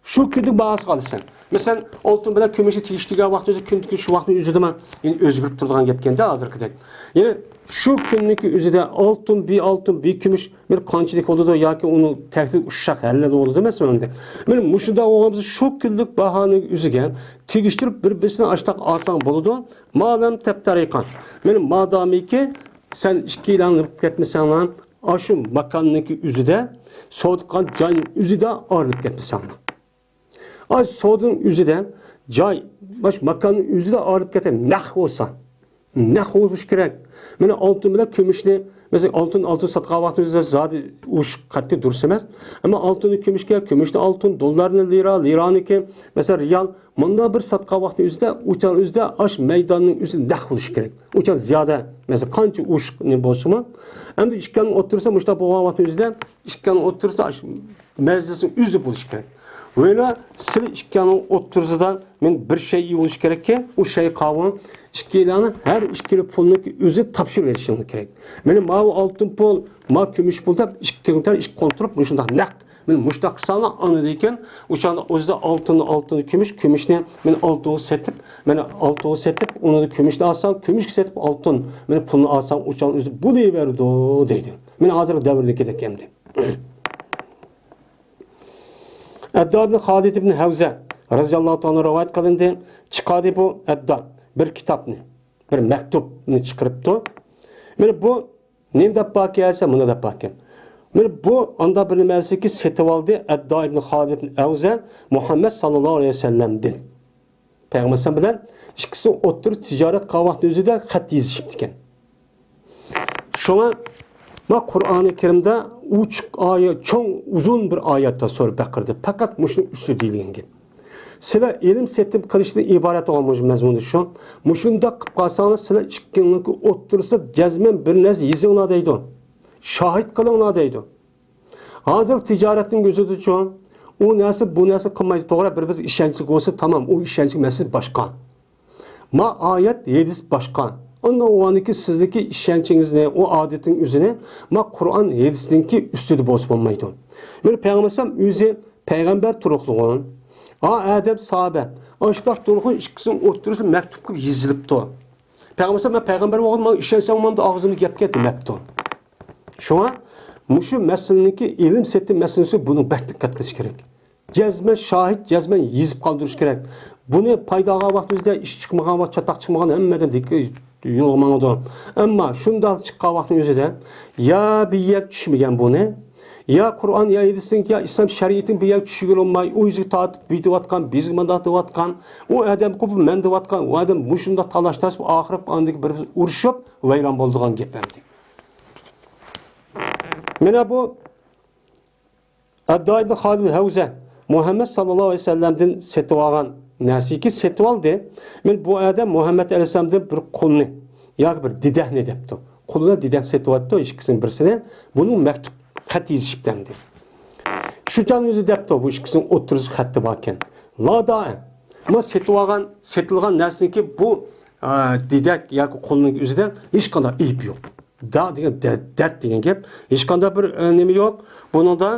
شۇ كۈندىكى باھاسىغا ئالىسەن. مەسىلەن، ئالتۇن بىلەن كۈمۈشنى تېگىشتۈرگەن ۋاقتى ئۆزى كۈندىكى شۇ ۋاقىتنىڭ ئۆزىدىمۇ يەنە ئۆزگىرىپ تۇرىدىغان گەپكەندە ھازىرقىدەك. يەنى شۇ كۈننىڭكى ئۆزىدە ئالتۇن، بى ئالتۇن، بى كۈمۈش بىر قانچىلىك بولىدۇ ياكى ئۇنىڭ تەكلىپ ئۇششاق ھەللىدە بولىدۇ، مەسىلەن. مانا مۇشۇنداق بولغان بولسا، شۇ كۈنلۈك باھانىڭ ئۆزىگە تېگىشتۈرۈپ بىر-بىرسىنى ئاشتاق ئالساڭ بولىدۇ. مالەم تەپتەرىقا. مانا مادامىكى سەن ئىككىيلەن ئايرىلىپ كەتمىسەڭلار، ئاشۇ ماكاننىڭكى ئۆزىدە، سودا قىلغان جاينىڭ ئۆزىدە ئايرىلىپ كەتمىسەڭلار. ئاي سودىنىڭ ئۆزىدە جاي، باش ماكاننىڭ ئۆزىدە ئايرىلىپ كەتسە نەق بولسا، نەق بولۇش كېرەك. مانا ئالتۇن بىلەن كۈمۈشنى، مەسىلەن، ئالتۇن، ئالتۇن ساتقان ۋاقتىمىزدا زادى ئۇرۇش قەتئىي دۇرۇس ئەمەس. ئەمما ئالتۇننى كۈمۈشكە، كۈمۈشنى ئالتۇن، دوللارنى لىرا، لىرانىكى، مەسىلەن، رىيال، مۇنداق بىر ساتقان ۋاقتىنىڭ ئۆزىدە، ئۇچان ئۆزىدە ئاش مەيداننىڭ ئۆزى نەق بولۇش كېرەك. ئۇچان زىيادە، مەسىلەن، قانچە ئۇرۇش نېمە بولسىمۇ، ئەمدى ئىككىنىڭ ئوتتۇرىسىدا مۇشۇنداق بولغان ۋاقتىنىڭ ئۆزىدە، ئىككىنىڭ ئوتتۇرىسىدا ئاش مەجلىسنىڭ ئۆزى بولۇشى كېرەك. ۋەلا سىلى ئىككىنىڭ ئوتتۇرىسىدا مەن بىر شەي بولۇشى كېرەككى، ئۇ شەي قاۋۇن ئىككىلەننىڭ ھەر ئىككىلا پۇلنىڭ ئۆزى تاپشۇرۇۋېلىشىڭ كېرەك. مانا ماۋۇ ئالتۇن پۇل، ما كۈمۈش پۇل دەپ ئىككىڭ تەرەپ ئىككى قولنى تۇرۇپ مۇشۇنداق نەق. مانا مۇشۇنداق قىلساڭلار ئاندىن كېيىن ئۇ چاغدا ئۆزىدە ئالتۇننى ئالتۇن، كۈمۈش، كۈمۈشنى مانا ئالتۇنغا سېتىپ، مانا ئالتۇنغا سېتىپ، ئۇنى كۈمۈشنى ئالساڭ، كۈمۈشكە سېتىپ ئالتۇن، مانا پۇلنى ئالساڭ ئۇ چاغدا ئۆزى بولۇۋېرىدۇ دەيدۇ. مانا ھازىرقى دەۋردىكىدەك ئەمدى. ئەددا ئىبن خالىد ئىبن ھەۋزە رەزىياللاھۇ تائالا رىۋايەت قىلىندى. چىقاردى بۇ ئەددا بىر كىتابنى، بىر مەكتۇپنى چىقىرىپتۇ. مانا بۇ نېمە دەپ باركەن دېسە، مۇنى دەپ باركەن. مانا بۇ ئاندا بىر نېمە دېسىكى سېتىۋالدى ئەددا ئىبن خالىد ئىبن ھەۋزە مۇھەممەد ساللاللاھۇ ئەلەيھى ۋەسەللەمدىن. پەيغەمبەر بىلەن ئىككىسى ئوتتۇرا تىجارەت قىلغان ۋاقتى ئۆزىدە خەت يېزىشىپتىكەن. شۇڭا ما قۇرئانى كەرىمدە ئوچۇق ئايەت، چوڭ ئۇزۇن بىر ئايەتتە سورا بەقىرىدە پەقەت مۇشۇنىڭ ئۈستىدە دېيىلگەن گەپ. سىلەر ئېلىم سېتىم قىلىشتىن ئىبارەت بولغان مۇشۇ مەزمۇندا شۇ. مۇشۇنداق قىلىپ قالساڭلار سىلەر ئىككىڭلارنىڭ ئوتتۇرىسىدا جەزمەن بىر نەرسە يېزىڭلار دەيدۇ. شاھىت قىلىڭلار دەيدۇ. ھازىر تىجارەتنىڭ ئۆزىدىچۇ، ئۇ نەرسە، بۇ نەرسە قىلمايدۇ، توغرا، بىر بىز ئىشەنچلىك بولسا تامام، ئۇ ئىشەنچلىك مەسىلىسى باشقا. ما ئايەت، ھەدىس باشقا. ئاندىن ئۇ ئاندىكى سىزدىكى ئىشەنچىڭىزنى، ئۇ ئادىتىڭ ئۆزىنى، ما قۇرئان، ھەدىسنىڭكى ئۈستىدە بولسا بولمايدۇ. مانا پەيغەمبەر ئەلەيھىسسالام ئۆزى پەيغەمبەر تۇرۇقلۇغۇن. ئا ئادەم ساھابە. ئاشۇنداق تۇرۇقلۇغۇن ئىككىسىنىڭ ئوتتۇرىسى مەكتۇپ قىلىپ يېزىلىپتۇ. پەيغەمبەر ئەلەيھىسسالام، مەن پەيغەمبەر بولغان، ماڭا ئىشەنسەڭ ماڭا ئاغزىمدا گەپ گەپ دېمەپتۇ. شۇڭا مۇشۇ مەسىلىنىڭكى، ئىلىم سېتىم مەسىلىسى بۇنىڭ بەك دىققەت قىلىش كېرەك. جەزمەن شاھىت، جەزمەن يېزىپ قالدۇرۇش كېرەك. بۇنى پايدا ئالغان ۋاقتىمىزدا ئىش چىقمىغان ۋاقىت، چاتاق چىقمىغان ھەممە ئادەم دىك يولغا ماڭىدۇ. ئەمما شۇنداق چىققان ۋاقىتنىڭ ئۆزىدە يا بىر يەر چۈشمىگەن بۇنى، يا قۇرئان، يا ھەدىسنىڭ، يا ئىسلام شەرىئىتىنىڭ بىر يەر چۈشىگە بولماي، ئۇ يۈزىگە تارتىپ بۇ دەۋاتقان، بىزگە مۇنداق دەۋاتقان، ئۇ ئادەم قوپۇپ مەن دەۋاتقان، ئۇ ئادەم مۇشۇنداق تالاش-تارتىش، ئاخىرى ئاندىكى بىر ئۇرۇشۇپ ۋەيران بولىدىغان گەپ ئەمدى. مانا بۇ ئەبدۇللا ئىبن خالىد ھەۋزە مۇھەممەد ساللاللاھۇ ئەلەيھى ۋەسەللەمدىن سېتىۋالغان نەرسىكى سېتىۋالدى. مانا بۇ ئادەم مۇھەممەد ئەلەيھىسسالامدىن بىر قۇلنى ياكى بىر دېدەكنى دەپتۇ. قۇل بىلەن دېدەك سېتىۋاپتۇ، ئىككىسىنىڭ بىرسىنى. بۇنىڭ مەكتۇپ، خەت يېزىشىپتۇ ئەمدى. شۇ چاغنىڭ ئۆزى دەپتۇ، بۇ ئىككىسىنىڭ ئوتتۇرىسىدا خەتتە باركەن. لا دائىم. ما سېتىۋالغان، سېتىلغان نەرسىنىڭكى بۇ، ئا، دېدەك ياكى قۇلنىڭ ئۆزىدە ھېچقانداق ئەيىب يوق. دا دېگەن دەت، دەت دېگەن گەپ. ھېچقانداق بىر، ئە، نېمە يوق. بۇنىڭدا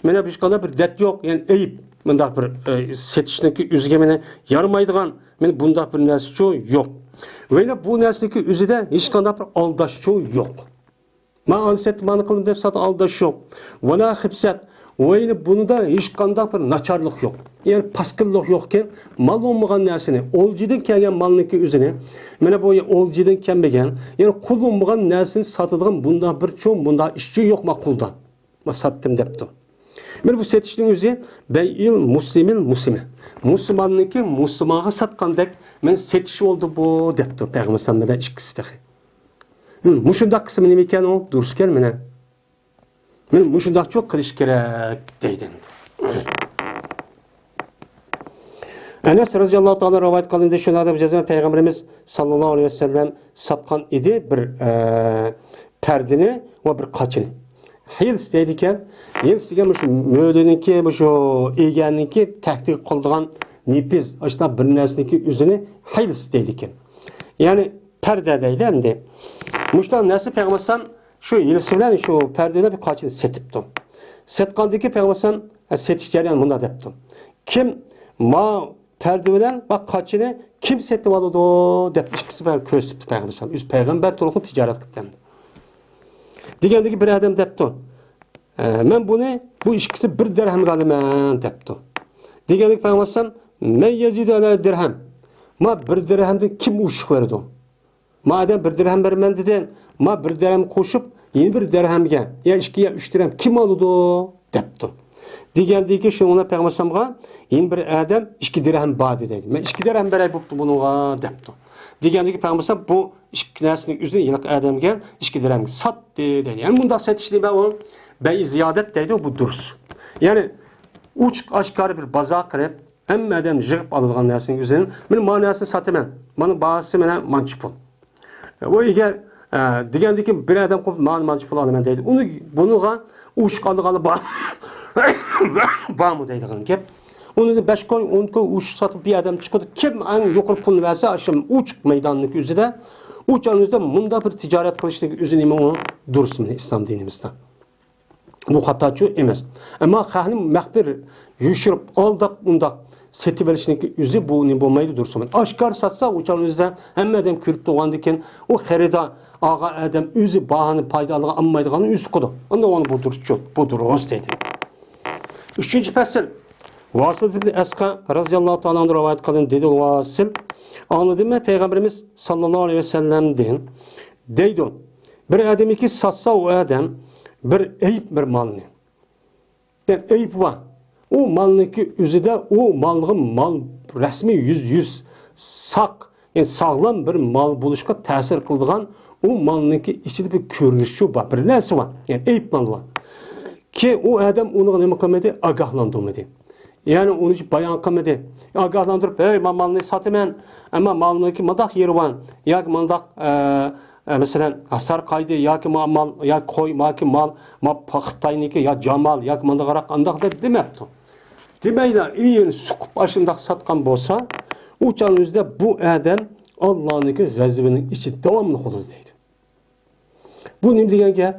مانا ھېچقانداق بىر دەت يوق، يەنى ئەيىب. مۇنداق بىر، ئە، سېتىشنىڭكى ئۆزىگە مانا يارىمايدىغان، مانا بۇنداق بىر نەرسىچۇ يوق. ۋە يەنە بۇ نەرسىنىڭكى ئۆزىدە ھېچقانداق بىر ئالداشچۇ يوق. مانا ئانىسى مانا قىلدىم دەپ ساتىدىغان ئالداش يوق. ۋەلا خىبسەت. ۋە يەنە بۇنىڭدا ھېچقانداق بىر ناچارلىق يوق. يەنى پاسكىللىق يوقكەن، مال بولمىغان نەرسىنى، ئولجىدىن كەلگەن مالنىڭكى ئۆزىنى، مانا بۇ ئولجىدىن كەلمىگەن، يەنى قۇل بولمىغان نەرسىنى ساتىدىغان بۇنداق بىر چوڭ، بۇنداق ئىشچۇ يوق ما قۇلدا. ما ساتتىم دەپتۇ. مانا بۇ سېتىشنىڭ ئۆزى بەيئىل مۇسلىمىل مۇسلىمە. مۇسۇلماننىڭكى مۇسۇلمانغا ساتقاندەك مانا سېتىش بولدى بۇ دەپتۇ پەيغەمبەر ئەلەيھىسسالام بىلەن ئىككىسى تېخى. ھىم، مۇشۇنداق قىسمى نېمە ئىكەن ئۇ؟ دۇرۇس ئىكەن مانا. مانا مۇشۇنداقچۇ قىلىش كېرەك دەيدۇ. ئەنەس رەزىياللاھۇ تائالا رىۋايەت قىلىندى، شۇنداق دەپ جەزمەن پەيغەمبىرىمىز ساللاللاھۇ ئەلەيھى ۋەسەللەم ساتقان ئىدى بىر، ئە، پەردىنى ۋە بىر قاچىنى. ھىلس دەيدىكەن. ھىلس دېگەن مۇشۇ مۆلىنىڭكى، مۇشۇ ئېگەرنىڭكى تەكتىگە قىلىدىغان نېپىز، ئاشۇنداق بىر نەرسىنىڭكى ئۆزىنى ھىلس دەيدىكەن. يەنى پەردە دەيدۇ ئەمدى. مۇشۇنداق نەرسە پەيغەمبەر ئەلەيھىسسالام شۇ ھىلسى بىلەن شۇ پەردە بىلەن بىر قاچىنى سېتىپتۇ. سېتقاندىكى پەيغەمبەر ئەلەيھىسسالام، ئە، سېتىش جەريانى مۇنداق دەپتۇ. كىم ما پەردە بىلەن ۋە قاچىنى كىم سېتىۋالىدۇ دەپ ئىككىسى بىلەن كۆرسىتىپتۇ پەيغەمبەر ئەلەيھىسسالام. ئۆزى پەيغەمبەر تۇرۇقلۇق تىجارەت قىلىپتۇ ئەمدى. دېگەندىكى بىر ئادەم دەپتۇ، ئە، مەن بۇنى، بۇ ئىككىسى بىر دىرھەمگە ئالىمەن دەپتۇ. دېگەندىكى پەيغەمبەر ئەلەيھىسسالام، مەن يەزىدۇ ئەلە دىرھەم. ما بىر دىرھەمدىن كىم ئوشۇق بېرىدۇ؟ ما ئادەم بىر دىرھەم بېرىمەن دېدى، ما بىر دىرھەم قوشۇپ، يەنە بىر دىرھەمگە، يا ئىككى، يا ئۈچ دىرھەم كىم ئالىدۇ؟ دەپتۇ. دېگەندىكى شۇنىڭ بىلەن پەيغەمبەر ئەلەيھىسسالامغا يەنە بىر ئادەم ئىككى دىرھەم بار دېدى. مەن ئىككى دىرھەم بېرەي بوپتۇ بۇنىڭغا دەپتۇ. دېگەندىكى پەيغەمبەر ئەلەيھىسسالام بۇ ئىككى نەرسىنىڭ ئۆزىنى ھېلىقى ئادەمگە ئىككى دىرھەمگە ساتتى دەيدۇ. يەنى مۇنداق سېتىش نېمە ئۇ؟ بەي زىيادەت دەيدۇ، بۇ دۇرۇس. يەنى ئوچۇق ئاشكارا بىر بازار قىلىپ، ھەممە ئادەم يىغىپ ئالىدىغان نەرسىنىڭ ئۆزىنى، مانا، مانا نەرسىنى ساتىمەن، مانا باھاسى مانا مانچە پۇل. ئۇ ئەگەر، ئە، دېگەندىكىن بىر ئادەم قوپۇپ، مانا مانچە پۇل ئالىمەن دەيدۇ. ئۇنى، بۇنىڭغا ئوشۇق ئالىدىغانلار بار، بارمۇ دەيدىغان گەپ. ئۇنى بەش كوي، ئون كوي ئوشۇق ساتىپ بىر ئادەم چىقىدۇ. كىم ئەڭ يۇقىرى پۇلنى بەرسە، ئاشۇ ئوچۇق مەيداننىڭ ئۆزىدە، ئوچۇقنىڭ ئۆزىدە مۇنداق بىر تىجارەت قىلىشنىڭ ئۆزى نېمە ئۇ؟ دۇرۇسمۇ ئىسلام دىنىمىزدا؟ بۇ خاتاچۇ ئەمەس. ئەمما خەقنى مەخپىي يوشۇرۇپ، ئالداپ، ئۇنداق سېتىۋېلىشنىڭكى ئۆزى بۇ نېمە بولمايدۇ، دۇرۇس بولمايدۇ. ئاشكارا ساتسا، ئۇ چاغنىڭ ئۆزىدە ھەممە ئادەم كۆرۈپ تۇرغاندىكىن، ئۇ خېرىدار ئالغان ئادەم ئۆزى باھانى پايدا ئالىدىغان، ئالمايدىغاننى ئۆزى ئۇقىدۇ. ئاندىن ئۇنى بۇ دۇرۇسچۇ، بۇ دۇرۇس دەيدۇ. ئۈچىنچى پەسىل. ۋاسىل ئىبن ئەسقا رەزىياللاھۇ تائالا ئەنھۇ رىۋايەت قىلىندى، دېدى، ۋاسىل، ئاڭلىدىممەن پەيغەمبىرىمىز ساللاللاھۇ ئەلەيھى ۋەسەللەمدىن، دەيدۇ، بىر ئادەمكى ساتسا ئۇ ئادەم بىر ئەيىب بىر مالنى. يەنى ئەيىب بار. ئۇ مالنىڭكى ئۆزىدە ئۇ مالغا مال رەسمىي يۈز يۈز ساق، يەنى ساغلام بىر مال بولۇشقا تەسىر قىلىدىغان ئۇ مالنىڭكى ئىچىدە بىر كۆرۈنۈشچۇ بار، بىر نەرسە بار. يەنى ئەيىب مال بار. كېيىن ئۇ ئادەم ئۇنىڭغا نېمە قىلمىدى؟ ئاگاھلاندۇرمىدى. يەنى ئۇنى بايان قىلمىدى. ئاگاھلاندۇرۇپ، ھەي، مەن مالنى ساتىمەن، ئەمما مالنىڭكى مۇنداق يېرى بار، ياكى مۇنداق، ئە، ئە، مەسىلەن، ھاسار قايدى، ياكى ما مال، يا قوي، ماكى مال، ما خىتاينىكى، يا جامال، ياكى مۇنداقراق، ئانداق دەپ دېمەپتۇ. دېمەيلا ئېيىن سوقۇپ ئاشۇنداق ساتقان بولسا، ئۇ چاغنىڭ ئۆزىدە بۇ ئادەم ئاللانىڭكى غەزىپىنىڭ ئىچىدە داۋاملىق بولىدۇ دەيدۇ. بۇ نېمە دېگەن گەپ؟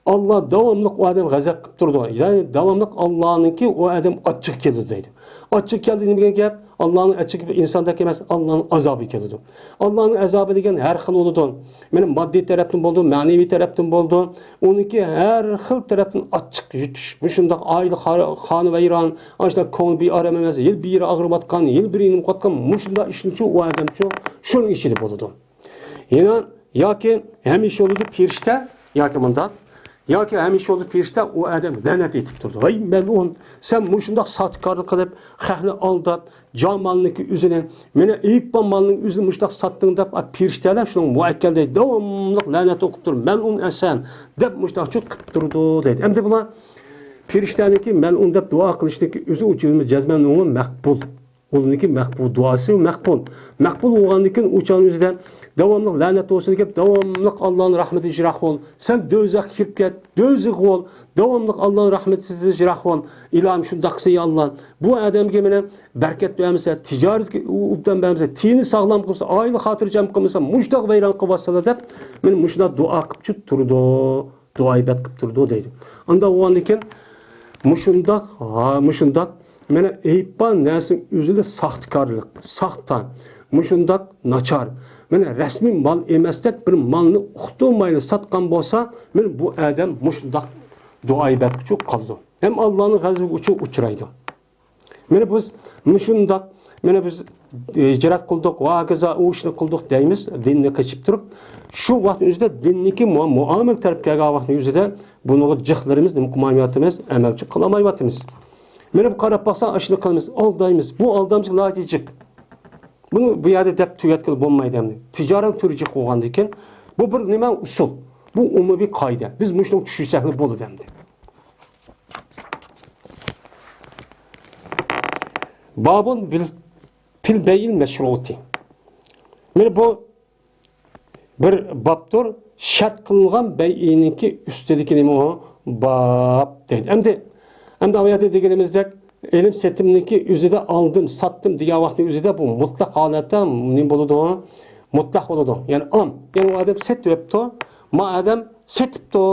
ئاللا داۋاملىق ئۇ ئادەم غەزەپ قىلىپ تۇرىدۇ. يەنى داۋاملىق ئاللانىڭكى ئۇ ئادەم ئاچچىقى كېلىدۇ دەيدۇ. ئاچچىقى كەلدى نېمە دېگەن گەپ؟ ئاللانىڭ ئاچچىقى ئىنساندەك ئەمەس، ئاللانىڭ ئازابى كېلىدۇ. ئاللانىڭ ئازابى دېگەن ھەر خىل بولىدۇ. مانا ماددىي تەرەپتىن بولىدۇ، مەنىۋى تەرەپتىن بولىدۇ. ئۇنىڭكى ھەر خىل تەرەپتىن ئاچچىق يۇتۇش. مۇشۇنداق ئائىلە خا-، خانىۋەيران، ئاشۇنداق كۆڭلى بىئارام ئەمەس، يەنە بىر يېرى ئاغرىۋاتقان، يەنە بىر يېرى نېمە قىلىۋاتقان، مۇشۇنداق ئىشنىچۇ ئۇ ئادەمچۇ شۇنىڭ ئىچىدە بولىدۇ. يەنە ياكى ھەمىشە بولىدۇ پىرىشتە ياكى مۇنداق، ياكى ھەمىشە بولىدۇ پىرىشتە ئۇ ئادەم لەنەت ئېيتىپ تۇرىدۇ. ۋاي مەلئۇن، سەن مۇشۇنداق ساختىكارلىق قىلىپ، خەقنى ئالداپ، جان مالنىڭكى ئۆزىنى، مانا ئېيىپ بار مالنىڭ ئۆزىنى مۇشۇنداق ساتتىڭ دەپ، ئا، پىرىشتەلەر شۇنىڭ مۇئەككەل دەيدۇ، داۋاملىق لەنەت ئوقۇپ تۇرۇپ، مەلئۇن ئەسەن دەپ مۇشۇنداق قىلىپ تۇرىدۇ دەيدۇ. ئەمدى بۇلار پىرىشتەنىڭكى مەلئۇن دەپ دۇئا قىلىشنىڭكى ئۆزى ئۇ جەزمەن ئۇنىڭ مەقبۇل. ئۇنىڭكى مەقبۇل، دۇئاسى مەقبۇل. مەقبۇل بولغاندىن كېيىن ئۇ چاغنىڭ ئۆزىدە داۋاملىق لەنەت بولسۇن دەپ، داۋاملىق ئاللانىڭ رەھمىتىدىن يىراق بول. سەن دوزاخقا كىرىپ كەت، دوزاخ بول. داۋاملىق ئاللانىڭ رەھمىتىدىن يىراق بول. ئىلاھىم شۇنداق قىلسا يا ئاللا. بۇ ئادەمگە مانا بەرىكەت بەرمىسە، تىجارەتكە ئوبدان بەرمىسە، تېنى ساغلام قىلمىسا، ئائىلە خاتىرجەم قىلمىسا، مۇشۇنداق ۋەيران قىلىۋاتسىلا دەپ، مانا مۇشۇنداق دۇئا قىلىپ تۇرىدۇ. دۇئا ئىبادەت قىلىپ تۇرىدۇ دەيدۇ. ئانداق بولغاندىن كېيىن مۇشۇنداق، ھا، مۇشۇنداق، مانا ئەيىب بار نەرسىنىڭ ئۆزىدە ساختىكارلىق، ساختا، مۇشۇنداق ناچار، مانا رەسمىي مال ئەمەستەك بىر مالنى ئۇقتۇرمايلا ساتقان بولسا، مانا بۇ ئادەم مۇشۇنداق دۇئا ئىبادەتكىچۇ قالىدۇ. ھەم ئاللانىڭ غەزىپىگىچۇ ئۇچرايدۇ. مانا بىز مۇشۇنداق، مانا بىز، ئى، ھىجرەت قىلدۇق، ۋە ھاكازا ئۇ ئىشنى قىلدۇق دەيمىز، دىننى قېچىپ تۇرۇپ، شۇ ۋاقىتنىڭ ئۆزىدە دىننىڭكى مۇ-، مۇئامىلە تەرەپكە كەلگەن ۋاقىتنىڭ ئۆزىدە بۇنىڭغا جىقلىرىمىز نېمە قىلمايۋاتىمىز، ئەمەلچى قىلالمايۋاتىمىز. مانا بۇ قاراپ باقساق، ئاشۇنى قىلىمىز، ئالدايمىز. بۇ ئالدامچىلىق ناھايىتى جىق. بۇنى بۇ يەردە دەپ تۈگەتكىلى بولمايدۇ ئەمدى. تىجارەت تۈرى جىق بولغاندىن كېيىن، بۇ بىر نېمە ئۇسۇل؟ بۇ ئومۇمىي قائىدە. بىز مۇشۇنى چۈشەنسەكلا بولىدۇ ئەمدى. بابۇن بىل-، پىل بەيئىل مەشرۇتى. مانا بۇ بىر بابتۇر، شەرت قىلىنغان بەيئىنىڭكى ئۈستىدىكى نېمە ئۇ؟ باب دەيدۇ. ئەمدى، ئەمدى ئايەتتە دېگىنىمىزدەك، ئېلىم سېتىمنىڭكى ئۆزىدە ئالدىم، ساتتىم دېگەن ۋاقىتنىڭ ئۆزىدە بۇ مۇتلەق ھالەتتە نېمە بولىدۇ؟ مۇتلەق بولىدۇ. يەنى ئام، يەنى ئۇ ئادەم سېتىۋەپتۇ، ما ئادەم سېتىپتۇ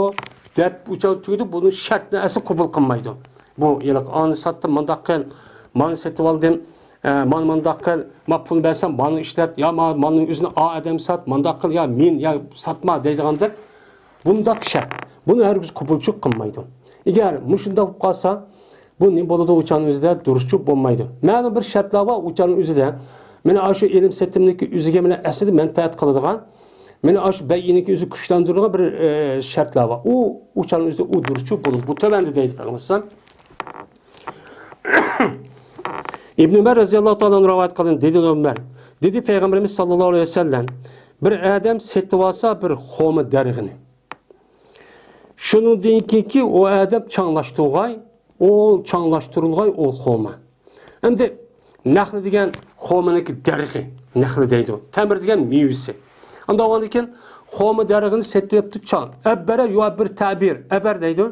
دەپ ئۇچاق تۈگىدى، بۇنىڭ شەرتىنى ئەسلى قوبۇل قىلمايدۇ. بۇ ھېلىقى ئانى ساتتىم، مۇنداق قىل، مانى سېتىۋالدىم، ئە، مانا مۇنداق قىل، ما پۇل بەرسەم مانى ئىشلەت، يا ما مالنىڭ ئۆزىنى ئا ئادەم سات، مۇنداق قىل، يا مېن، يا ساتما دەيدىغاندەك بۇنداق شەرت. بۇنى ھەرگىز قوبۇلچىلىق قىلمايدۇ. ئەگەر مۇشۇنداق بولۇپ قالسا، بۇ نېمە بولىدۇ؟ ئۇچانىڭ ئۆزىدە دۇرۇسچۇ بولمايدۇ. مەلۇم بىر شەرتلەر بار ئۇچانىڭ ئۆزىدە. مانا ئاشۇ ئېلىم سېتىمنىڭكى ئۆزىگە مانا ئەسلىدە مەنپەئەت قىلىدىغان، مانا ئاشۇ بەيئىنىڭكى ئۆزى كۈچلەندۈرىدىغان بىر، ئە، شەرتلەر بار. ئۇ، ئۇچانىڭ ئۆزىدە ئۇ دۇرۇسچۇ بولىدۇ. بۇ تۆۋەندە دەيدۇ پەيغەمبەر ئەلەيھىسسالام. ئىبن ئۆمەر رەزىياللاھۇ تائالا ئەنھۇ رىۋايەت قىلغان، دېدى ئۆمەر، دېدى پەيغەمبىرىمىز ساللاللاھۇ ئەلەيھى ۋەسەللەم، بىر ئادەم سېتىۋالسا بىر خورما دەرىخىنى، شۇنىڭدىن كېيىنكى ئۇ ئادەم چاڭلاشتۇرغاي، ئۇ چاڭلاشتۇرۇلغاي ئۇ خورما. ئەمدى نەخلە دېگەن خورمىنىڭكى دەرىخى، نەخلە دەيدۇ. تەمرە دېگەن مېۋىسى. ئانداق بولغاندىن كېيىن خورما دەرىخىنى سېتىۋېتىپتۇ چاڭ. ئەببەرە يۇ بىر تەبىر، ئەبەر دەيدۇ.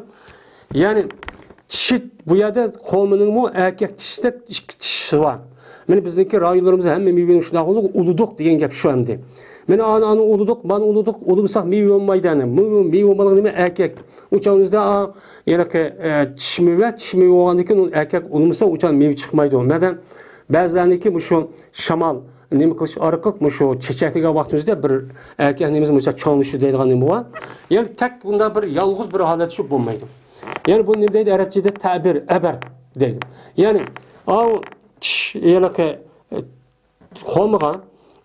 يەنى چىشى، بۇ يەردە خورمىنىڭمۇ ئەركەك چىشىدەك ئىككى چىشى بار. مانا بىزنىڭكى رايونلىرىمىزدا ھەممە مېۋىنى شۇنداق ئۇلۇدۇق دېگەن گەپ شۇ ئەمدى. مانا ئانى، ئانى ئۇلىدۇق، مانا ئۇلىدۇق، ئۇلىمىساق مېۋە بولمايدۇ ئەنە. مېۋە، مېۋە بولمىغان نېمە؟ ئەركەك. ئۇچان ئۆزىدە، ئا، ھېلىقى، ئە، چىش مېۋە، چىش مېۋە بولغاندىن كېيىن ئۇنى ئەركەك ئۇلىمىسا، ئۇچان مېۋە چىقمايدۇ. مەسىلەن، بەزىلەرنىڭكى مۇشۇ شامال نېمە قىلىش ئارقىلىق مۇشۇ چېچەك دېگەن ۋاقتىمىزدا بىر ئەركەك نېمىسى مۇشۇ چاڭلىشىدۇ دەيدىغان نېمە بار. يەنى تەك بۇندا بىر يالغۇز بىر ھالەت شۇ بولمايدۇ. يەنى بۇنى نېمە دەيدۇ؟ ئەرەبچىدە تەبىر، ئەبەر دەيدۇ. يەنى ئاۋۇ چىش ھېلىقى، ئە، خورمىغا،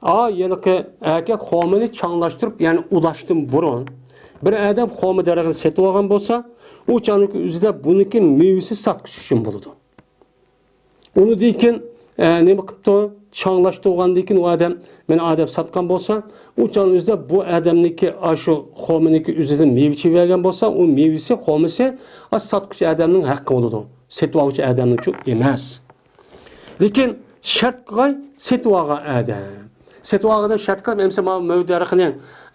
ئا، ھېلىقى ئەركەك خورمىنى چاڭلاشتۇرۇپ، يەنى ئۇلاشتىن بۇرۇن بىر ئادەم خورما دەرىخىنى سېتىۋالغان بولسا، ئۇ چاغنىڭكى ئۆزىدە بۇنىڭكى مېۋىسى ساتقۇچى ئۈچۈن بولىدۇ. ئۇنىڭدىن كېيىن، ئە، نېمە قىپتۇ؟ چاڭلاشتۇرغاندىن كېيىن ئۇ ئادەم، مانا ئادەم ساتقان بولسا، ئۇ چاغنىڭ ئۆزىدە بۇ ئادەمنىڭكى ئاشۇ خورمىنىڭكى ئۆزىدىن مېۋە چىقىۋەرگەن بولسا، ئۇ مېۋىسى، خورمىسى ئاشۇ ساتقۇچى ئادەمنىڭ ھەققى بولىدۇ. سېتىۋالغۇچى ئادەمنىڭچۇ ئەمەس. لېكىن شەرت قىلغاي سېتىۋالغان ئادەم. سېتىۋالغان ئادەم شەرت قىلىپ، ئەمسە مانا مېۋە دەرىخىنى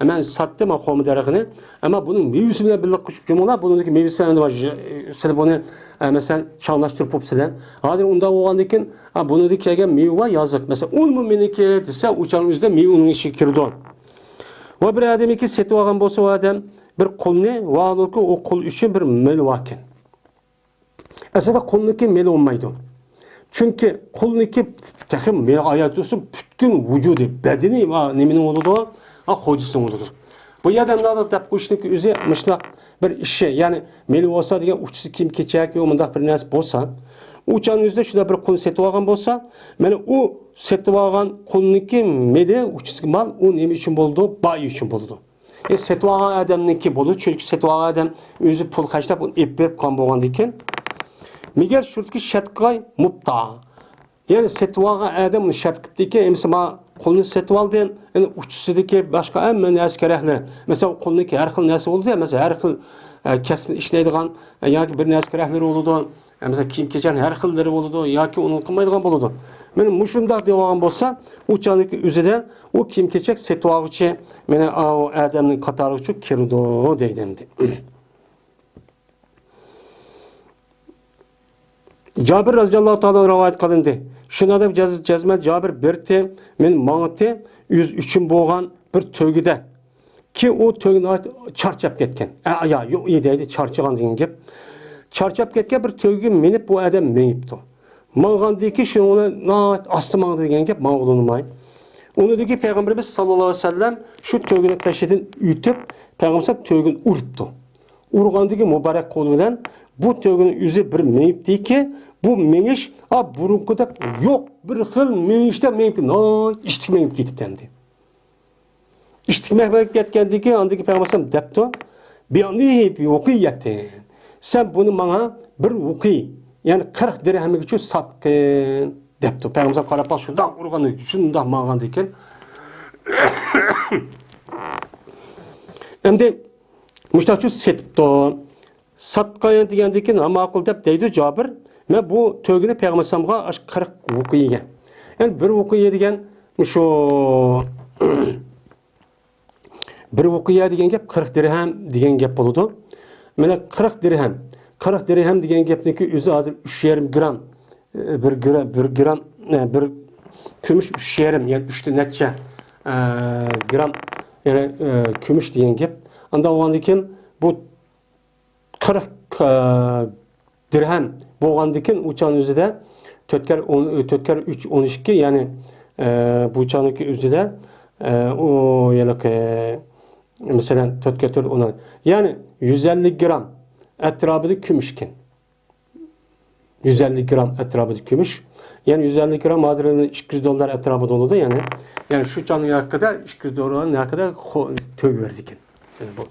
مەن ساتتىم، مانا خورما دەرىخىنى. ئەمما بۇنىڭ مېۋىسى بىلەن بىللە قوشۇپ جۇمۇلا، بۇنىڭدىكى مېۋىسى ئەمدى مانا، سىلەر بۇنى، ئە، مەسىلەن، چاڭلاشتۇرۇپ بوپسىلەر. ھازىر ئۇنداق بولغاندىن كېيىن، ئا، بۇنىڭدا كەلگەن مېۋە بار يازلىق. مەسىلەن، ئۇنىمۇ مېنىكى دېسە، ئۇ چاغنىڭ ئۆزىدە مېۋە ئۇنىڭ ئىچىگە كىرىدۇ. ۋە بىر ئادەمنىڭكى سېتىۋالغان بولسا، ئۇ ئادەم بىر قۇلنى ۋە ھالبۇكى ئۇ قۇل ئۈچۈن بىر مېل باركەن. ئەسلىدە قۇلنىڭكى مېلى بولمايدۇ. چۈنكى قۇلنىڭكى تېخى مېلى ئايات تۇرسۇن، پۈتكۈل ۋۇجۇدى، بەدىنى ۋە نېمىنىڭ بولىدۇ؟ ھا، خوجىسىنىڭ بولىدۇ. بۇ يەردە مۇنداق دەپ قويۇشنىڭكى ئۆزى مۇشۇنداق بىر ئىشى، يەنى مېلى بولسا دېگەن ئۇچىسى كىيىم-كېچەك يا مۇنداق بىر نەرسە بولسا، ئۇ چاغنىڭ ئۆزىدە شۇنداق بىر قۇلنى سېتىۋالغان بولسا، مانا ئۇ سېتىۋالغان قۇلنىڭكى مېلى، ئۇچىسىدىكى مال، ئۇ نېمە ئۈچۈن بولىدۇ؟ بايى ئۈچۈن بولىدۇ. ئە، سېتىۋالغان ئادەمنىڭكى بولىدۇ، چۈنكى سېتىۋالغان ئادەم ئۆزى پۇل خەجلەپ ئۇنى ئېلىپ بېرىپ قالغان بولغاندىكىن. مەگەر شۇرتكى شەرت قىلغاي مۇبتا. يەنى سېتىۋالغان ئادەم ئۇنى شەرت قىپتىكى، ئەمسە ما قۇلنى سېتىۋالدىم، يەنى ئۇچىسىدىكى باشقا ھەممە نەرسە كېرەكلىرى. مەسىلەن، قۇلنىڭكى ھەر خىل نەرسە بولىدۇ، مەسىلەن، ھەر خىل، ئە، كەسىپنى ئىشلەيدىغان، ئە، ياكى بىر نەرسە كېرەكلىرى بولىدۇ. ئە، مەسىلەن، كىيىم-كېچەكنىڭ ھەر خىللىرى بولىدۇ ياكى ئۇنى قىلمايدىغان بولىدۇ. مانا مۇشۇنداق دېۋالغان بولسا، ئۇ چاغنىڭكى ئۆزىدە ئۇ كىيىم-كېچەك سېتىۋالغۇچى، مانا، ئا، ئۇ ئادەمنىڭ قاتارىغا چۈ-، كىرىدۇ دەيدۇ ئەمدى. جابىر رەزىياللاھۇ تائالا رىۋايەت قىلىندى. شۇنداق دەپ جەز-، جەزمەن جابىر بېرىتتى، مېنى ماڭىتتى، ئۆزى ئۈچۈن بولغان بىر تۆگىدە. كى ئۇ تۆگىنى چارچاپ كەتكەن. ئە، يا، يوق، ئى دەيدۇ، چارچىغان دېگەن گەپ. چارچاپ كەتكەن بىر تۆگىگە مىنىپ بۇ ئادەم مېڭىپتۇ. ماڭغاندىن كېيىن شۇنىڭ بىلەن ناھايىتى ئاستا ماڭدى دېگەن گەپ، ماڭغىلى ئۇنىماي. ئۇنىڭدىن كېيىن پەيغەمبىرىمىز ساللاللاھۇ ئەلەيھى ۋەسەللەم شۇ تۆگىنىڭ قېشىدىن ئۆتۈپ، پەيغەمبەر تۆگىنى ئۇرۇپتۇ. ئۇرغاندىن كېيىن مۇبارەك قولى بىلەن بۇ تۆگىنىڭ ئۆزى بىر مېڭىپتىكى، بۇ مېڭىش، ئا، بۇرۇنقىدەك يوق، بىر خىل مېڭىشتە مېڭىپ، ناھايىتى ئىشتىك مېڭىپ كېتىپتۇ ئەمدى. ئىشتىك مەھمەت كەتكەندىن كېيىن ئاندىكى پەيغەمبەر دەپتۇ، بىئەننىھى بىۋۇقىيەتىن. سەن بۇنى ماڭا بىر ۋۇقىي، يەنى قىرىق دىرھەمگىچۇ ساتقىن دەپتۇ. پەيغەمبەر قاراپ باق، شۇنداق ئۇرغان، شۇنداق ماڭغاندىكىن. ئەمدى مۇشتاقچۇ سېتىپتۇ. ساتقىن دېگەندىن كېيىن، ھە، ماقۇل دەپ دەيدۇ جابىر. مەن بۇ تۆگىنى پەيغەمبەرگە قىرىق ۋۇقىيە. يەنى بىر ۋۇقىيە دېگەن مۇشۇ بىر ۋۇقىيە دېگەن گەپ قىرىق دىرھەم دېگەن گەپ بولىدۇ. مانا قىرىق دىرھەم. قىرىق دىرھەم دېگەن گەپنىڭكى ئۆزى ھازىر ئۈچ يېرىم گرام، ئە، بىر گرا-، بىر گرام، ئە، بىر كۈمۈش ئۈچ يېرىم، يەنى ئۈچتە نەچچە، ئە، گرام، يەنى، ئە، كۈمۈش دېگەن گەپ. ئانداق بولغاندىن كېيىن بۇ قىرىق، ئە، دىرھەم بولغاندىكىن، ئۇ چاغنىڭ ئۆزىدە تۆت كەر ئون، تۆت كەر ئۈچ، ئون ئىككى، يەنى، ئە، بۇ چاغنىڭكى ئۆزىدە، ئە، ئۇ ھېلىقى، مەسىلەن، تۆت كەر تۆت، ئون، يەنى يۈز ئەللىك گرام ئەتراپىدا كۈمۈش ئىكەن. يۈز ئەللىك گرام ئەتراپىدا كۈمۈش. يەنى يۈز ئەللىك گرام ھازىر ئىككى يۈز دوللار ئەتراپىدا بولىدۇ، يەنى. يەنى شۇ چاغنىڭ ھەققىدە ئىككى يۈز دوللارنىڭ ھەققىدە خو-، تۆگە بەردىكەن. يەنى بۇ.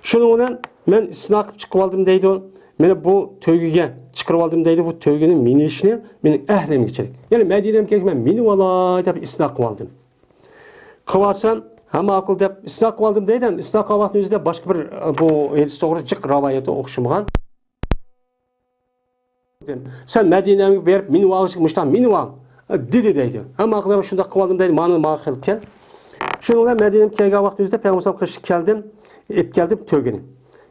شۇنىڭ بىلەن مەن ئىسنا قىلىپ چىقىپ ئالدىم دەيدۇ. مانا بۇ تۆگىگە چىقىرىپ ئالدىم دەيدۇ. بۇ تۆگىنى مىنىۋېلىشنى مېنىڭ ئەھلىمگە چېلىك. يەنى مەدىنەمگە كەلگەچ مەن مىنىۋالاي دەپ ئىسنا قىلىپ ئالدىم. قىلىۋالسام، ھە، ماقۇل دەپ ئىسنا قىلىپ ئالدىم دەيدۇ. ئىسنا قىلىۋالغان ئۆزىدە باشقا بىر، بۇ ھەدىس توغرا جىق رىۋايەتكە ئوخشىمىغان. سەن مەدىنەگە بېرىپ مىنىۋالغۇچە مۇشۇنداق مىنىۋال، دېدى دەيدۇ. ھە، ماقۇل، شۇنداق قىلىۋالدىم دەيدۇ. مانا ماڭا قىلىپ كەل. شۇنىڭ بىلەن مەدىنەگە كەلگەن ۋاقتىمىزدا پەيغەمبەر قېشىغا كەلدىم، ئېلىپ كەلدىم تۆگىنى.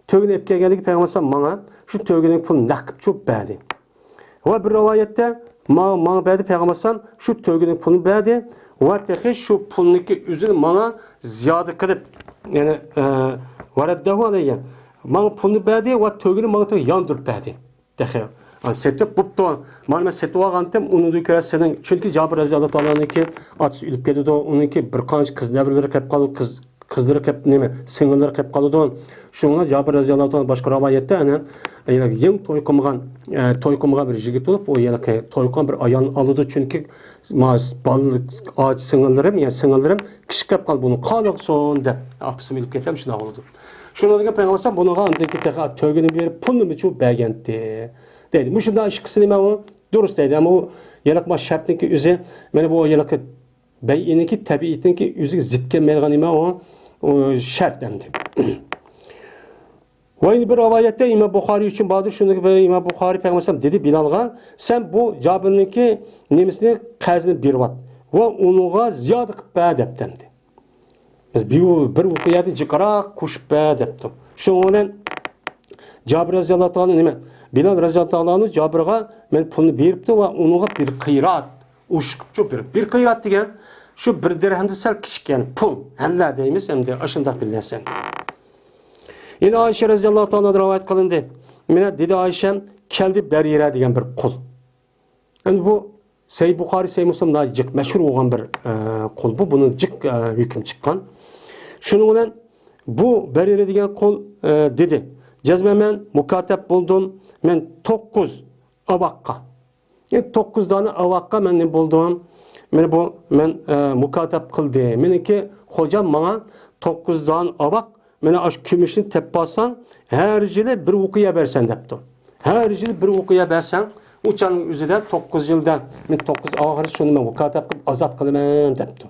تۆگىنى ئېلىپ كەلگەندىكىن پەيغەمبەر ماڭا شۇ تۆگىنىڭ پۇلىنى نەق قىلىپ چوپ بەردى. ۋە بىر رىۋايەتتە ماڭا، ماڭا بەردى پەيغەمبەر شۇ تۆگىنىڭ پۇلىنى بەردى ۋە تېخى شۇ پۇلنىڭكى ئۆزىنى ماڭا زىيادە قىلىپ، يەنى، ئە، ۋەرەددەھۇ ئەلەييە. ماڭا پۇلنى بەردى ۋە تۆگىنى ماڭا تېخى ياندۇرۇپ بەردى. تېخى، ئا، سېتىپ بوپتۇ. مانا مەن سېتىۋالغانتىم، ئۇنىڭدىن كۆرە سېنىڭ، چۈنكى جابىر رەزىياللاھۇ تائالا ئانھۇنىڭكى ئاتىسى ئۆلۈپ كېتىدۇ، ئۇنىڭكى بىر قانچە قىز نەۋرىلىرى قېلىپ قالىدۇ، قىز، قىزلىرى قېلىپ، نېمە، سىڭىللىرى قېلىپ قالىدۇ. شۇڭا جابىر رەزىياللاھۇ تائالا باشقا رىۋايەتتە، ئەنە، يەنە يېڭى توي قىلمىغان، ئە، توي قىلمىغان بىر يىگىت بولۇپ، ئۇ يەنە توي قىلغان بىر ئايالنى ئالىدۇ، چۈنكى ما-، بالىلىق، ئاچا سىڭىللىرىم، يەنى سىڭىللىرىم كىچىك قېلىپ قالدى، بۇنى قالىغۇسۇن دەپ، ئاپىسىمۇ ئۆلۈپ كەتتى، شۇنداق بولىدۇ. شۇنىڭدىن كېيىن پەيغەمبەر بۇنىڭغا ئاندىن كېيىن تېخى تۆگىنى بېرىپ، پۇلنىمۇ چۇ بەرگەنتى، دەيدۇ. مۇشۇنداق ئىش قىلسا نېمە ئۇ؟ دۇرۇس دەيدۇ. ئەمما ئۇ ھېلىقى ما شەرتنىڭكى ئۆزى، مانا بۇ ھېلىقى بەيئىنىڭكى تەبىئىتىنىڭكى ئۆزىگە زىت كەلمەيدىغان نېمە ئۇ؟ ئۇ شەرت ئەمدى. ۋە يەنە بىر رىۋايەتتە ئىمام بۇخارىي ئۈچۈن باردۇر، شۇنىڭ بىلەن ئىمام بۇخارىي پەيغەمبەر دېدى بىلالغا، سەن بۇ جابىرنىڭكى نېمىسىنى، قەرزىنى بېرىۋات. ۋە ئۇنىڭغا زىيادە قىلىپ بەر دەپتۇ ئەمدى. بىز بىر، بىر ۋۇقىيەدىن جىقراق قوشۇپ بەر دەپتۇ. شۇنىڭ بىلەن جابىر رەزىياللاھۇ تائالا، نېمە، بىلال رەزىياللاھۇ تائالا جابىرغا مەن پۇلنى بېرىپتۇ ۋە ئۇنىڭغا بىر قىرات ئوشۇقۇپچۇ بېرىپ. بىر قىرات دېگەن شۇ بىر دىرھەمدىن سەل كىچىك، يەنى پۇل، ھەللە دەيمىز ئەمدى، ئاشۇنداق بىر نەرسە. يەنە ئائىشە رەزىياللاھۇ تائالا رىۋايەت قىلىندى. مانا دېدى ئائىشەم، كەلدى بەرىرە دېگەن بىر قۇل. ئەمدى بۇ سەھىھ بۇخارىي، سەھىھ مۇسلىم ناھايىتى جىق مەشھۇر بولغان بىر، ئە، قۇل بۇ. بۇنىڭ جىق، ئە، ھۆكۈم چىققان. شۇنىڭ بىلەن بۇ بەرىرە دېگەن قۇل، ئە، دېدى، جەزمەن مەن مۇكاتەپ بولدۇم. مەن توققۇز ئاۋاققا، يەنى توققۇز دانە ئاۋاققا مەن نېمە بولدۇم؟ مانا بۇ مەن، ئە، مۇكاتەپ قىلدى. مېنىڭكى خوجام ماڭا توققۇز دانە ئاۋاق، مانا ئاشۇ كۈمۈشنى تېپىپ ئالساڭ، ھەر يىلى بىر ۋۇقىيە بەرسەن دەپتۇ. ھەر يىلى بىر ۋۇقىيە بەرسەڭ، ئۇ چاغنىڭ ئۆزىدە توققۇز يىلدا، مەن توققۇز ئاۋاق، شۇنى مەن مۇكاتەپ قىلىپ ئازاد قىلىمەن دەپتۇ.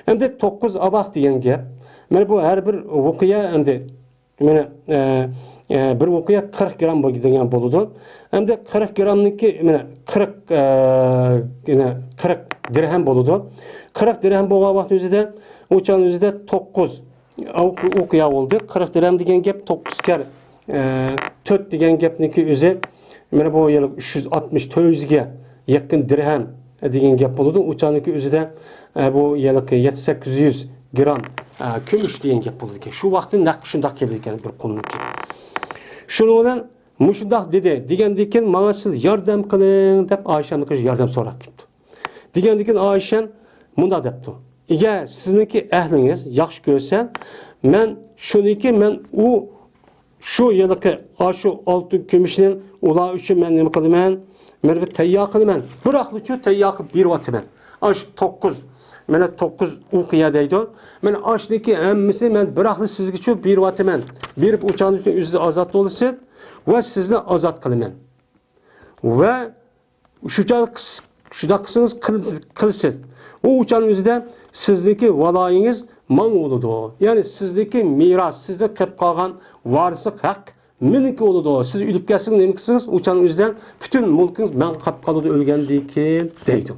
ئەمدى توققۇز ئاۋاق دېگەن گەپ، مانا بۇ ھەر بىر ۋۇقىيە ئەمدى مانا، ئە، ئە، بىر ۋۇقىيە قىرىق گرام بولىدىغان بولىدۇ. ئەمدى قىرىق گرامنىڭكى، مانا، قىرىق، ئە، يەنە قىرىق دىرھەم بولىدۇ. قىرىق دىرھەم بولغان ۋاقىتنىڭ ئۆزىدە، ئۇ چاغنىڭ ئۆزىدە توققۇز ۋۇقىيە بولدى. قىرىق دىرھەم دېگەن گەپ توققۇز كەر، ئە، تۆت دېگەن گەپنىڭكى ئۆزى، مانا بۇ يىل ئۈچ يۈز ئاتمىش، تۆت يۈزگە يېقىن دىرھەم دېگەن گەپ بولىدۇ. ئۇ چاغنىڭكى ئۆزىدە، ئە، بۇ ھېلىقى يەتتە سەككىز يۈز گرام، ئە، كۈمۈش دېگەن گەپ بولىدىكەن. شۇ ۋاقىتتا نەق شۇنداق كېلىدىكەن بىر قۇلنىڭكى. شۇنىڭ بىلەن مۇشۇنداق دېدى. دېگەندىن كېيىن، ماڭا سىز ياردەم قىلىڭ دەپ ئائىشەمنىڭ ياردەم سوراپ كېلىپتۇ. دېگەندىن كېيىن ئائىشەم مۇنداق دەپتۇ. ئەگەر سىزنىڭكى ئەھلىڭىز ياخشى كۆرسە، مەن شۇنىڭكى، مەن ئۇ شۇ ھېلىقى، ئاشۇ ئالتۇن كۈمۈشنى ئۇلار ئۈچۈن مەن نېمە قىلىمەن؟ مەن بىر تەييار قىلىمەن. بىراقلىچۇ تەييار قىلىپ بېرىۋاتىمەن. ئاشۇ توققۇز، مانا توققۇز ئۇقىيە دەيدۇ. مانا ئاشۇنىڭكى ھەممىسىنى مەن بىراقلا سىزگىچۇ بېرىۋاتىمەن. بېرىپ ئۇ چاغنىڭ ئۆزىدە ئازاد بولىسىز ۋە سىزنى ئازاد قىلىمەن. ۋە شۇ چاغ قىس-، شۇنداق قىلسىڭىز قىل-، قىلىسىز. ئۇ چاغنىڭ ئۆزىدە سىزنىڭكى ۋالايىڭىز ماڭا بولىدۇ. يەنى سىزنىڭكى مىراس، سىزنىڭ قېلىپ قالغان ۋارىسلىق ھەق مېنىڭكى بولىدۇ. سىز ئۆلۈپ كەتسىڭىز، نېمە قىلسىڭىز، ئۇ چاغنىڭ ئۆزىدە پۈتۈن مۇلكىڭىز ماڭا قاپ قالىدۇ ئۆلگەندىن كېيىن دەيدۇ.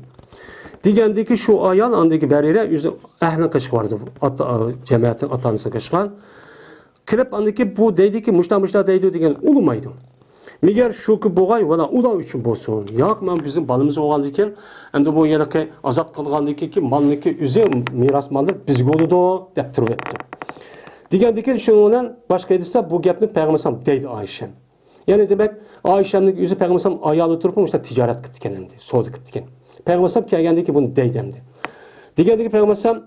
دېگەندىكى شۇ ئايال ئاندىكى بەرىرە ئۆزى ئەھلىنىڭ قېشىغا بارىدۇ. ئاتا-، جەمەتىنىڭ ئاتا-ئانىسىنىڭ قېشىغا. كېلىپ ئاندىكى بۇ دەيدىكى، مۇشتا مۇشتا دەيدۇ دېگەن ئۇلىمايدۇ. مېگەر شۇكى بوغاي، ۋالا ئۇلار ئۈچۈن بولسۇن. ياق، مانا بىزنىڭ بالىمىز بولغاندىكىن، ئەمدى بۇ ھېلىقى ئازاد قىلغاندىكى مالنىكى ئۆزى، مىراس ماللىرى بىزگە بولىدۇ، دەپ تۇرۇۋەتتى. دېگەندىكىن شۇنىڭ بىلەن باشقا ھەدىستە بۇ گەپنى پەيغەمبەر ئەلەيھىسسالام دەيدۇ ئائىشەم. يەنى دېمەك، ئائىشەمنىڭ ئۆزى پەيغەمبەر ئەلەيھىسسالام ئايالى تۇرۇپ مۇشۇنداق تىجارەت قىپتىكەن ئەمدى، سودا قىپتىكەن. پەيغەمبەر ئەلەيھىسسالام كەلگەندىن كېيىن بۇنى دەيدۇ ئەمدى. دېگەندىكى پەيغەمبەر ئەلەيھىسسالام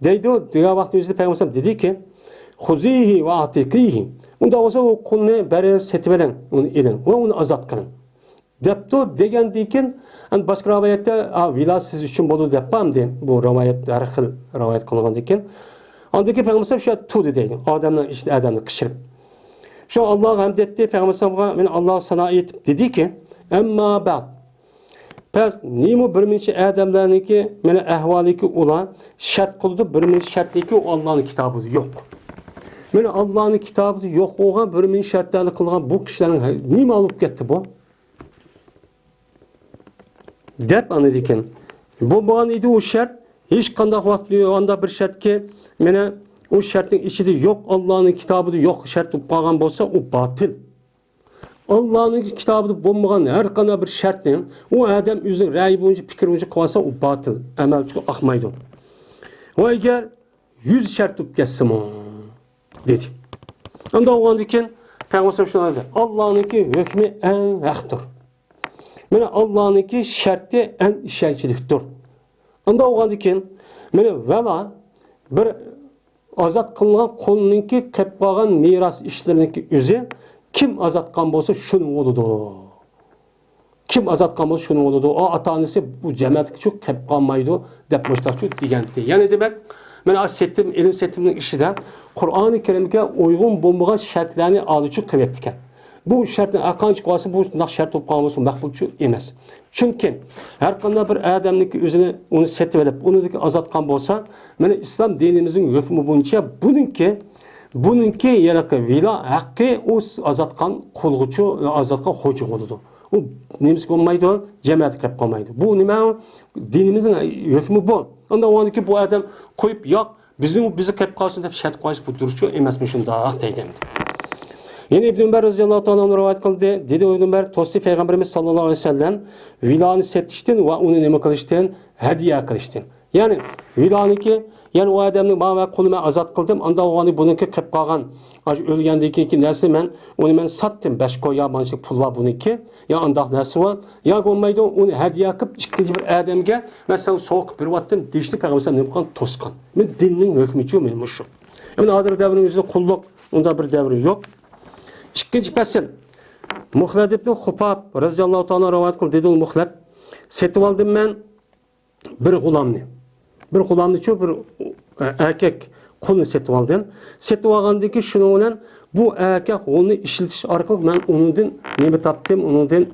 دەيدۇ، دېگەن ۋاقىتنىڭ ئۆزىدە پەيغەمبەر ئەلەيھىسسالام دېدىكى، خۇزىھى ۋە ئاتىقىھى. ئۇنداق بولسا ئۇ قۇلنى بەرىڭ، سېتىۋېلىڭ، ئۇنى ئېلىڭ ۋە ئۇنى ئازاد قىلىڭ. دەپتۇ، دېگەندىن كېيىن، ئەمدى باشقا رىۋايەتتە، ئا، ۋىلا سىز ئۈچۈن بولىدۇ دەپ بار ئەمدى. بۇ رىۋايەت، ھەر خىل رىۋايەت قىلغاندىن كېيىن. ئاندىن كېيىن پەيغەمبەر ئەلەيھىسسالام شۇ تۇردى دەيدۇ. ئادەمنىڭ ئىچىدە ئادەمنى قىچىرىپ. شۇ ئاللاغا ھەمد ئېيتتى، پەيغەمبەر ئەلەيھىسسالامغا، مانا ئاللاغا سانا ئېيتىپ دېدىكى، ئەمما بەئد. پەس نېمە بىر نەچچە ئادەملەرنىڭكى، مانا ئەھۋالىكى ئۇلار شەرت قىلىدۇ، بىر نەچچە شەرتلىكى ئۇ ئاللانىڭ كىتابىدا يوق. مانا ئاللانىڭ كىتابىدا يوق بولغان بىر نەچچە شەرتلەرنى قىلغان بۇ كىشىلەرنىڭ نېمە بولۇپ كەتتى بۇ؟ دەپ ئاندىن كېيىن، بولمىغان ئىدى ئۇ شەرت، ھېچقانداق ۋاقىت ئانداق بىر شەرتكى، مانا ئۇ شەرتنىڭ ئىچىدە يوق، ئاللانىڭ كىتابىدا يوق شەرت بولۇپ قالغان بولسا، ئۇ باتىل. ئاللانىڭ كىتابىدا بولمىغان ھەر قانداق بىر شەرتنى ئۇ ئادەم ئۆزىنىڭ رەيى بويىچە، پىكرى بويىچە قىلىۋالسا، ئۇ باتىل، ئەمەلچىگە ئاقمايدۇ. ۋە ئەگەر يۈز شەرت بولۇپ كەتسىمۇ، دېدى. ئۇنداق بولغاندىكىن پەيغەمبەر شۇنداق دېدى، ئاللانىڭكى ھۆكمى ئەڭ ھەقتۇر. مانا ئاللانىڭكى شەرتى ئەڭ ئىشەنچلىكتۇر. ئۇنداق بولغاندىكىن، مانا ۋەلا بىر ئازاد قىلىنغان قۇلنىڭكى قېلىپ قالغان مىراس ئىشلىرىنىڭكى ئۆزى كىم ئازاد قىلغان بولسا شۇنىڭ بولىدۇ. كىم ئازاد قىلغان بولسا شۇنىڭ بولىدۇ. ئۇ ئاتا-ئانىسى بۇ جەمەتكىچۇ قېلىپ قالمايدۇ دەپ مۇشتاقچۇ دېگەنتى. يەنى دېمەك، مانا سېتىم، ئېلىم سېتىمنىڭ ئىچىدە قۇرئانى كەرىمگە ئۇيغۇن بولمىغان شەرتلەرنى ئالىچۇ قىلىۋەتتىكەن. بۇ شەرتنى ھەرقانچە قىلىۋالسا، بۇ شۇنداق شەرت بولۇپ قالغان بولسا مەقبۇلچۇ ئەمەس. چۈنكى ھەر قانداق بىر ئادەمنىڭكى ئۆزىنى، ئۇنى سېتىۋېلىپ، ئۇنىڭدىكى ئازاد قىلغان بولسا، مانا ئىسلام دىنىمىزنىڭ ھۆكمى بويىچە بۇنىڭكى، بۇنىڭكى ھېلىقى ۋىلا ھەققى ئۇ ئازاد قىلغان قۇلغىچۇ، ئازاد قىلغان خوجىغا بولىدۇ. ئۇ نېمىسى بولمايدۇ، جەمەتكە كىرىپ قالمايدۇ. بۇ نېمە؟ دىنىمىزنىڭ ھۆكمى بۇ. ئاندىن ئۇنىڭدىن كېيىن بۇ ئادەم قويۇپ، ياق، بىزنىڭ، بىزگە كىرىپ قالسۇن دەپ شەرت قويۇش بۇ دۇرۇسچۇ ئەمەسمۇ شۇنداق دەيدۇ. يەنە ئىبن ئۆمەر رەزىياللاھۇ تائالا ئەنھۇ رىۋايەت قىلدى. دېدى ئىبن ئۆمەر، توستى پەيغەمبىرىمىز ساللاللاھۇ ئەلەيھى ۋەسەللەم ۋىلانى سېتىشتىن ۋە ئۇنى نېمە قىلىشتىن، ھەدىيە قىلىشتىن. يەنى ۋىلانىكى، يەنى ئۇ ئادەمنى مانا مەن قۇلنى مەن ئازاد قىلدىم، ئاندا ئۇنى بۇنىڭكى قىلىپ قالغان، ئاشۇ ئۆلگەندىن كېيىنكى نەرسىنى مەن، ئۇنى مەن ساتتىم، بەش كويا مانچىلىك پۇل بار بۇنىڭكى، يا ئانداق نەرسە بار، يا بولمايدۇ، ئۇنى ھەدىيە قىلىپ ئىككىنچى بىر ئادەمگە مەن ساڭا سوۋغا قىلىپ بېرىۋاتتىم دېيىشنى پەيغەمبەر ئەلەيھىسسالام نېمە قىلغان؟ توسقان. مەن دىننىڭ ھۆكمىچۇ مەن مۇشۇ. مەن ھازىر دەۋرىمىزدە قۇللۇق ئۇنداق بىر دەۋر يوق. ئىككىنچى پەسىل. مۇخلەد ئىبن خۇباب رەزىياللاھۇ تائالا رىۋايەت قىلدى، دېدى مۇخلەد، سېتىۋالدىم مەن بىر غۇلامنى. بىر غۇلامنىچۇ، بىر، ئە، ئەركەك قۇلنى سېتىۋالدىم. سېتىۋالغاندىن كېيىن شۇنىڭ بىلەن بۇ ئەركەك قۇلنى ئىشلىتىش ئارقىلىق مەن ئۇنىڭدىن نېمە تاپتىم، ئۇنىڭدىن،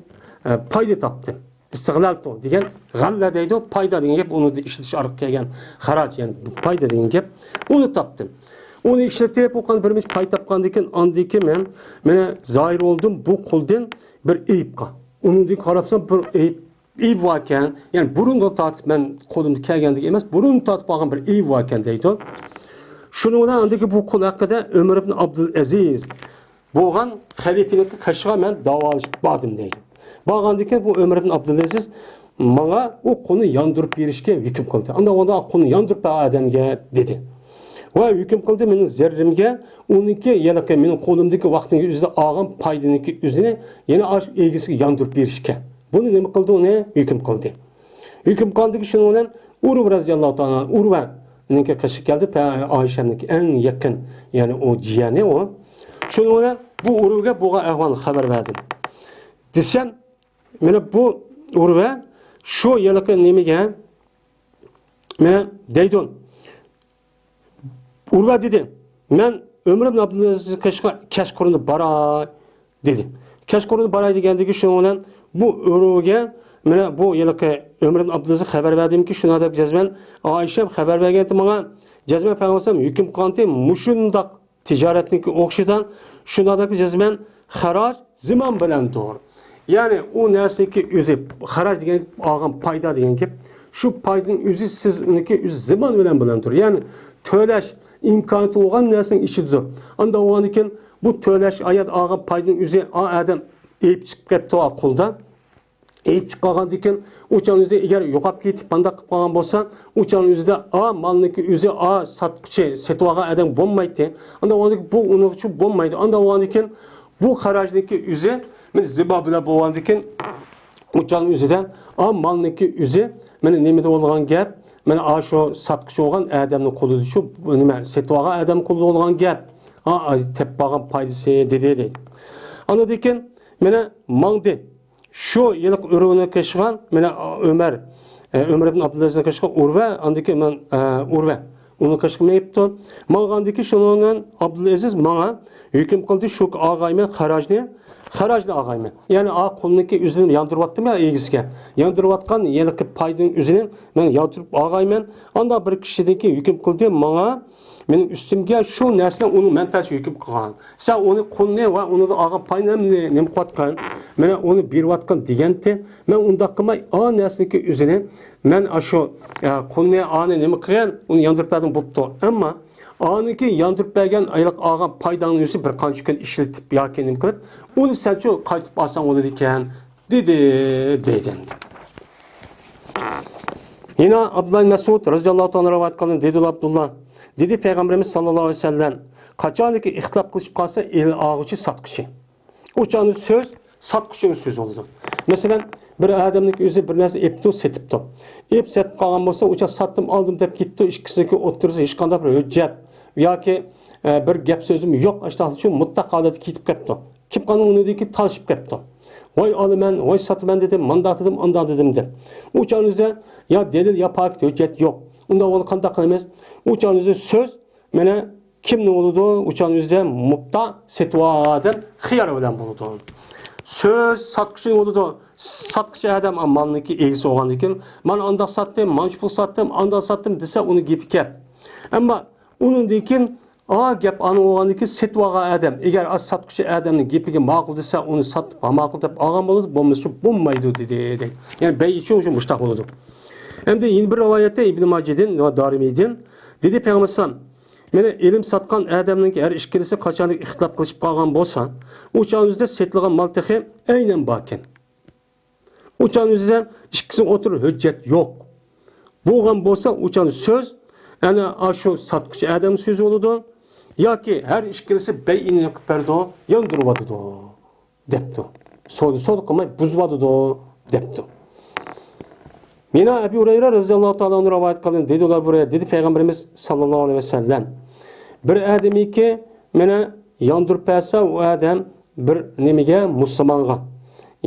ئە، پايدا تاپتىم. ئىستىغلالتۇ دېگەن غەللە دەيدۇ، پايدا دېگەن گەپ، ئۇنىڭدىن ئىشلىتىش ئارقىلىق كەلگەن خىراج، يەنى پايدا دېگەن گەپ، ئۇنى تاپتىم. ئۇنى ئىشلىتىپ، ئۇ قان بىر پاي تاپقاندىن كېيىن، ئاندىن كېيىن مەن، مانا، زاھىر بولدۇم بۇ قۇلدىن بىر ئەيىبقا. ئۇنىڭدىن قارىسام بىر ئەيىب ئەيىب باركەن، يەنى بۇرۇندىن تارتىپ مەن قولۇمدا كەلگەندىكى ئەمەس، بۇرۇندىن تارتىپ قالغان بىر ئەيىب باركەن دەيدۇ. شۇنىڭ بىلەن ئاندىكى بۇ قۇل ھەققىدە ئۆمەر ئىبن ئابدۇلئەزىز بولغان خەلىپىنىڭ قېشىغا مەن داۋالىشىپ باردىم دەيدۇ. بارغاندىن كېيىن بۇ ئۆمەر ئىبن ئابدۇلئەزىز ماڭا ئۇ قۇلنى ياندۇرۇپ بېرىشكە ھۆكۈم قىلدى. ئانداق بولغاندا قۇلنى ياندۇرۇپ بەر ئادەمگە دېدى. ۋە ھۆكۈم قىلدى مېنىڭ زەررىمگە، ئۇنىڭكى ھېلىقى مېنىڭ قولۇمدىكى ۋاقىتنىڭ ئۆزىدە ئالغان پايدىنىڭكى ئۆزىنى يەنە ئاشۇ ئىگىسىگە ياندۇرۇپ بېرىشكە. بۇنى نېمە قىلدى؟ ئۇنى ھۆكۈم قىلدى. ھۆكۈم قىلغاندىكى شۇنىڭ بىلەن ئۇرۋە رەزىياللاھۇ تائالا ئۇرۋەنىڭكى قېشىغا كەلدى، پە-، ئائىشەمنىڭكى ئەڭ يېقىن، يەنى ئۇ جىيەنى ئۇ. شۇنىڭ بىلەن بۇ ئۇرۋىگە بولغان ئەھۋالنى خەۋەر بەردىم. دېسەم، مانا بۇ ئۇرۋە شۇ ھېلىقى نېمىگە، مانا دەيدۇ. ئۇرۋە دېدى، مەن ئۆمەر ئىبن ئابدۇلئەزىزنىڭ قېشىغا كەچقۇرۇندا باراي دېدى. كەچقۇرۇندا باراي دېگەندىكى شۇنىڭ بىلەن بۇ ئۇرۋىگە مانا بۇ ھېلىقى ئۆمەر ئىبن ئابدۇلئەزىز خەۋەر بەردىمكى، شۇنداق دەپ جەزمەن ئائىشەم خەۋەر بەرگەنتى ماڭا، جەزمەن پەيغەمبەر ھۆكۈم قىلغانتى مۇشۇنداق تىجارەتنىڭكى ئوخشىشىدا شۇنداق دەپ جەزمەن خىراج زىمان بىلەندۇر. يەنى ئۇ نەرسىنىڭكى ئۆزى، خىراج دېگەن ئالغان پايدا دېگەن گەپ. شۇ پايدىنىڭ ئۆزى سىز ئۇنىڭكى ئۆزى زىمان بىلەن بىلەندۇر. يەنى تۆلەش ئىمكانىيىتى بولغان نەرسىنىڭ ئىچىدىدۇر. ئانداق بولغاندىن كېيىن بۇ تۆلەش ئايەت ئالغان پايدىنىڭ ئۆزى ئا ئادەم ئېيىپ چىقىپ كەپتۇ قۇلدا. ئېيىپ چىقىپ قالغاندىن كېيىن، ئۇ چاغنىڭ ئۆزىدە ئەگەر يوقاپ كېتىپ، مانداق قىلىپ قالغان بولسا، ئۇ چاغنىڭ ئۆزىدە ئا مالنىڭكى ئۆزى ئا ساتقۇچى، سېتىۋالغان ئادەم بولمايتتى. ئانداق بولغاندىن كېيىن بۇ ئۇنىڭ ئۈچۈن بولمايدۇ. ئانداق بولغاندىن كېيىن بۇ خىراجنىڭكى ئۆزى، مانا زىبا بىلەن بولغاندىن كېيىن، ئۇ چاغنىڭ ئۆزىدە ئا مالنىڭكى ئۆزى، مانا نېمىدە بولغان گەپ، مانا ئاشۇ ساتقۇچى بولغان ئادەمنىڭ قولىدا شۇ، نېمە، سېتىۋالغان ئادەم قولىدا بولغان گەپ. ئا، ئا، تېپىپ قالغان پايدىسى دېدى، دەيدۇ. ئاندىن كېيىن مانا ماڭدى. شۇ ھېلىقى ئۇرۋىنى قېشىغان، مانا ئۆمەر، ئە، ئۆمەر ئىبن ئابدۇلئەزىزنى قېشىغان ئۇرۋە، ئاندىن كېيىن مەن، ئە، ئۇرۋە ئۇنىڭ قېشىغا مېڭىپتۇ. ماڭغاندىن كېيىن شۇنىڭ بىلەن ئابدۇلئەزىز ماڭا ھۆكۈم قىلدى، شۇ ئالغايمەن خىراجنى، خىراجنى ئالغايمەن. يەنى ئا قۇلنىڭكى ئۆزىنى ياندۇرۇۋاتتىم يا ئىگىسىگە. ياندۇرۇۋاتقان ھېلىقى پايدىنىڭ ئۆزىنى مەن ياندۇرۇپ ئالغايمەن. ئانداق بىر كىشىدىن كېيىن ھۆكۈم قىلدى ماڭا، مېنىڭ ئۈستۈمگە شۇ نەرسىنى ئۇنىڭ مەنپەئەتىگە ھۆكۈم قىلغان. سەن ئۇنى قۇلنى ۋە ئۇنىڭدىن ئالغان پاينى نېمە قىلىۋاتقان؟ مانا ئۇنى بېرىۋاتقان دېگەنتى. مەن ئۇنداق قىلماي، ئا نەرسىنىڭكى ئۆزىنى، مەن ئاشۇ، ئە، قۇلنى، ئانى نېمە قىلغان؟ ئۇنى ياندۇرۇپ بەردىم، بوپتۇ. ئەمما ئانىڭكى ياندۇرۇپ بەرگەن ھېلىقى ئالغان پايداڭنى ئۆزى بىر قانچە كۈن ئىشلىتىپ ياكى نېمە قىلىپ، ئۇنى سەنچۇ قايتىپ ئالساڭ بولىدىكەن. دېدى، دەيدۇ ئەمدى. يەنە ئابدۇللا ئىبن مەسئۇد رەزىياللاھۇ تائالا رىۋايەت قىلغان، دېدى ئابدۇللا، دېدى پەيغەمبىرىمىز ساللاللاھۇ ئەلەيھى ۋەسەللەم، قاچانكى ئىختىلاپ قىلىشىپ قالسا، ئېلىۋالغۇچى ساتقۇچى. ئۇ چاغدا سۆز ساتقۇچىنىڭ سۆزى بولىدۇ. مەسىلەن، بىر ئادەمنىڭ ئۆزى بىر نەرسە ئېپتۇ، سېتىپتۇ. ئېپ سېتىپ قالغان بولسا، ئۇ چاغ ساتتىم، ئالدىم دەپ كېتىپتۇ، ئىككىسىنىڭكى ئوتتۇرىسىدا ھېچقانداق بىر ھۆججەت ياكى، ئە، بىر گەپ سۆزمۇ يوق، ئاشۇنداق ئۈچۈن مۇتلەق ھالەتتە كېتىپ كەپتۇ. كېلىپ قالغان ئۇنىڭدىن كېيىن تالىشىپ كەپتۇ. ۋاي ئالىمەن، ۋاي ساتىمەن دېدىم، مانداق دېدىم، ئانداق دېدىم دەپ. ئۇ چاغنىڭ ئۆزىدە يا دەلىل، يا پاكىت، ھۆججەت يوق. ئۇنداق بولغاندا قانداق قىلىمىز؟ ئۇ چاغنىڭ ئۆزىدە سۆز، مانا، كىمنىڭ بولىدۇ؟ ئۇ چاغنىڭ ئۆزىدە مۇبتا، سېتىۋالغان ئادەم خىيار بىلەن بولىدۇ. سۆز ساتقۇچى بولىدۇ. ساتقۇچى ئادەم مالنىڭكى ئىگىسى بولغاندىن كېيىن، مانا ئانداق ساتتىم، مانچە پۇل ساتتىم، ئانداق ساتتىم دېسە، ئۇنىڭ گېپى گەپ. ئەمما ئۇنىڭدىن كېيىن ئا گەپ ئانا بولغاندىن كېيىن سېتىۋالغان ئادەم، ئەگەر ئا ساتقۇچى ئادەمنىڭ گېپىگە ماقۇل دېسە، ئۇنى ساتىپ ماقۇل دەپ ئالغان بولىدۇ، بولمىسا بولمايدۇ دېدى، دەيدۇ. يەنى بەي ئىچى شۇ مۇشتاق بولىدۇ. ئەمدى يەنە بىر رىۋايەتتە ئىبن ماجىدىن ۋە دارىمىدىن دېدى پەيغەمبەر ئەلەيھىسسالام، مانا ئېلىم ساتقان ئادەمنىڭكى ھەر ئىككىلىسى قاچانكى ئىختىلاپ قىلىشىپ قالغان بولسا، ئۇ چاغنىڭ ئۆزىدە سېتىلغان مال تېخى ئەينەن باركەن. ئۇ چاغنىڭ ئۆزىدە ئىككىسىنىڭ ئوتتۇرىدا ھۆججەت يوق. بولغان بولسا، ئۇ چاغدا سۆز، ئەنە، ئاشۇ ساتقۇچى ئادەمنىڭ سۆزى بولىدۇ. ياكى ھەر ئىككىلىسى بەيئىنى قىلىپ بەردى، ياندۇرۇۋاتىدۇ، دەپتۇ. سودا، سودا قىلماي بۇزۇۋاتىدۇ، دەپتۇ. يەنە ئەبۇ ھۇرەيرە رەزىياللاھۇ تائالا ئەنھۇ رىۋايەت قىلدى، دېدى، ئەبۇ ھۇرەيرە، دېدى پەيغەمبىرىمىز ساللاللاھۇ ئەلەيھى ۋەسەللەم، بىر ئادەمكى مانا ياندۇرۇپ بەرسە، ئۇ ئادەم بىر نېمىگە، مۇسۇلمانغا،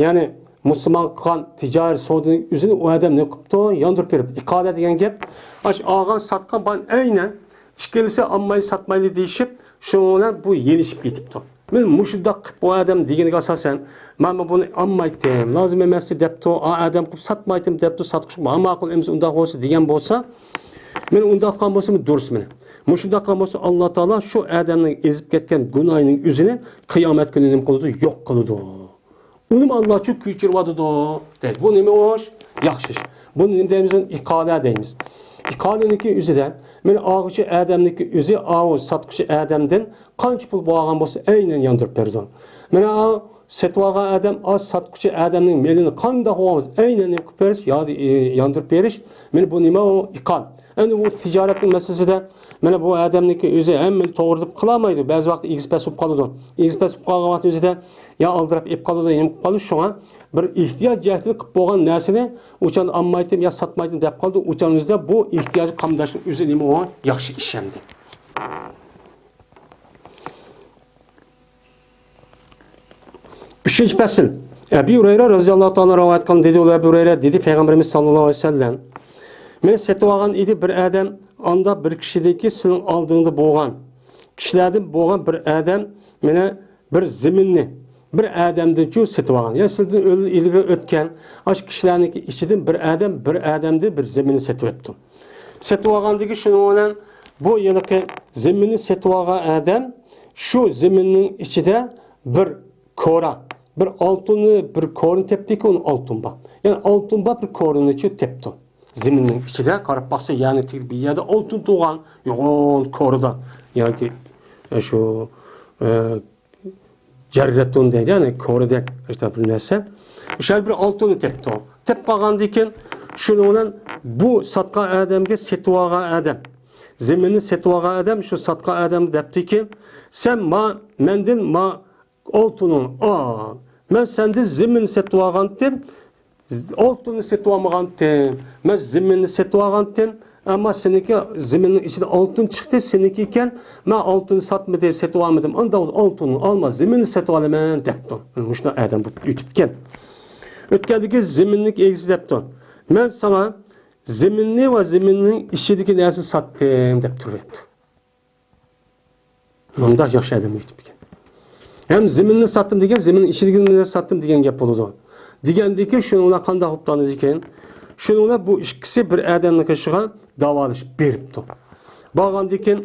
يەنى مۇسۇلمان قىلغان تىجارەت سودىنىڭ ئۆزىنى ئۇ ئادەم نېمە قىپتۇ؟ ياندۇرۇپ بېرىپتۇ. ئىقالە دېگەن گەپ، ئاشۇ ئالغان ساتقان بار ئەينەن، ئىككىلىسى ئالماي ساتمايلى دېيىشىپ، شۇنىڭ بىلەن بۇ يېلىشىپ كېتىپتۇ. مەن مۇشۇنداق قىلىپ بۇ ئادەم دېگىنىگە ئاساسەن، مەن بۇنى ئالمايتتىم، لازىم ئەمەستى دەپتۇ، ئا ئادەم قىلىپ ساتمايتتىم دەپتۇ، ساتقۇچى ماقۇل ئەمەس، ئۇنداق بولسا دېگەن بولسا، مەن ئۇنداق قىلغان بولسام دۇرۇس مېنى. مۇشۇنداق قىلغان بولسا، ئاللا تائالا شۇ ئادەمنىڭ ئېزىپ كەتكەن گۇناھىنىڭ ئۆزىنى قىيامەت كۈنى نېمە قىلىدۇ؟ يوق قىلىدۇ. ئۇنىمۇ ئاللا چۈ كۆچۈرۈۋاتىدۇ، دەيدۇ. بۇ نېمە ئىش؟ ياخشى ئىش. بۇنى نېمە دەيمىز؟ ئىقالە دەيمىز. ئىقالىنىڭكى ئۆزىدە، مانا ئالغۇچى ئادەمنىڭكى ئۆزى، ئاۋۇ ساتقۇچى ئادەمدىن قانچە پۇل بولغان بولسا، ئەينەن ياندۇرۇپ بېرىدۇ. مانا ئاۋۇ سېتىۋالغان ئادەم، ئا ساتقۇچى ئادەمنىڭ مېلىنى قانداق بولغان بولسا، ئەينەن نېمە قىلىپ بېرىش، يا، ئى، ياندۇرۇپ بېرىش. مانا بۇ نېمە؟ ئۇ ئىقال. ئەمدى بۇ تىجارەتنىڭ مەسىلىسىدە، مانا بۇ ئادەمنىڭكى ئۆزى ھەممىنى توغرا دەپ قىلالمايدۇ. بەزى ۋاقىتتا ئېگىز پەس بولۇپ قالىدۇ. ئېگىز پەس بولۇپ قالغان ۋاقىت ئۆزىدە يا ئالدىراپ ئېلىپ قالىدۇ، يېنىپ قالىدۇ. شۇڭا بىر ئېھتىياج جەھەتتىن قىلىپ بولغان نەرسىنى ئۇچان ئالمايتتىم يا ساتمايتتىم دەپ قالىدۇ. ئۇچان ئۆزىدە بۇ ئېھتىياجى قامداشنىڭ ئۆزى نېمە ئۇ؟ ياخشى ئىش ئەمدى. ئۈچىنچى پەسىل. ئەبى ھۇرەيرە رەزىياللاھۇ تائالا رىۋايەت قىلغان، دېدى ئۇ ئەبى ھۇرەيرە، دېدى پەيغەمبىرىمىز ساللاللاھۇ ئەلەيھى ۋەسەللەم، مېنى سېتىۋالغان ئىدى بىر ئادەم، ئاندا بىر كىشىدىكى سېنىڭ ئالدىڭدا بولغان كىشىلەردىن بولغان بىر ئادەم مېنى بىر زېمىننى بىر ئادەمدىنچۇ سېتىۋالغان. يەنى سىلىدىن ئىلگىرى ئۆتكەن ئاشۇ كىشىلەرنىڭكى ئىچىدىن بىر ئادەم بىر ئادەمدىن بىر زېمىننى سېتىۋەپتۇ. سېتىۋالغاندىكى شۇنىڭ بىلەن بۇ ھېلىقى زېمىننى سېتىۋالغان ئادەم شۇ زېمىننىڭ ئىچىدە بىر كورا، بىر ئالتۇننى، بىر كورىنى تېپتىكى، ئۇنىڭ ئالتۇن بار. يەنى ئالتۇن بار بىر كورىنىچۇ تېپتۇ. زېمىننىڭ ئىچىدە قاراپ باقسا، يەرنىڭ تېگىدە بىر يەردە ئالتۇن تۇرغان، يوغان كورىدا ياكى، ئە، شۇ، ئە، جەررەتۇن دەيدۇ، يەنى كورىدەك بىر نەرسە. ئۇ شەر بىر ئالتۇننى تېپتۇ. تېپىپ قالغاندىن كېيىن شۇنىڭ بىلەن بۇ ساتقان ئادەمگە سېتىۋالغان ئادەم، زېمىننى سېتىۋالغان ئادەم شۇ ساتقان ئادەمگە دەپتىكى، سەن ما، مەندىن ما ئالتۇنۇڭنى ئال. مەن سەندىن زېمىننى سېتىۋالغانتىم، ئالتۇننى سېتىۋالمىغانتىم. مەن زېمىننى سېتىۋالغانتىم. ئەمما سېنىڭكى زېمىننىڭ ئىچىدە ئالتۇن چىقتى، سېنىڭكى ئىكەن. مەن ئالتۇننى ساتمىدىم، سېتىۋالمىدىم. ئانداق بولسا ئالتۇننى ئالما، زېمىننى سېتىۋالىمەن دەپتۇ. مۇشۇنداق ئادەم بولۇپ ئۆتۈپكەن. ئۆتكەندىكى زېمىننىڭ ئىگىسى دەپتۇ، مەن ساڭا زېمىننى ۋە زېمىننىڭ ئىچىدىكى نەرسىنى ساتتىم دەپ تۇرۇۋەپتۇ. مۇنداق ياخشى ئادەم ئۆتۈپكەن. ھەم زېمىننى ساتتىم دېگەن، زېمىننىڭ ئىچىدىكىنى ساتتىم دېگەن گەپ بولىدۇ. دېگەندىكىن شۇنىڭ بىلەن قانداق بولۇپ قالدىكىن؟ شۇنىڭ بىلەن بۇ ئىككىسى بىر ئادەمنىڭ قېشىغا داۋالىشىپ بېرىپتۇ. بارغاندىكىن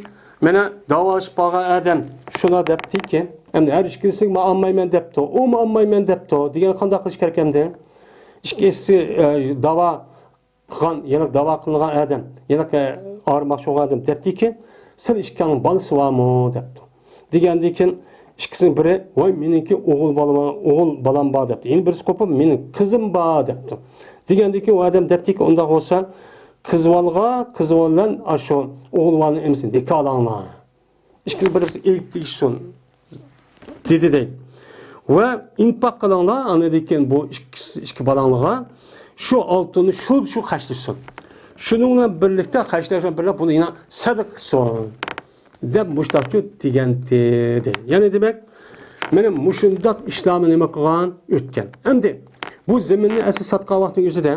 مانا داۋالىشىپ بارغان ئادەم شۇنداق دەپتىكى، ئەمدى ھەر ئىككىسى مەن ئالمايمەن دەپتۇ، ئۇمۇ ئالمايمەن دەپتۇ دېگەن قانداق قىلىش كېرەك ئەمدى؟ ئىككىسى، ئە، داۋا قىلغان، يەنە داۋا قىلىنغان ئادەم، يەنە ئايرىلماقچى بولغان ئادەم دەپتىكى، سىلەر ئىككىڭلارنىڭ بالىسى بارمۇ دەپتۇ. دېگەندىكىن ئىككىسىنىڭ بىرى، ۋاي مېنىڭكى ئوغۇل بالام، ئوغۇل بالام بار دەپتۇ. يەنە بىرسى قوپۇپ، مېنىڭ قىزىم بار دەپتۇ. دېگەندىكىن ئۇ ئادەم دەپتىكى، ئۇنداق بولسا قىز بالىغا، قىز بالا بىلەن ئاشۇ ئوغۇل بالىنىڭ ئەمىسىنى نىكاھلاڭلار. ئىككىنى بىر-بىرسىگە ئىلىك تېگىشسۇن، دېدى دەيدۇ. ۋە ئىنپاق قىلىڭلار، ئاندىن كېيىن بۇ ئىككى، ئىككى بالاڭلارغا شۇ ئالتۇننى شۇ، شۇ خەجلىسۇن. شۇنىڭ بىلەن بىرلىكتە خەجلەش بىلەن بىرلىكتە بۇنى يەنە سەدىقە قىلسۇن، دەپ مۇشتاقچۇ دېگەنتى دەيدۇ. يەنى دېمەك، مانا مۇشۇنداق ئىشلارنى نېمە قىلغان ئۆتكەن. ئەمدى بۇ زېمىننى ئەسلى ساتقان ۋاقتىنىڭ ئۆزىدە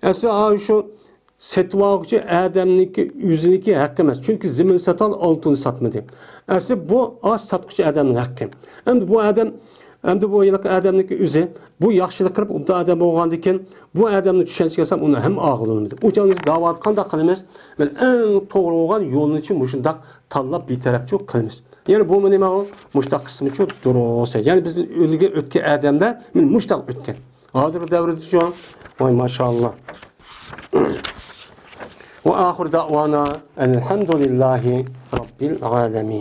ئەسلى شۇ سېتىۋالغۇچى ئادەمنىڭكى ئۆزىنىڭكى ھەققى ئەمەس. چۈنكى زېمىننى ساتالدى، ئالتۇننى ساتمىدى. ئەسلى بۇ ئاش ساتقۇچى ئادەمنىڭ ھەققى. ئەمدى بۇ ئادەم ئەمدى بۇ ھېلىقى ئادەمنىڭكى ئۆزى بۇ ياخشىلىق قىلىپ، ئوبدان ئادەم بولغاندىكىن، بۇ ئادەمنىڭ چۈشەنچىسىگە كەلسەم، ئۇنى ھەم ئاغرىنىمىز. ئۇ چاغدا بىز داۋادا قانداق قىلىمىز؟ مانا ئەڭ توغرا بولغان يولنىچۇ مۇشۇنداق تاللاپ بىتەرەپچۇ قىلىمىز. يەنى بۇمۇ نېمە ئۇ؟ مۇشتاق قىسمىچۇ دۇرۇس. يەنى بىزدىن ئۆلگە ئۆتكەن ئادەملەر مانا مۇشتاق ئۆتكەن. ھازىرقى دەۋردىچۇ، ۋاي ماشائاللا. وآخر دعوانا أن الحمد لله رب العالمين.